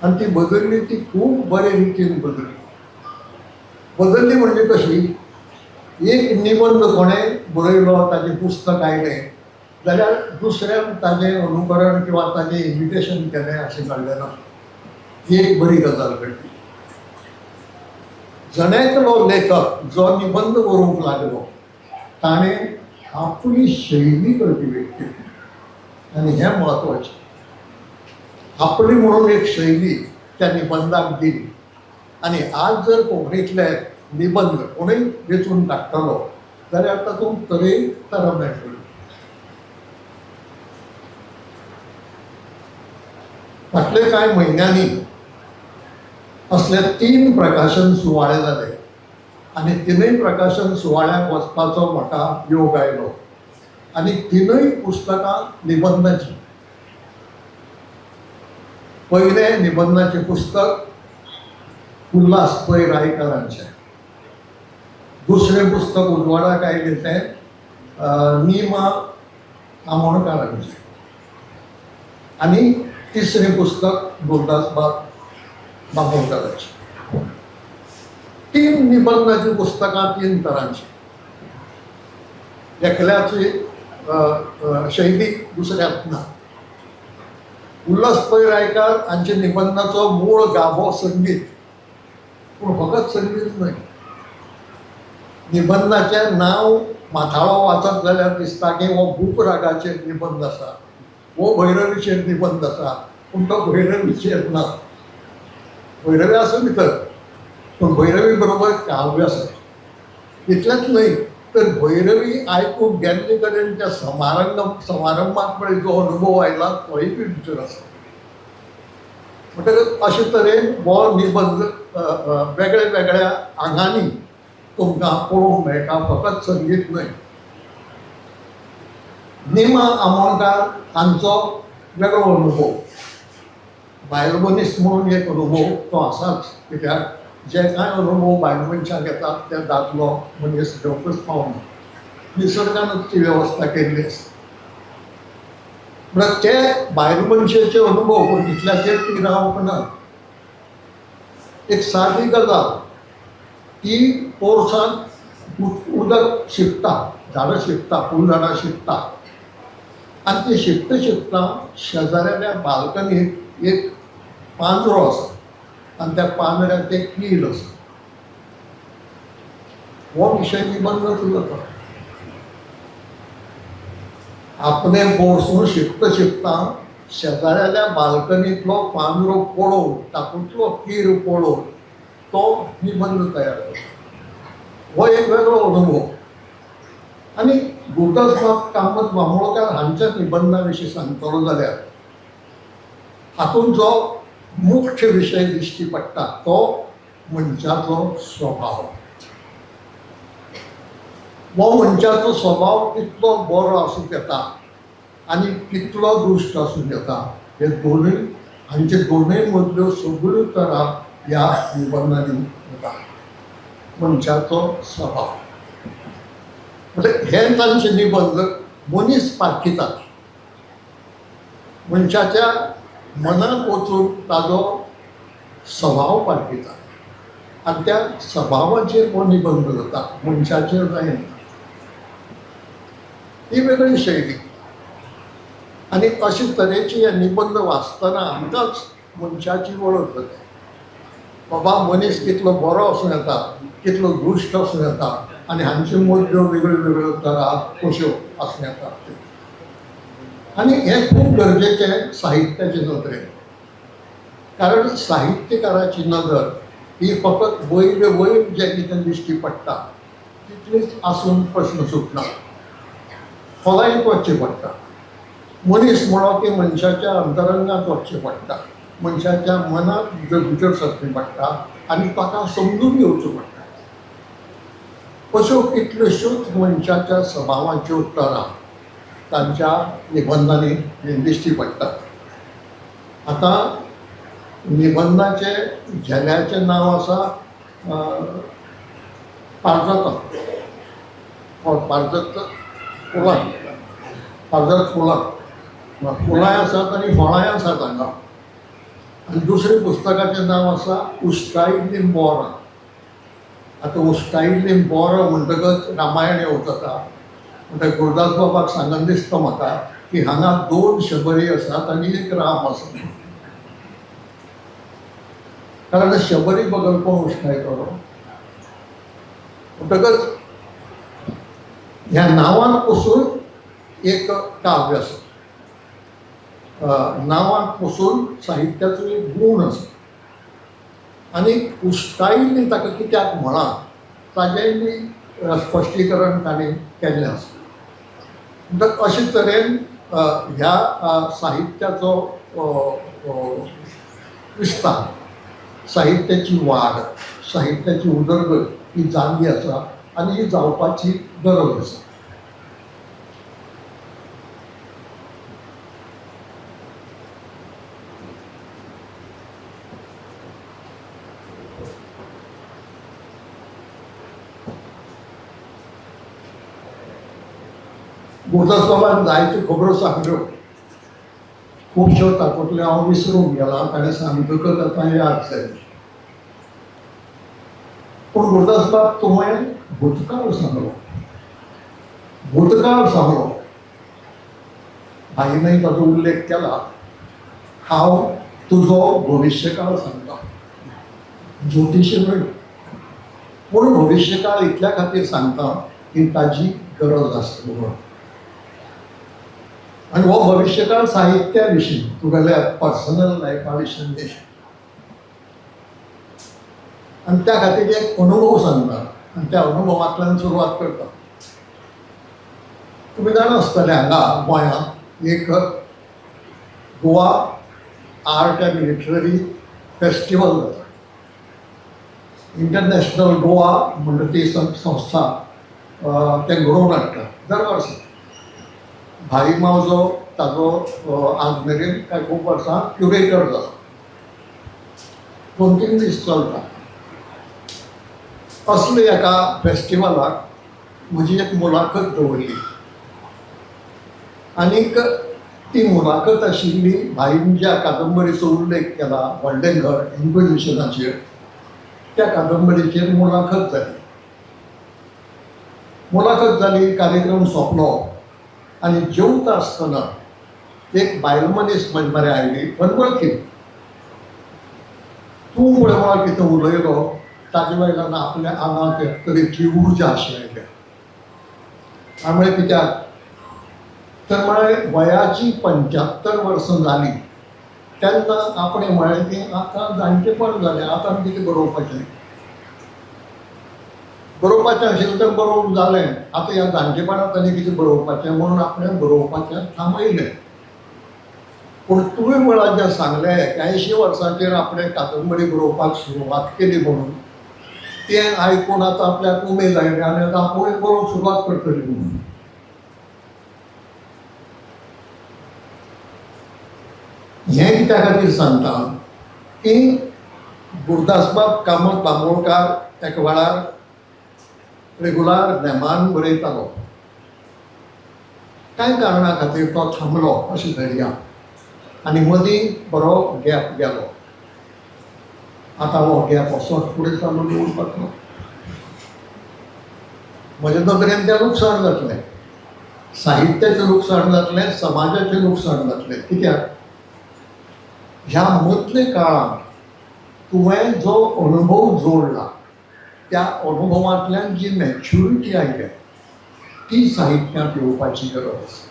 आनी ती बदल्ली ती खूब बरे रितीन बदल्ली. बदल्ली म्हणजे कशी, एक निबंद कोणें बरयलो, ताजें पुस्तक आयलें जाल्यार दुसऱ्यान ताजें अनुकरण किंवा ताजें इमिटेशन केलें अशें घडलें ना. ही एक बरी गजाल घडली. जण एकलो लेखक जो निबंद बरोवंक लागलो ताणें आपली शैली कल्टिवेट केली आनी हें म्हत्वाचें. आपली म्हणून एक शैली त्या निबंदाक दिली आनी आज जर कोंकणींतले निबंद कोणूय वेंचून काडटलो जाल्यार तातूंत तरेकतरा मेळटली. फाटले कांय म्हयन्यांनी असले 3 प्रकाशन सुवाळे जाले आनी 3 प्रकाशन सुवाळ्याक वचपाचो म्हाका योग आयलो आनी 3 पुस्तकां निबंदाचीं. पयलें निबंदाचें पुस्तक उल्हास पै रायकरांचें, दुसरें पुस्तक उजवाडाक आयलें तें निमा आमोणकारांचें आनी तिसरें पुस्तक गुरुदासबाब बामोणकाराचें. 3 निबंदाचीं पुस्तकां 3 तरांचीं, एकल्याची शैली दुसऱ्यात ना. उल्हास पै रायकार हांच्या निबंदाचो मूळ गाभो संगीत, पूण फकत संगीत न्हय. निबंदाचें नांव माथाळो वाचत जाल्यार दिसता की हो भूप रागाचेर निबंद आसा, हो भैरवीचेर निबंद आसा, पूण तो भैरवीचेर ना. भैरवी आसा भितर, पूण भैरवी बरोबर काव्य आसा. इतलेंच न्हय तर भैरवी आयकूंक गेल्ले कडेन त्या समारंभाक पळय जो अनुभव आयला तोय बी भितर आसा. म्हणटकच अशे तरेन हो निबंद वेगळ्या वेगळ्या आंगांनी तुमकां पळोवंक मेळटा, फकत संगीत न्हय. निमा आमोणकार हांचो वेगळो अनुभव, बायल मनीस म्हणून एक अनुभव तो आसाच, कित्याक जे कांय अनुभव बायल मनशाक येतात ते दादलो मनीस घेवंकच पावना, निसर्गानच ती वेवस्था केल्ली आसा. म्हळ्यार ते बायल मनशेचे अनुभव पूण तितल्याचेर ती रावंक ना. एक सादी गजाल, ती पोरसांत उदक शिंपता, झाडां शिंपता, फुलझाडां शिंपता आनी ती शिंपता शिंपता शेजाऱ्याल्या बाल्कनीत एक पांजरो आसा आनी त्या पांजऱ्यात एक कील आसा. हो विशय निबंदच जाता. आपले पोरसूं शिंपता शिंपता शेजाऱ्याल्या बाल्कनींतलो पांजरो पळोवन तातूंतलो कीर पळोवन तो निबंद तयार जाता. हो एक वेगळो अनुभव. आनी गुरुदासबाब कामत बांबोळकार हांच्या निबंदा विशीं सांगतलो जाल्यार हातूंत जो मुख्य विशय दिश्टी पडटा तो मनशाचो स्वभाव. हो मनशाचो स्वभाव कितलो बरो आसूंक येता आनी कितलो दुश्ट आसूंक येता हे दोनूय, हांचे दोनूय मदल्यो सगळ्यो तरा ह्या निबंदांनी येता. मनशाचो स्वभाव म्हणजे हे तांचे निबंद मनीस पारखितात, मनशाच्या मनात वचून ताजो स्वभाव पारखितात आनी त्या स्वभावाचेर हो निबंद जाता, मनशाचेर जायना. ही वेगळी शैली आनी अशे तरेचे हे निबंद वाचतना आमकांच मनशाची वळख जाता. बाबा मनीस कितलो बरो आसूं येता, कितलो दुश्ट आसूं येता आनी हांच्यो मदल्यो वेगळ्यो वेगळ्यो तरा कश्यो आसूं येतात. आनी हें खूब गरजेचें साहित्याचे नदरेन, कारण साहित्यकाराची नदर ही फकत वयले वयर जें कितें दिश्टी पडटा तितलीच आसून प्रश्न सुटना, खोलायेंत वचचें पडटा. मनीस म्हणो की मनशाच्या अंतरंगांत वचचें पडटा, मनशाच्या मनांत भितर भितर सरचें पडटा आनी ताका समजून घेवचो पडटा. अश्यो कितल्योश्योच मनशाच्या सभावाच्यो तरा तांच्या निबंधांनी दिश्टी पडटात. आतां निबंधाचें झेल्याचें नांव आसा पारजतां, पारजत फुलां, पारजत फुलां, फुलांय आसात आनी फळांय आसात हांगा. आनी दुसरें पुस्तकाचें नांव आसा उश्टायिल्लीं बोरां. आतां उश्टायिल्लीं बोरां म्हणटकच रामायण येवजता. म्हणटकच गुरुदास बाबाक सांगन दिसता म्हाका की हांगा 2 शबरी आसात आनी एक राम आसा. कारण शबरी बगर कोण उश्टायतलो? म्हणटकच ह्या नांवान पसून एक काव्य आसा, नांवान पसून साहित्याचो एक गूण आसा. आनी उश्टायिल्ली ताका कित्याक म्हळां ताजेंय बी स्पश्टीकरण ताणें केल्लें आसा. म्हणटकच अशे तरेन ह्या साहित्याचो विस्तार, साहित्याची वाड, साहित्याची उदरगत ही जाल्ली आसा आनी ही जावपाची गरज आसा. गुरुदास बाबान जायत्यो खबरो सांगल्यो, खुबश्यो तातूंतल्यो हांव विसरूंक गेलां, ताणें सांगतकच आतां याद जाली. पूण गुरुदास बाब तुवें भूतकाळ सांगलो, भूतकाळ सांगलो, भाईनय ताचो उल्लेख केला. हांव तुजो भविश्यकाळ सांगता, ज्योतिशी न्हय, पूण भविश्यकाळ इतल्या खातीर सांगता की ताजी गरज आसता म्हणून. आनी हो भविश्यकाळ साहित्या विशीं, तुगेल्या पर्सनल लायफा विशीं न्ही. आनी त्या खातीर एक अनुभव सांगता आनी त्या अनुभवांतल्यान सुरवात करता. तुमी जाणा आसतले हांगा गोंयांत एक Goa art and literary festival जाता. इंटरनॅशनल गोवा म्हणटा ती संस्था तें घडोवन हाडटा दर वर्सा. भाई मावजो ताजो आज मेरेन काय खूब वर्सां क्युरेटर जाला, 2-3 दीस चलता. असले एका फेस्टिवलाक म्हजी एक मुलाखत दवरली आनीक ती मुलाखत आशिल्ली भाईन ज्या कादंबरीचो उल्लेख केला व्हडलें घर इन्क्विजिशनाचेर, त्या कादंबरीचेर मुलाखत जाली. मुलाखत जाली, कार्यक्रम सोंपलो आनी जेवता आसतना एक बायल मनीस म्हजे मरे आयली, अनवळखी. तूं पळय मला कितें उलयलो ताजे वयल्यान आपल्या आंगांत एक तरेची उर्जा अशी आयल्या. हांवें म्हळें कित्याक? तर म्हळें वयाची 75 वर्सां जालीं तेन्ना आपणें म्हळें की आतां जाणटेपण जालें, आतां कितें बरोवपाचें, बरोवपाचें आशिल्लें तर बरोवन जालें, आतां ह्या जाणटेपणांत आनी कितें बरोवपाचें म्हणून आपणें बरोवपाचें थांबयलें. पूण तुवें म्हळ्यार जें सांगलें 81 वर्सांचेर आपणें कादंबरी बरोवपाक सुरवात केली म्हणून, तें आयकून आतां आपल्याक उमेद आयली आनी आतां आपूण बरोवंक सुरवात करतली म्हणून. हें कित्या खातीर सांगता की गुरुदासबाब कामत बांबोळकार एका वेळार रेगुलार नेमान बरयतालो, कांय कारणां खातीर तो थांबलो अशें धरया आनी मदीं बरो गॅप गेलो. आतां हो गॅप असोच फुडें चालू दवरपाचो, म्हज्या नदरेन तें लुकसाण जातलें, साहित्याचें लुकसाण जातलें, समाजाचें लुकसाण जातलें. कित्याक ह्या मदल्या काळांत तुवें जो अनुभव जोडला त्या अनुभवांतल्यान जी मॅच्युरिटी आयल्या ती साहित्यांत येवपाची गरज आसा.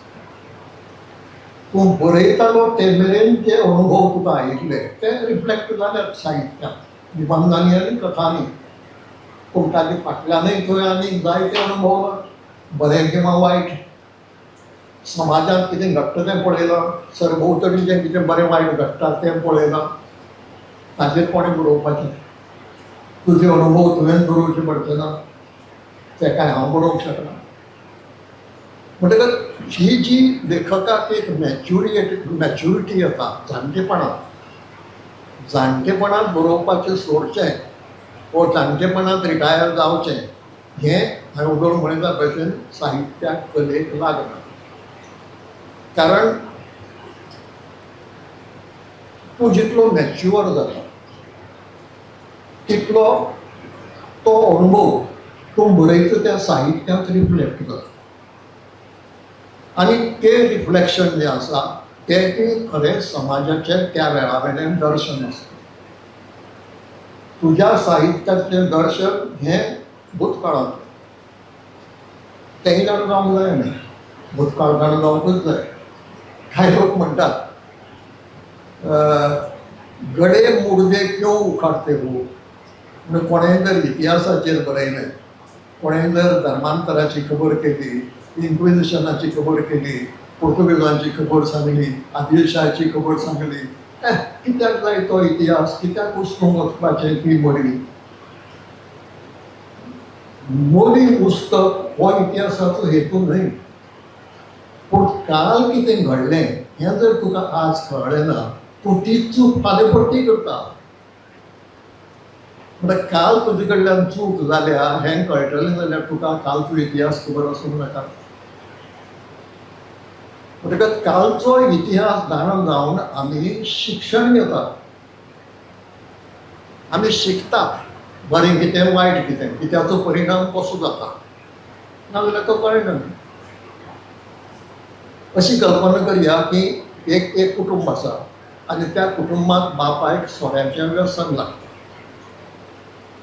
तूं बरयतालो ते मेरेन जे अनुभव तुका आयिल्ले ते रिफ्लेक्ट जाल्यात साहित्यांत, निबंधांनी आनी कथांनी. पूण ताजे फाटल्यानय थंय आनी जायते अनुभव, बरें किंवा वायट. समाजांत कितें घडटा तें पळयलां, सरभोंवतणी जें कितें बरें वायट घडटा तें पळयलां, ताचेर कोणें बरोवपाचें? तुजे अनुभव तुवें बरोवचे पडचे ना, ते काय हांव बरोवंक शकना. म्हणटकच ही जी लेखकाक एक मॅच्युरिटी येता जाणटेपणांत, जाणटेपणांत बरोवपाचें सोडचें वो जाणटेपणांत रिटायर जावचें हें हांवें उदळ म्हणिल्ल्या भशेन साहित्याक, कलेक लागना. कारण तूं जितलो मॅच्युअर जाता तितलो तो अनुभव तूं बरयता त्या साहित्यांत रिफ्लेक्ट जाता आनी तें रिफ्लेक्शन जें आसा तें खरें समाजाचें त्या वेळा वयलें दर्शन आसता. तुज्या साहित्यांतलें दर्शन हें भूतकाळांतलें, तेंय जाणा जावंक जाय न्ही, भूतकाळ जाणा जावंकूच जाय. कांय लोक म्हणटात गडे मुर्दे क्यों उखाडते हो, म्हणून कोणेंय जर इतिहासाचेर बरयलें, कोणेंय जर धर्मांतराची खबर केली, इन्क्विजिशनाची खबर केली, पोर्तुगेजांची खबर सांगली, आदिलशाहाची खबर सांगली, कित्याक जाय तो इतिहास, कित्याक उस्तूंक वचपाचें ती मडीं? मोली उस्तप हो इतिहासाचो हेतू न्हय. पूण काल कितें घडलें हें जर तुका आज कळ्ळें ना, तूं ती चूक फाल्यां परती करता. म्हणल्यार काल तुजे कडल्यान चूक जाल्या हें कळटलें जाल्यार तुका कालचो इतिहास खबर आसूंक नाका. म्हणटकच कालचो इतिहास जाणा जावन आमी शिक्षण घेतात, आमी शिकतात बरें कितें वायट कितें, कित्याचो परिणाम कसो जाता, नाजाल्यार तो कळना. अशी कल्पना करया की एक एक कुटुंब आसा आनी त्या कुटुंबांत बापायक सोऱ्याचें व्यसन लागता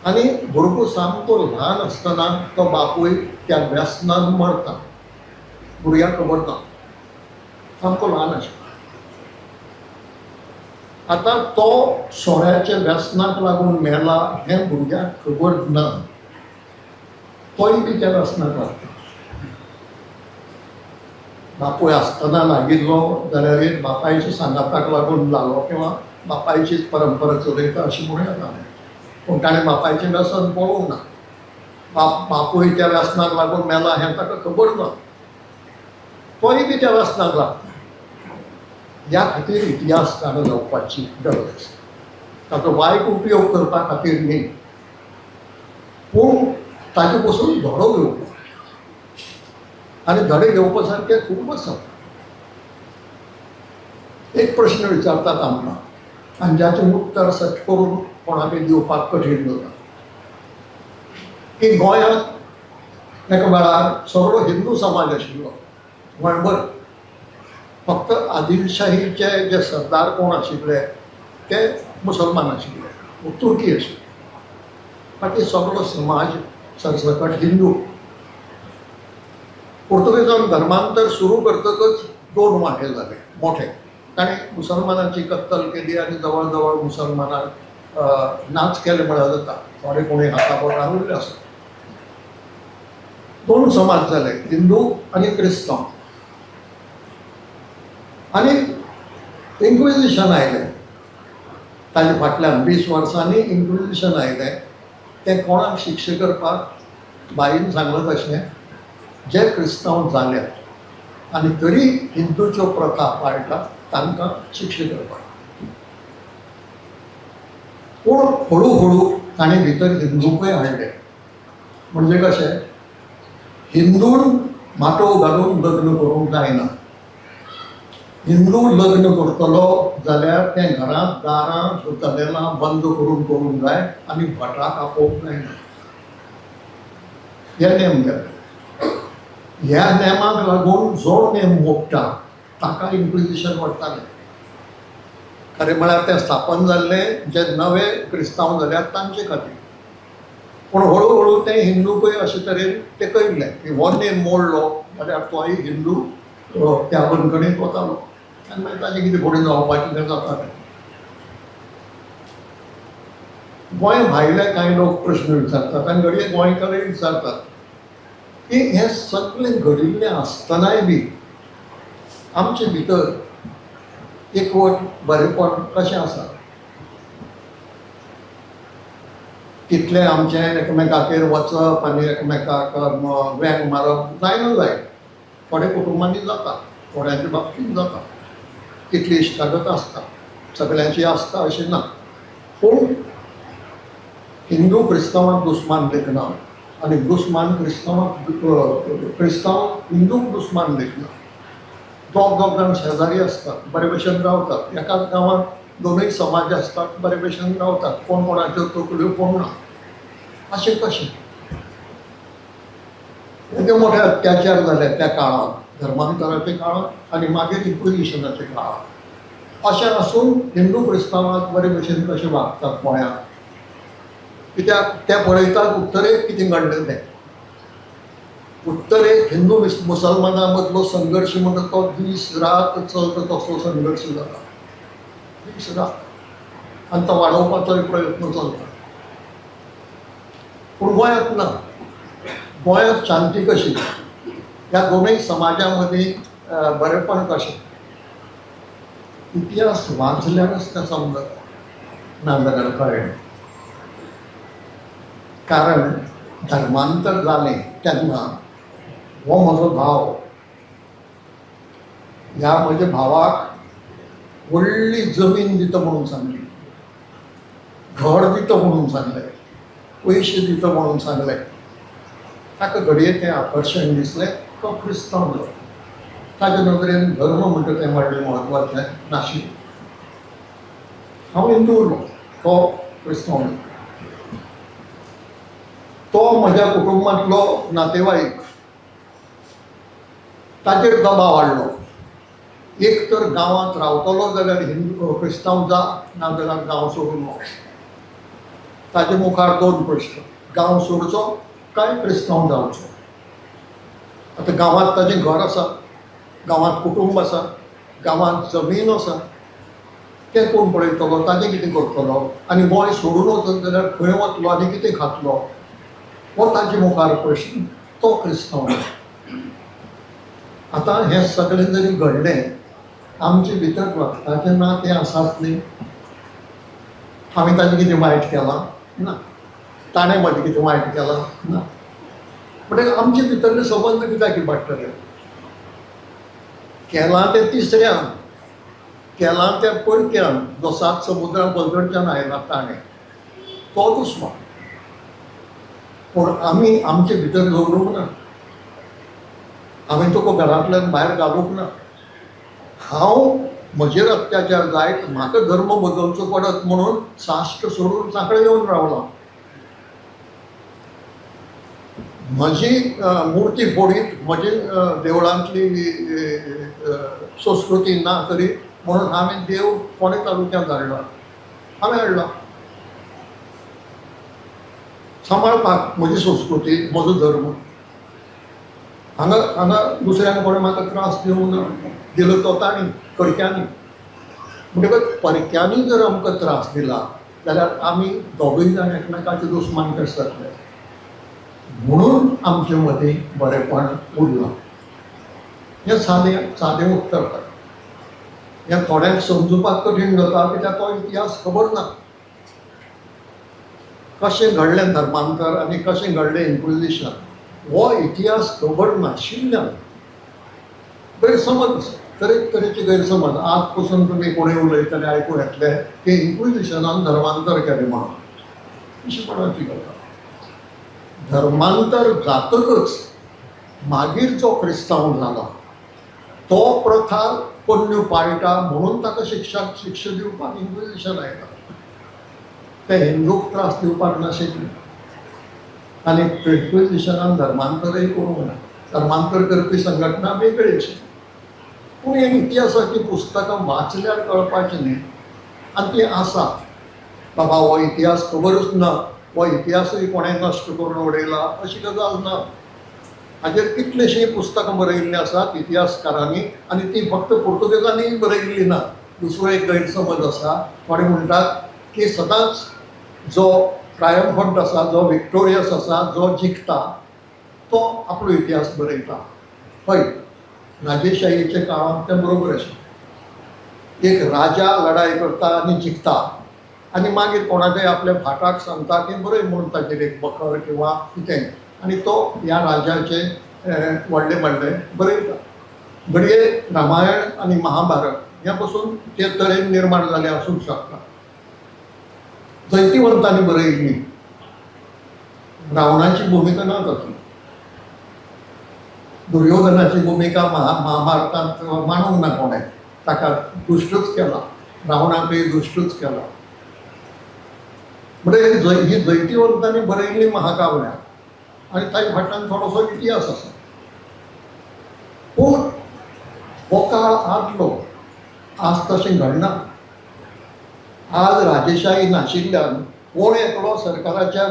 आनी भुरगो सामको ल्हान आसतना तो बापूय त्या व्यसनान मरता, भुरग्याक खबर ना, सामको ल्हान आशिल्लो. आतां तो सोऱ्याच्या व्यसनाक लागून मेला हें भुरग्याक खबर ना, तोय बी त्या व्यसनाक लागता. बापूय आसतना लागिल्लो जाल्यार बापायच्या सांगाताक लागून जालो किंवा बापायचीच परंपरा चलयता अशें म्हणूं येता. पूण ताणें बापायचें व्यसन पळोवंक ना, बापूय त्या व्यसनाक लागून मेला हें ताका खबर ना, तोय बी त्या व्यसनाक लागता. ह्या खातीर इतिहास जाणा जावपाची गरज आसा. ताचो वायट उपयोग करपा खातीर न्ही, पूण ताचे पसून धडो घेवपाक, आनी धडे घेवपा सारके खूब आसा. एक प्रश्न विचारतात आमकां आनी जाचें उत्तर सट करून कोणाकय दिवपाक कठीण जाता, की गोंयांत एका वेळार सगळो हिंदू समाज आशिल्लो गोंयभर, फक्त आदिलशाहीचे जे सरदार कोण आशिल्ले ते मुसलमान आशिल्ले, तुर्की आशिल्ले, बाकी सगळो समाज सरसकट हिंदू. पोर्तुगेजान धर्मांतर सुरू करतकच दोन वांटे जाले मोठे. ताणें मुसलमानांची कत्तल केली आनी जवळ जवळ मुसलमानांक नाच केले म्हळ्यार जाता, थोडे कोणी हाता बोटार उरले आसत. दोन समाज जाले, हिंदू आनी क्रिस्तांव. आनी इन्क्विजिशन आयलें ताजे फाटल्यान 20 वर्सांनी इन्क्विजिशन आयलें. तें कोणाक शिक्षा करपाक, बाईन सांगलां तशें, जे क्रिस्तांव जाल्यात आनी तरी हिंदूच्यो प्रथा पाळटात तांकां शिक्षा करपाक. पूण हळू हळू ताणें भितर हिंदूकय हाडले. म्हणजे कशें, हिंदून माटोव घालून लग्न करूंक जायना, हिंदू लग्न करतलो जाल्यार तें घरांत दारां जनेलां बंद करून करूंक जाय आनी भटाक आपोवंक जायना. हे नेम केले. ह्या नेमाक लागून जो नेम मोडटा ताका इन्क्विजिशन व्हरतालें. खरें म्हळ्यार तें स्थापन जाल्लें जे नवे क्रिस्तांव जाल्यात तांचे खातीर, पूण हळू हळू तें हिंदूकय अशे तरेन तें कळिल्लें की हो नेम मोडलो जाल्यार तोय हिंदू त्या बंदखणींत वतालो. आनी मागीर ताजें कितें फुडें जावपाचें तें जाता. गोंय भायले कांय लोक प्रश्न विचारतात आनी घडये गोंयकारय विचारतात की हें सगळें घडिल्लें आसतनाय बी आमचे भितर एकवट बरेपण कशें आसा? तितलें आमचें एकमेकाचेर वचप आनी एकमेकाक वेंग मारप जायना जाय. थोड्या कुटुंबांनी जाता, थोड्यांच्या बाबतींत जाता, तितली इश्टागत आसता, सगळ्यांची आसता अशें ना. पूण हिंदू क्रिस्तांवाक दुस्मान लेखना आनी दुस्मान क्रिस्तांवाक, क्रिस्तांव हिंदूक दुस्मान लेखना. दोग दोग जाण शेजारी आसतात, बरे भशेन रावतात, एकाच गांवांत दोनूय समाज आसतात, बरे भशेन रावतात, कोण कोणाच्यो तकल्यो फोडना. अशें कशें? येदे मोठे अत्याचार जाले त्या काळांत, धर्मांतराच्या काळांत आनी मागीर इन्क्विजिशनाच्या काळांत. अशें आसून हिंदू क्रिस्तांवाक बरे भशेन कशें वागतात गोंयांत? कित्याक ते पळयतात उत्तरेक कितें घडलें तें. उत्तरेक हिंदू मुसलमानां मदलो संघर्श म्हणटा तो दीस रात चलता तसो संघर्श जाता, दीस रात, आनी तो वाडोवपाचोय प्रयत्न चलता. पूण गोंयांत ना. गोंयांत शांती कशी? ह्या दोनूय समाजां मदीं बरेपण कशें? इतिहास वाचल्यारच तें समजता, नाजाल्यार कळ्ळें. कारण धर्मांतर जालें तेन्ना हो म्हजो भाव, ह्या म्हज्या भावाक व्हडली जमीन दिता म्हणून सांगली, घर दिता म्हणून सांगलें, पयशे दिता म्हणून सांगलें. ताका घडये तें आकर्शण दिसलें, तो क्रिस्तांव जालो. ताजे नदरेन धर्म म्हणटा तें व्हडलें म्हत्वाचें नाशिल्लें. हांव हिंदू उरलो, तो क्रिस्तांव जालो. तो म्हज्या कुटुंबांतलो नातेवाईक, ताचेर दबाव हाडलो. एक तर गांवांत रावतलो जाल्यार हिंदू क्रिस्तांव जा, नाजाल्यार गांव सोडून वच. ताजे मुखार दोन प्रश्न, गांव सोडचो काय क्रिस्तांव जावचो. आतां गांवांत ताजें घर आसा, गांवांत कुटुंब आसा, गांवांत जमीन आसा, तें कोण पळयतलो, ताजें कितें करतलो? आनी गोंय सोडून वचत जाल्यार खंय वतलो आनी कितें खातलो? हो ताजे मुखार प्रश्न. तो क्रिस्तांव. आतां हें सगळें जरी घडलें, आमचे भितर रक्ताचें नातें आसाच न्ही. हांवें ताजें कितें वायट केलां? ना. ताणें म्हजें कितें वायट केलां? ना. म्हणटकीर आमचे भितरले संबंद कित्याक इबाडटले? केलां तें तिसऱ्यान, केलां तें परक्यान, जो सात समुद्रां पलतडच्यान आयला ताणें, तो दुस्मान. पूण आमी आमचे भितर दवरूंक ना, हांवें तुका घरांतल्यान भायर घालूंक ना. हांव म्हजेर अत्याचार जायत म्हाका धर्म बदलचो पडत म्हणून साश्ट सोडून सांखळे येवन रावला. म्हजी मुर्ती फोडीत, म्हजी देवळांतली संस्कृती ना करीत म्हणून हांवें देव फोंडें तालुक्यांत हाडला, हांवें हाडला सांबाळपाक म्हजी संस्कृती, म्हजो धर्म. हांगा हांगा दुसऱ्यान कोणें म्हाका त्रास दिवंक ना, दिलो तो तांणी परक्यांनी. म्हणटकच परक्यांनी जर आमकां त्रास दिला जाल्यार आमी दोगूय जाण एकमेकाचे दुस्मान कशे जातले? म्हणून आमचे मदीं बरेपण उरलां. हें सादें सादें उत्तर. हें थोड्यांक समजुपाक कठीण जाता, कित्याक तो इतिहास खबर ना, कशें घडलें धर्मांतर आनी कशें घडलें इन्क्विजिशन, हो इतिहास खबर नाशिल्ल्यान गैरसमज, तरेक तरेचे गैरसमज. आज पसून तुमी कोणूय उलयतले आयकूंक येतले की इन्क्विजिशनान धर्मांतर केलें म्हणून. पिशेपणाची गजाल. धर्मांतर जातकच मागीर जो क्रिस्तांव जाला तो प्रथा पोन्न्यो पाळटा म्हणून ताका शिक्षा शिक्षा दिवपाक इन्क्विजिशन आयला. ते हिंदूक त्रास दिवपाक नाशिल्ले. आनी इन्क्विजिशनान धर्मांतरय करूंक ना. धर्मांतर करपी संघटना वेगळी आशिल्ली. पूण हे इतिहासाचीं पुस्तकां वाचल्यार कळपाचें न्ही, आनी तीं आसात. बाबा हो इतिहास खबरूच ना, हो इतिहासूय कोणें नश्ट करून उडयला अशी गजाल ना. हाजेर कितलींशीं पुस्तकां बरयिल्लीं आसात इतिहासकारांनी आनी ती फक्त पुर्तुगेजांनी बरयिल्ली ना. दुसरो एक गैरसमज आसा, कोणी म्हणटात की सदांच जो ट्रायम्फंट आसा, जो विक्टोरियस आसा, जो जिखता तो आपलो इतिहास बरयता. हय, राजेशाहीच्या काळांत तें बरोबर आशिल्लें. एक राजा लढाय करता आनी जिखता आनी मागीर कोणाकय आपल्या भाटाक सांगता की बरय म्हूण ताचेर एक बखर किंवा कितें, आनी तो ह्या राजाचे व्हडले व्हडले बरयता. घडये रामायण आनी महाभारत ह्या पसून ते तरेन निर्माण जाले आसूंक शकता. जैतिवंतांनी बरयल्ली रावणाची भुमिका ना जातली, दुर्योधनाची भुमिका महाभारतांत मांडूंक ना कोणें, ताका दुश्टूच केला, रावणाकय दुश्टूच केला. म्हणजे ही जैतिवंतांनी बरयल्ली महाकाव्यां आनी ताच्या फाटल्यान थोडोसो इतिहास आसा. पूण हो काळ आदलो, आज तशें घडना. आज राजेशाही नाशिल्ल्यान कोण एकलो सरकाराच्या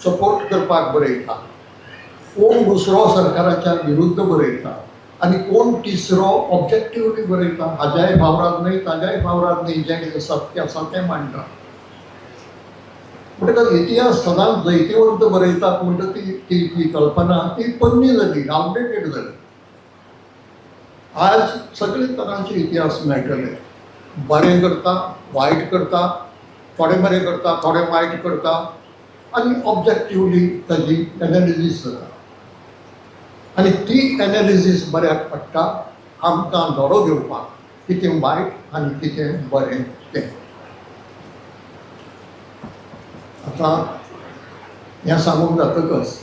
सपोर्ट करपाक बरयता, कोण दुसरो सरकाराच्या विरुद्ध बरयता आनी कोण तिसरो ऑब्जेक्टिवली बरयता. हाज्याय फावराद न्हय, ताज्याय फावराद न्हय, जें कितें सत्य आसा तें मांडटा. म्हणटकच इतिहास सदांच जैतिवंत बरयतात म्हणटा ती ती ती कल्पना ती पोन्नी जाली, आउटडेटेड जाली. आज सगळे तरांचे इतिहास मेळटले, बरें करता, वायट करता, थोडे बरें करता, थोडे वायट करता आनी ऑब्जेक्टिवली ताजी एनालिसीस जाता आनी ती एनालिसीस बऱ्याक पडटा आमकां धडो घेवपाक कितें वायट आनी कितें बरें तें. आतां हें सांगून जातकच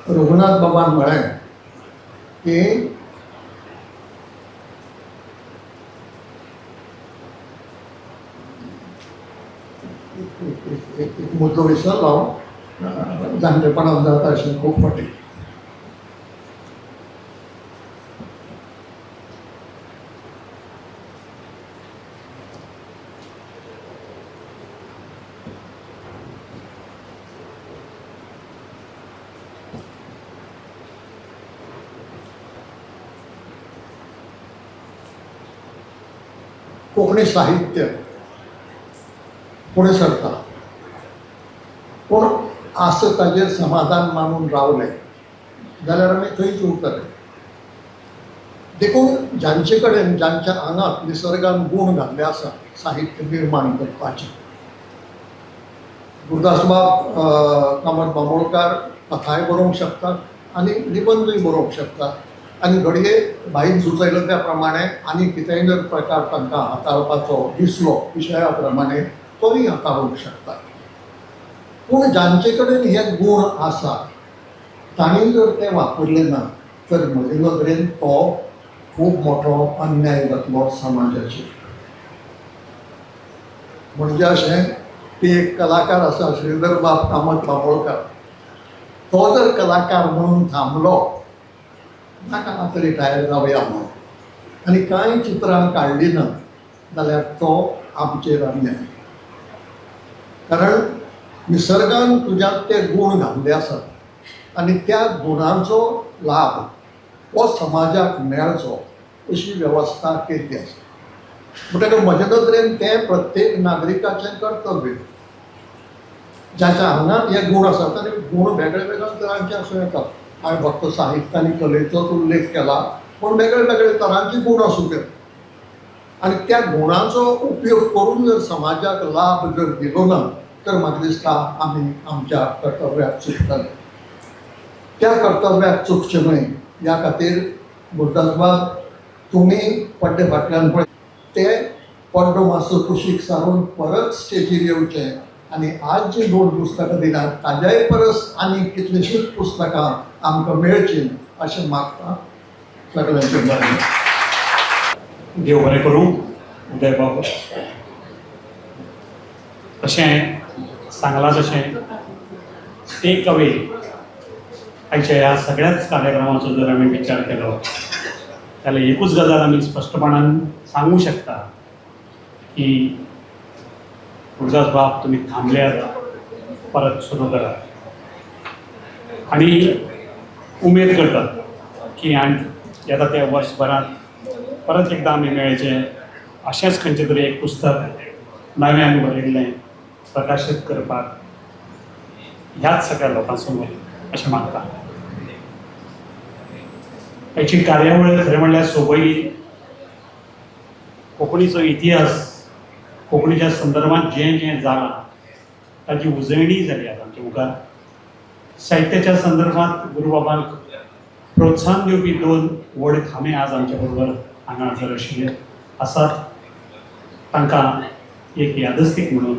रघुनाथ बाबान म्हळें की एक मुद्दो विसरलो हांव, जाणटेपणान जाता अशें खूब फावटी. कोंकणी साहित्य फुडें सरता, पूण आसा ताजेर समाधान मानून रावले जाल्यार आमी थंयच उरतले. देखून जांचे कडेन, जांच्या आंगात निसर्गान गूण घाल्ले आसा साहित्य निर्माण करपाचें, गुरुदासबाब कामत बांबोळकार कथाय बरोवंक शकतात आनी निबंदूय बरोवंक शकतात आनी घडये भाईन सुचयलो त्या प्रमाणे आनी कितेंय जर प्रकार तांकां हाताळपाचो दिसलो विशया प्रमाणे तोय हाताळूंक शकता. पूण जांचे कडेन हे गूण आसा तांणी जर ते वापरले ना तर म्हजे नदरेन तो खूब मोठो अन्याय जातलो समाजाचेर. म्हणजे अशें की एक कलाकार आसा श्रीधर बाब कामत बांबोळकार, तो जर कलाकार म्हणून थांबलो नाका आतां रिटायर जावया म्हणून आनी कांय चित्रां काडली ना जाल्यार तो आमचेर अन्याय. कारण निसर्गान तुज्यांत ते गूण घाल्ले आसात आनी त्या गुणांचो लाभ हो समाजाक मेळचो अशी वेवस्था केल्ली आसा. म्हणटकच म्हजे नदरेन तें प्रत्येक नागरिकाचें कर्तव्य. जाच्या आंगांत हे गूण आसात आनी गूण वेगळे वेगळे तरांचे आसूं येतात. हांवें फक्त साहित्य आनी कलेचोच उल्लेख केला, पूण वेगळे वेगळे तरांचे गूण आसूंक येता आनी त्या गुणांचो उपयोग करून जर समाजाक लाभ जर दिलो ना तर म्हाका दिसता आमी आमच्या कर्तव्याक चुकतले. त्या कर्तव्याक चुकचें न्हय ह्या खातीर गुरुदासबाब तुमी पड्डे फाटल्यान पळय ते पड्डो मातसो कुशीक सारून परत स्टेजीर येवचें आनी आज जी दोन पुस्तकां दिल्यात ताज्याय परस आनी कितलींशींच पुस्तकां आमकां मेळचीं अशें मागता. सगळ्यांचें बरें. देव बरें करूं उदयबाब. अशें सांगलां तशें टेक अवे आयच्या ह्या सगळ्याच कार्यक्रमाचो जर आमी विचार केलो जाल्यार एकूच गजाल आमी स्पश्टपणान सांगूं शकता की गुरुदास बाब तुमी थांबल्यात, परत सुरू करात आनी उमेद करतात की आनी येता त्या वर्सभरांत परत एकदां आमी मेळचें, अशेंच खंयचें तरी एक पुस्तक नव्यान बरयल्लें प्रकाशीत करपाक ह्याच सगळ्या लोकां समोर अशें मागता. हेची कार्यावळ खरें म्हणल्यार सोबयली. कोंकणीचो इतिहास, कोंकणीच्या संदर्भात जें जें जालां ताची उजळणी जाली आज आमच्या मुखार. साहित्याच्या संदर्भात गुरुबाबांक प्रोत्साहन दिवपी दोन व्हड खांबे आज आमच्या बरोबर हांगा हजर आशिल्ले आसात. तांकां एक यादस्तीक म्हणून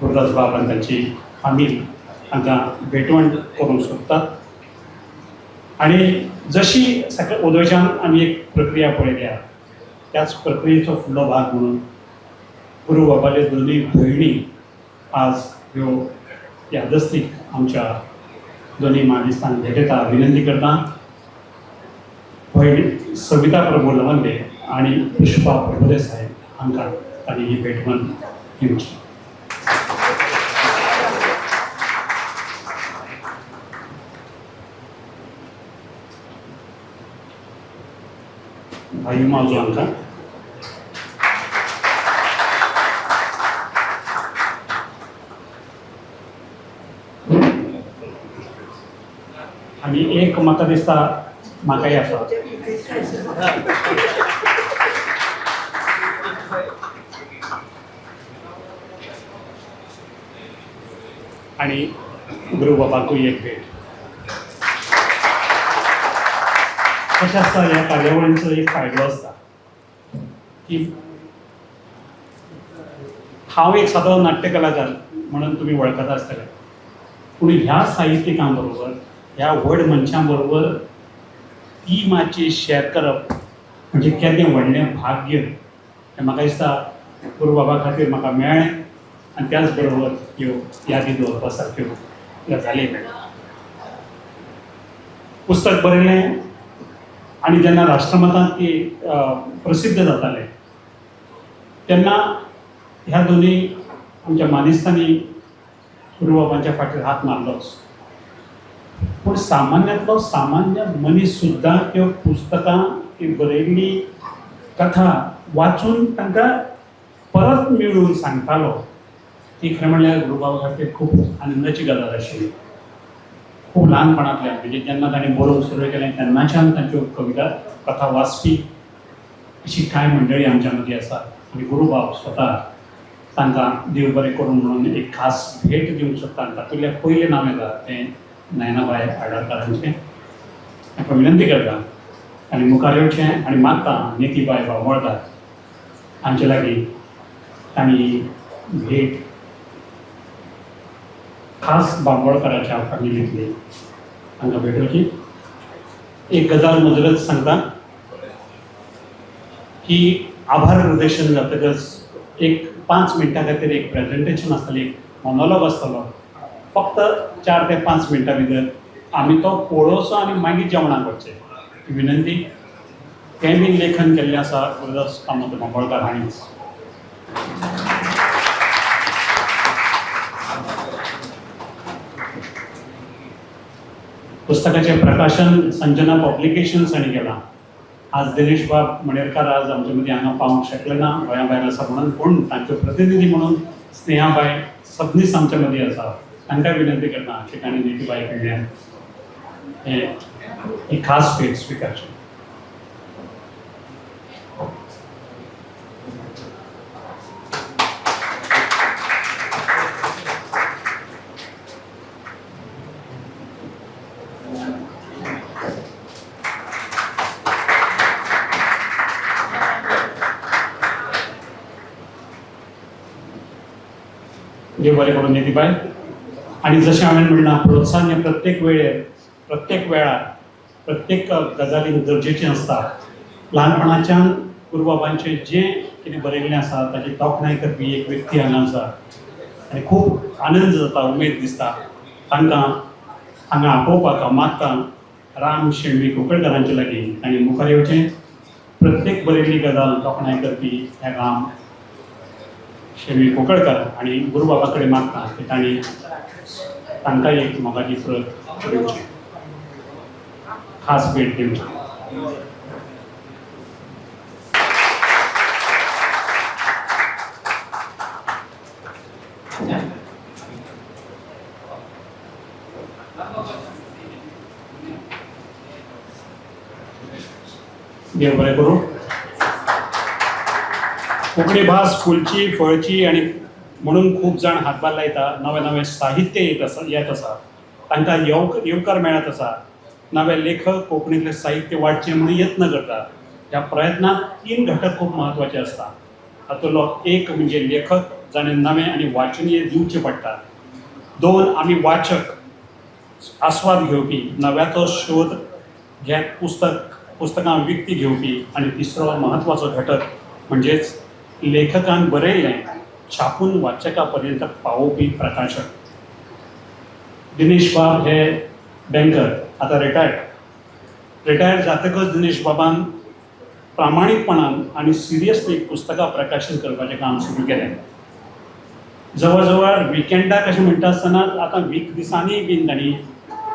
गुरुदास बाब आनी तांची फामील तांकां भेटवण करूंक सोदतात. आनी जशी सकाळ उदयच्यान आमी एक प्रक्रिया पळयल्या त्याच प्रक्रियेचो फुडलो भाग म्हणून गुरू बाबाले दोनूय भयणी आज ह्यो यादस्तीक आमच्या दोनूय मानेस्तांक भेटयता. विनंती करता भयणी सविता प्रभू लवंदे आनी पुष्पा प्रभुदेसाय हांकां तांणी ही भेटवण दिवची. भाई मावजो हांकां. आनी एक म्हाका दिसता म्हाकाय आसा. आनी गुरू बाबाकूय एक भेट. कशें आसता ह्या कार्यावळींचो एक फायदो आसता की हांव एक सादो नाट्य कलाकार म्हणून तुमी वळखता आसतले, पूण ह्या साहित्यिकां बरोबर, ह्या व्हड मनशां बरोबर ती माची शेअर करप म्हणजे केदें व्हडलें भाग्य हें म्हाका दिसता गुरू बाबा खातीर म्हाका मेळ्ळें. आनी त्याच बरोबर ह्यो यादी दवरपा सारक्यो गजाली मेळ्ळ्यो. पुस्तक बरयलें आनी जेन्ना राष्ट्रमतांत ती प्रसिद्ध जातालें तेन्ना ह्या दोनूय आमच्या मानेस्तांनी गुरू बाबांच्या फाटीर हात मारलोच, पूण सामान्यांतलो सामान्य मनीस सुद्दां त्यो पुस्तकां, ती बरयल्ली कथा वाचून तांकां परत मेळून सांगतालो. ती खरें म्हणल्यार गुरुबाबा खातीर खूब आनंदाची गजाल आशिल्ली. खूब ल्हानपणांतल्यान म्हणजे जेन्ना ताणें बरोवंक सुरू केलें तेन्नाच्यान तांच्यो कविता कथा वाचपी अशी कांय मंडळी आमच्या मदीं आसा. आनी गुरुबाब स्वता तांकां देव बरें करूं म्हणून एक खास भेट दिवंक सोदता. आनी तातूंतलें पयलें नांव येता तें नयनाबाय आडरकारांचें. तांकां विनंती करता आनी मुखार येवचें आनी मागता नितीबाय बांबोळकार हांचे लागीं तांणी भेट खास बांबोळकाराच्या फॅमिलींतली तांकां भेटोवची. एक गजाल मुजरत सांगता की आभार प्रदर्शन जातकच एक 5 मिनटां खातीर एक प्रेजेंटेशन आसतलें, एक मोनोलॉग आसतलो. फक्त 4 ते 5 मिनटां भितर आमी तो पळोवचो आनी मागीर जेवणाक वचचें ही विनंती. तें बी लेखन केल्लें आसा गुरुदास कामत बांबोळकार हांणीच. पुस्तकाचें प्रकाशन संजना पब्लिकेशन्स हांणी केलां. आज दिनेश बाब मणेरकार आज आमचे मदीं हांगा पावूंक शकले ना, गोंया भायर आसा म्हणून, पूण तांच्यो प्रतिनिधी म्हणून स्नेहाबाय सबनीस आमच्या मदीं आसा. तांकां विनंती करता की तांणी नितीबाय कडल्यान ही खास भेट स्विकारची. देव बरें करूं नितीबाय. आनी जशें हांवें म्हणलां, प्रोत्साहन हें प्रत्येक वेळेर, प्रत्येक वेळार, प्रत्येक गजालीन गरजेचें आसता. ल्हानपणाच्यान गुरुबाबांचें जें कितें बरयल्लें आसा ताची तोखणाय करपी एक व्यक्ती हांगा आसा आनी खूब आनंद जाता, उमेद दिसता. तांकां हांगा आपोवपाक हांव मागतां राम शेणवी कुंकळकारांचे लागीं तांणी मुखार येवचें. प्रत्येक बरयल्ली गजाल तोखणाय करपी हे राम शेवी कोकळकर आनी गुरुबाबा कडेन मागता की तांणी तांकां एक मोगाची प्रत दिवची, खास भेट दिवची. देव बरें करूं. कोंकणी भास फुलची फळची आनी म्हणून खूब जाण हातभार लायता. नवें नवें साहित्य येत आसा, तांकां येवकार मेळत आसा. नवे लेखक कोंकणींतलें साहित्य वाडचें म्हणून यत्न करता. ह्या प्रयत्नांत तीन घटक खूब म्हत्वाचे आसता. तातूंतलो एक म्हणजे लेखक जाणें नवें आनी वाचनीय दिवचें पडटा. दोन, आमी वाचक आस्वाद घेवपी, नव्याचो शोध घेत पुस्तकां विकती घेवपी. आनी तिसरो म्हत्वाचो घटक म्हणजेच लेखकान बरयल्लें छापून वाचका पर्यंत पावोवपी प्रकाशक. दिनेश बाब हे बँकर, आतां रिटायर्ड जातकच दिनेश बाबान प्रामाणीकपणान आनी सिरियसली पुस्तकां प्रकाशन करपाचें काम सुरू केलें. जवळ जवळ विकेंडाक अशें म्हणटा आसतना आतां वीक दिसांनीय बीन तांणी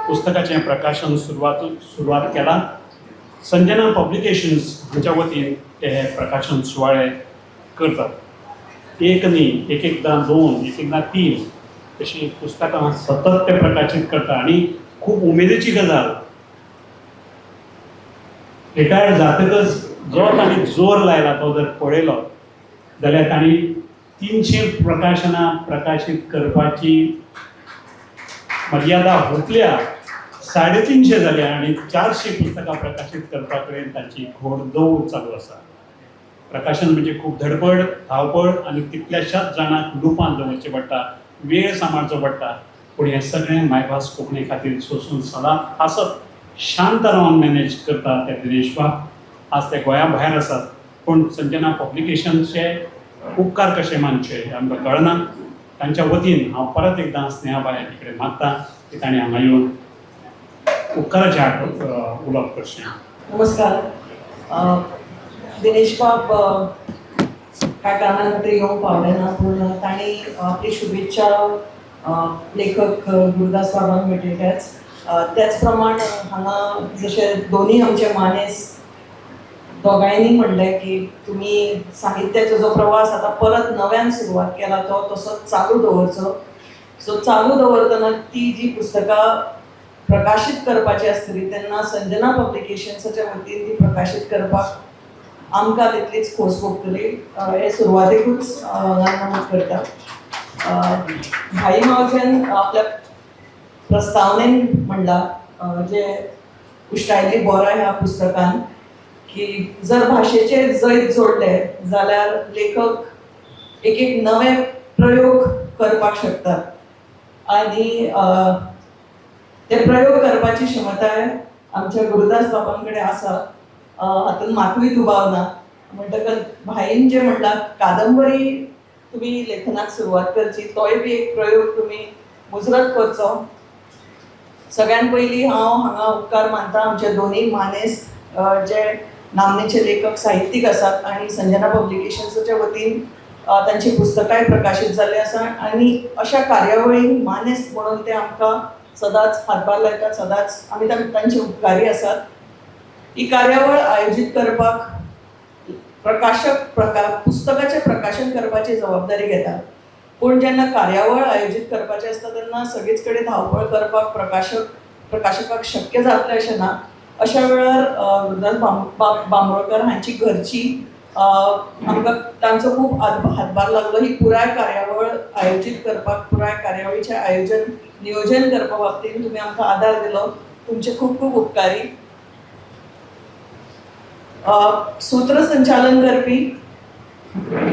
पुस्तकाचें प्रकाशन सुरवात केलां. संजना पब्लिकेशन्स हांच्या वतीन ते हे प्रकाशन सुवाळे करतात. एक न्ही, एक एकदां दोन, एक एकदां तीन अशीं पुस्तकां सतत ते प्रकाशीत करता. आनी खूब उमेदीची गजाल, रिटायर्ड जातकच जो तांणी जोर लायला तो जर पळयलो जाल्यार तांणी 300 प्रकाशनां प्रकाशीत करपाची मर्यादा हुपल्या, 350 जाल्या आनी 400 पुस्तकां प्रकाशीत करपा कडेन तांची घोडदौड चालू आसा. प्रकाशन म्हणजे खूब धडपड, धांवपळ आनी कितल्याशाच जाणांक लुपान दवरचें पडटा, वेळ सांबाळचो पडटा. पूण हें सगळें मायभास कोंकणी खातीर सोसून सदांच आसत शांत रावन मॅनेज करता ते दिनेश बाब. आज ते गोंया भायर आसात, पूण संजना पब्लिकेशनचे उपकार कशे मानचे हें आमकां कळना. तांच्या वतीन हांव परत एकदां स्नेहाबाय कडेन मागता की तांणी हांगा येवन उपकाराचें उलोवप करचें. नमस्कार. दिनेश बाब कांय कारणान खातीर येवंक पावले ना, पूण तांणी आपली शुभेच्छा लेखक गुरुदास बाबांक भेटयल्याच. त्याच प्रमाण हांगा जशे दोनूय आमचे मानेस दोगांयनी म्हणलें की तुमी साहित्याचो जो प्रवास आतां परत नव्यान सुरवात केला तो तसोच चालू दवरचो. सो चालू दवरतना ती जी पुस्तकां प्रकाशीत करपाची आसतली तेन्ना संजना पब्लिकेशन्साच्या वतीन ती प्रकाशीत करपाक आमकां तितलीच खोस भोगतली हे सुरवातेकूच नमूद करता. भाई मावज्यान आपल्या प्रस्तावनेन म्हणलां जे उश्टायल्ली बोरां ह्या पुस्तकान की जर भाशेचेर जैत जोडलें जाल्यार लेखक एक एक नवे प्रयोग करपाक शकतात आनी ते प्रयोग करपाची क्षमताय आमच्या गुरुदास बाबां कडेन आसा, हातूंत मातूय दुबाव ना. म्हणटकच भाईन जें म्हणलां कादंबरी तुमी लेखनाक सुरवात करची, तोय बी एक प्रयोग तुमी मुजरत करचो. सगळ्यान पयलीं हांव हांगा उपकार मानता आमचे दोनूय मानेस जे नामनेचे लेखक साहित्यीक आसात आनी संजना पब्लिकेशन्साच्या वतीन तांची पुस्तकांय प्रकाशीत जाल्ली आसा आनी अशा कार्यावळींक मानेस म्हणून ते आमकां सदांच हातभार लायतात, सदांच आमी तांचे उपकारी आसात. ही कार्यावळ आयोजीत करपाक प्रकाशक पुस्तकाचें प्रकाशन करपाची जबाबदारी घेता, पूण जेन्ना कार्यावळ आयोजीत करपाची आसता तेन्ना सगळीच कडेन धांवपळ करपाक प्रकाशकाक शक्य जातलें अशें ना. अशा वेळार गुरुदास बांबोळकर हांची घरची आमकां तांचो खूब हातभार लागलो. ही पुराय कार्यावळ आयोजीत करपाक, पुराय कार्यावळीचें आयोजन नियोजन करपा बाबतींत तुमी आमकां आदार दिलो, तुमचे खूब खूब उपकारी. सूत्रसंचालन करपी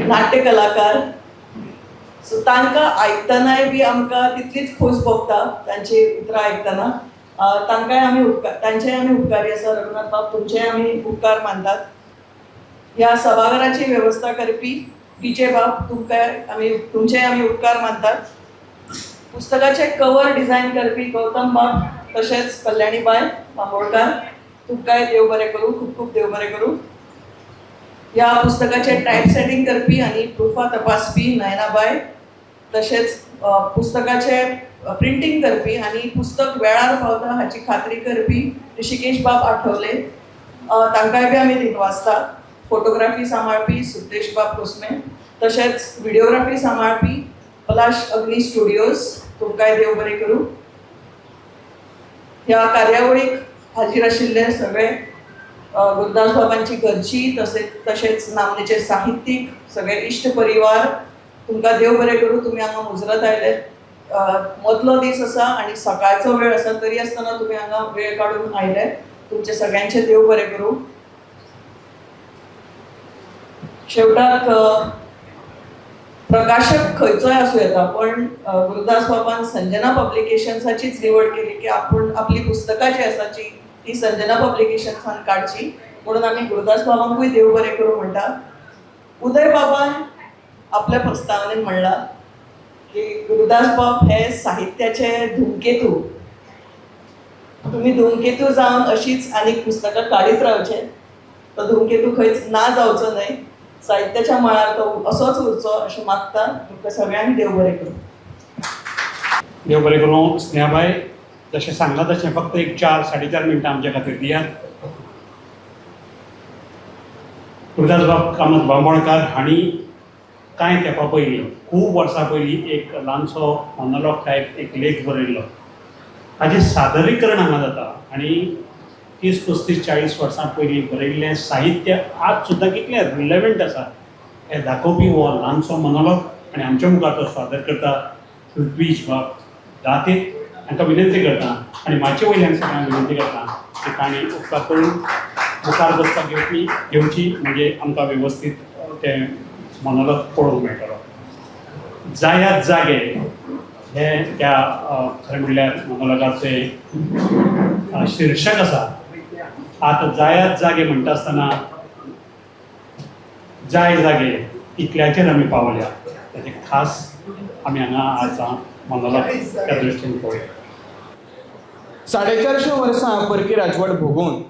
नाट्य कलाकार, सो तांकां आयकतनाय बी आमकां तितलीच खोस भोगता तांची उतरां आयकतना. तांकांय आमी उपकार, तांचेय आमी उपकारी आसा. रघुनाथ बाब तुमचेय आमी उपकार मानतात. ह्या सभाघराची वेवस्था करपी डी जे बाब तुमकां आमी तुमचेय आमी उपकार मानतात. पुस्तकाचें कवर डिझायन करपी गौतम बाब तशेंच कल्याणी बाय बांबोळकार, तुमकांय देव बरें करूं, खूब खूब देव बरें करूं. ह्या पुस्तकाचें टायप सेटींग करपी आनी प्रुफां तपासपी नयनाबाय, तशेंच पुस्तकाचें प्रिंटींग करपी आनी पुस्तक वेळार पावता हाची खात्री करपी ऋषिकेश बाब आठवले, तांकांय बी आमी दिनवासता. फोटोग्राफी सांबाळपी सुद्देश बाब कोसमे, तशेंच व्हिडिओग्राफी सांबाळपी पलाश अग्नी स्टुडियोज, तुमकांय देव बरें करूं. ह्या कार्यावळीक हाजीर आशिल्ले सगळे गुरुदास बाबांची घरची तशेंच नामनेचे साहित्यीक, सगळे इश्ट परिवार, तुमकां देव बरें करूं. तुमी हांगा मुजरत आयले. मदलो दीस आसा आनी सकाळचो वेळ आसा, तरी आसतना तुमी हांगा वेळ काडून आयले. तुमचे सगळ्यांचे देव बरें करूं. शेवटाक प्रकाशक खंयचोय आसूं येता, पण गुरुदास बाबान संजना पब्लिकेशन्साचीच निवड केली की आपूण आपली पुस्तकां जी आसा ती संजना पब्लिकेशन्सान काडची म्हणून आमी गुरुदास बाबांकूय देव बरें करूं म्हणटा. उदय बाबान आपल्या प्रस्तावनेन म्हणलां की गुरुदास बाब हे साहित्याचे धुमकेतू. तुमी धुमकेतू जावन अशीच आनीक पुस्तकां काडीत रावचे. तो धुमकेतू खंयच ना जावचो न्हय, साहित्याच्या मळार तो असोच उरचो अशें मागता. तुमकां सगळ्यांक देव बरें करूं. देव बरें करूं. स्नेहाबाय, जशें सांगलां तशें फक्त एक 4 4.5 मिनटां आमच्या खातीर दियात. गुरुदास बाब कामत बांबोळकार हांणी कांय तेंपा पयलीं, खूब वर्सां पयलीं एक ल्हानसो मोनोलॉग टायप एक लेख बरयल्लो. ताचें सादरीकरण हांगा जाता आनी 30 35 40 वर्सां पयलीं बरयल्लें साहित्य आज सुद्दां कितलें रिलेवंट आसा हें दाखोवपी हो ल्हानसो मोनोलॉग आनी आमच्या मुखार तो सादर करता पृथ्वीश बाब दाते. हांकां विनंती करता आनी माचे वयल्यान सगळ्यांक विनंती करता की तांणी उपकार करून मुखार बसपाक घेवची, म्हणजे आमकां वेवस्थीत तें मोनोलॉग पळोवंक मेळटलो. जायात जागे हे त्या खरें म्हणल्यार मोनोलॉगाचें शीर्शक आसा. आतां जायात जागे म्हणटा आसतना जाय जागे इतल्याचेर आमी पावल्या, ताचे खास आमी हांगा आज मोनोलॉग त्या दृश्टीन पळोवया. 450 वर्सां परकी राजवट भोगून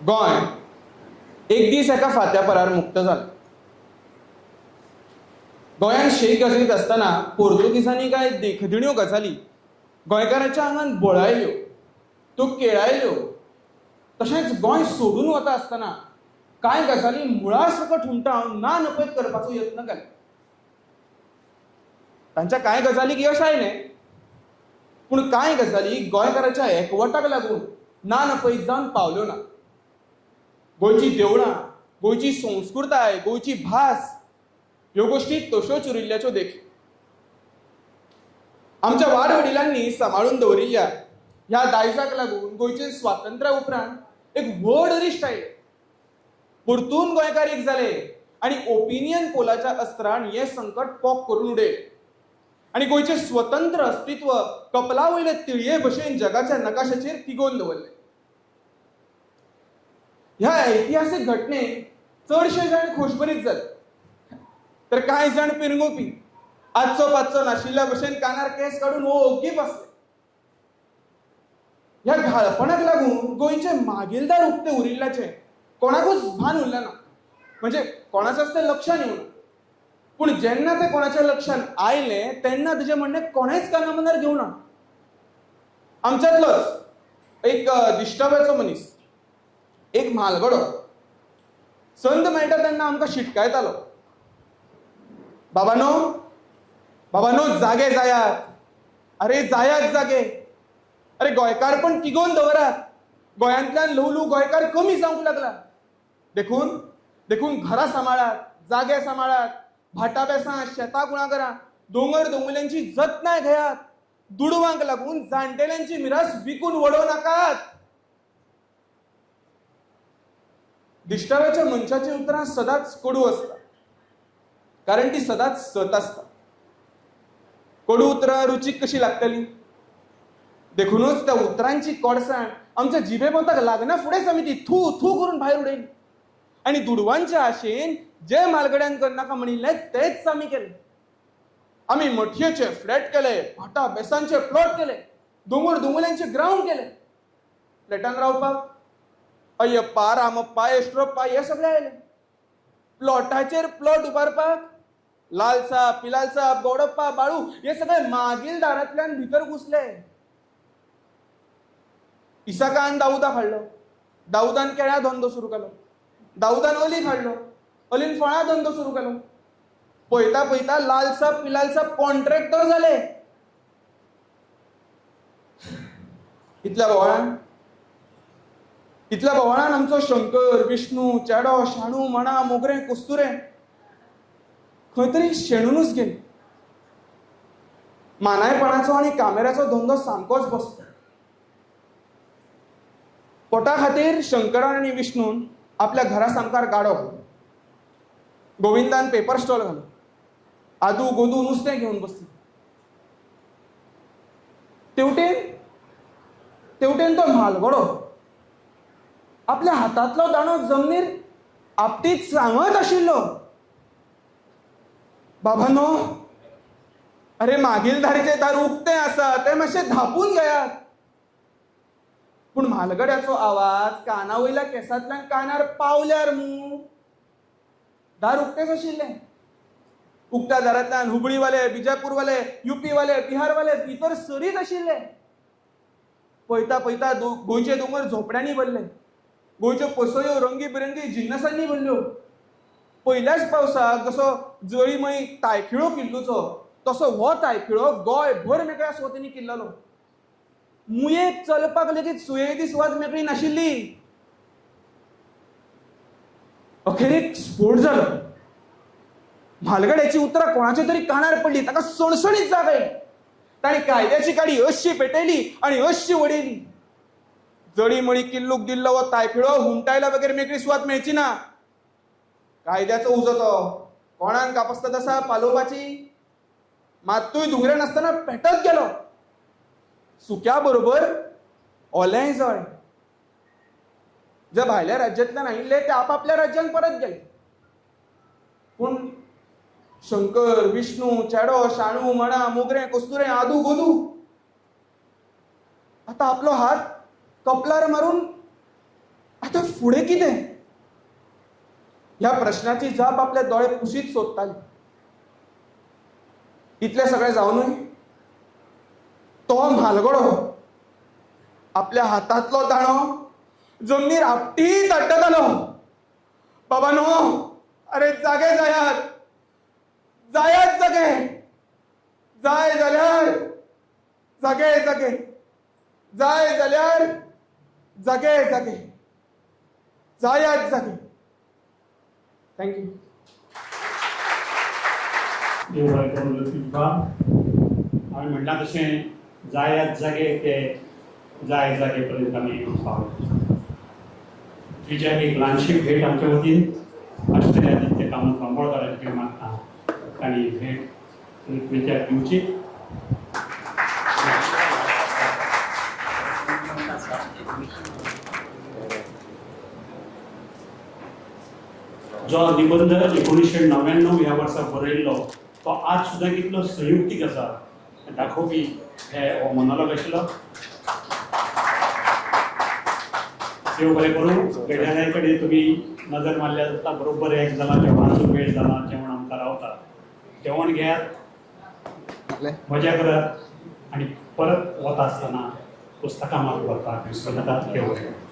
गोंय एक दीस एका फांत्या परार मुक्त जालें. गोंयांत शेक गाजयत आसतना पोर्तुगीजांनी कांय देखदिण्यो गजाली गोंयकारांच्या आंगान बळायल्यो, त्यो केळायल्यो. तशेंच गोंय सोडून वता आसतना कांय गजाली मुळा सकट हुमटावन ना नपयत करपाचो यत्न केलो. तांच्या कांय गजालीक यश आयलें, पूण कांय गजाली गोंयकाराच्या एकवटाक लागून ना नपयत जावन पावल्यो ना. गोंयची देवळां, गोंयची संस्कृताय, गोंयची भास ह्यो गोश्टी तश्योच उरिल्ल्याच्यो देखी. आमच्या वाड वडिलांनी सांबाळून दवरिल्ल्या ह्या दायजाक लागून गोंयचे स्वातंत्र्या उपरांत एक व्हड अरिश्ट आयलें. परतून गोंयकार एक जाले आनी ओपिनियन पोलाच्या अस्त्रान हें संकट पोक करून उडयलें आनी गोंयचें स्वतंत्र अस्तित्व कपला वयले तिळये भशेन जगाच्या नकाशाचेर तिगोवन दवरलें. ह्या ऐतिहासीक घटनेक चडशे जाण खोशभरीत जाले, तर कांय जाण पिरंगुपी आजचो पाचचो नाशिल्ल्या भशेन कानार केस काडून ओग्गी बसले. ह्या घाळपणाक लागून गोंयचे मागीलदार उक्ते उरिल्ल्याचें कोणाकूच भान उरलें ना, म्हणजे कोणाच्याच तें लक्षान येवना. पूण जेन्ना तें कोणाच्या लक्षान आयलें तेन्ना तेजें म्हणणें कोणेंच काना मनार घेवना. आमच्यांतलोच एक दिश्टाव्याचो मनीस, एक म्हालगडो, संद मेळटा तेन्ना आमकां शिटकायतालो, बाबानो बाबानो जागे जायात, अरे जायात जागे, अरे गोंयकारपण तिगोवन दवरात, गोंयांतल्यान ल्हव ल्हव गोंयकार कमी जावंक लागला, देखून देखून घरां सांबाळात, जागे सांबाळात, भाटां बेसां, शेतां कुळागरां, दोंगर दोंगुल्ल्यांची जतनाय घेयात, दुडवांक लागून जाणटेल्यांची मिरास विकून वडोवं नाकात. दिश्टाव्याच्या मनशाची उतरां सदांच कडू आसता, कारण ती सदांच सत आसता. कडू उतरां रुचीक कशी लागतली? देखूनच त्या उतरांची कोडसाण आमच्या जिबे पोंताक लागना फुडेंच आमी ती थू थू करून भायर उडयली आनी दुडवांच्या आशेन जे म्हालगड्यान करनाका म्हणिल्लें तेच आमी केलें. आमी मठयेचे फ्लॅट केले, भाटा बेसांचे प्लॉट केले, दोंगर दोंगुल्यांचे ग्रावंड केले. फ्लॅटान रावपाक अय्यप्पा, रामप्पा, एस्ट्रोप्पा हे सगळे आयले. प्लॉटाचेर प्लॉट उबारपाक लाल साहब, पिलाल साहब, गौडप्पा, बाळू हे सगळे मागील दारांतल्यान भितर घुसले. इसाकान दाऊदाक हाडलो, दाऊदान केळ्या धंदो सुरू केलो, दाऊदान अलीक हाडलो, अलीन फळां धंदो सुरू केलो. पळयता पळयता लाल साहब, पिलाल साहब कॉन्ट्रॅक्टर जाले. इतल्या बोवाळान आमचो शंकर, विष्णू, चेडो, शाणू, मणा, मोगरे, कस्तुरे खंय तरी शेणुनूच गेले. मानायपणाचो आनी कामेऱ्याचो धंदो सामकोच बसलो. पोटा खातीर शंकरान आनी विष्णून आपल्या घरा सामकार गाडो घालो, गोविंदान पेपर स्टॉल घालो, आदू गोदू नुस्तें घेवन बसली. तेवटेन तो म्हालगडो आपल्या हातांतलो दांडो जमनीर आपटीत सांगत आशिल्लो, बाबानो अरे मागीलदारीचें दार उक्तें आसा, तें मातशें धांपून घेयात. पूण म्हालगड्याचो आवाज काना वयल्या केंसांतल्यान कानार पावल्यार मू दार उक्तेंच आशिल्लें. उक्त्या दारांतल्यान हुबळीवाले, बिजापूरवाले, युपीवाले, बिहारवाले भितर सरीत आशिल्ले. पळयता पळयता गोंयचे दोंगर झोपड्यांनी भरले, गोंयच्यो पसयो रंगी बिरंगी जिन्नसांनी भरल्यो. पयल्याच पावसाक जसो जळीमळी तायखिळो किल्लुचो तसो हो तायखिळो गोंयभर मेकळ्या सुवातींनी किल्ललो. मुयेक चलपाक लेगीत सुयेदी सुवात मेकळी नाशिल्ली. अखेरेक स्फोट जालो. म्हालगड्याची उतरां कोणाच्या तरी कानार पडली, ताका सणसणीत जाग आयली. ताणें कायद्याची काडी अशी पेटयली आनी अशी वडयली. जळीमळी किल्लूक दिल्लो हो तायखिळो हुमटायला बगैर मेकळी सुवात मेळची ना. कायद्याचो उजो तो कोणाक कापस्तात आसा पालोवपाची. मात्तूय धुंगरे नासतना पेटत गेलो. सुक्या बरोबर ओलेंय जळ्ळें. जे भायल्या राज्यांतल्यान आयिल्ले ते आपापल्या राज्यांत परत गेले. पूण शंकर, विष्णू, चेडो, शाणू, मणा, मोगरें, कस्तुरें, आदू गोदू आतां आपलो हात कपलार मारून आतां फुडें कितें ह्या प्रश्नाची जाप आपले दोळे पुशीत सोदताले. इतलें सगळें जावनूय तो म्हालगडो आपल्या हातांतलो दांडो जमनीर आपटीत आड्डतालो, बाबानो अरे जागे जायात, जायात जागे, जाय जाल्यार जागे जागे, जाय जाल्यार जागे जागे, जायात जागे. Thank you. देव बरें करूं लतीफ बाब. हांवें म्हणलां तशें जायात जागे ते जाय जागे पर्यंत आमी येवन पावले. विजयाक एक ल्हानशी भेट आमच्या वतीन आश्चर्य आदित्य कामत बांबोळकाराचे कडेन मागता, तांणी भेट विजयाक दिवची. जो निबंध 1999 ह्या वर्सा बरयल्लो तो आज सुद्दां कितलो संयुक्तीक आसा दाखोवपी हे हो मोनोलॉग आशिल्लो. देव बरें करूं. घड्याळा कडेन तुमी नजर मारल्यार जाता, बरोबर एक जाला, जेवणाचो वेळ जाला, जेवण आमकां रावता. जेवण घेयात, मजा करात आनी परत वता आसतना पुस्तकां मात व्हरपाक विसरूं नाकात. देव बरें करूं.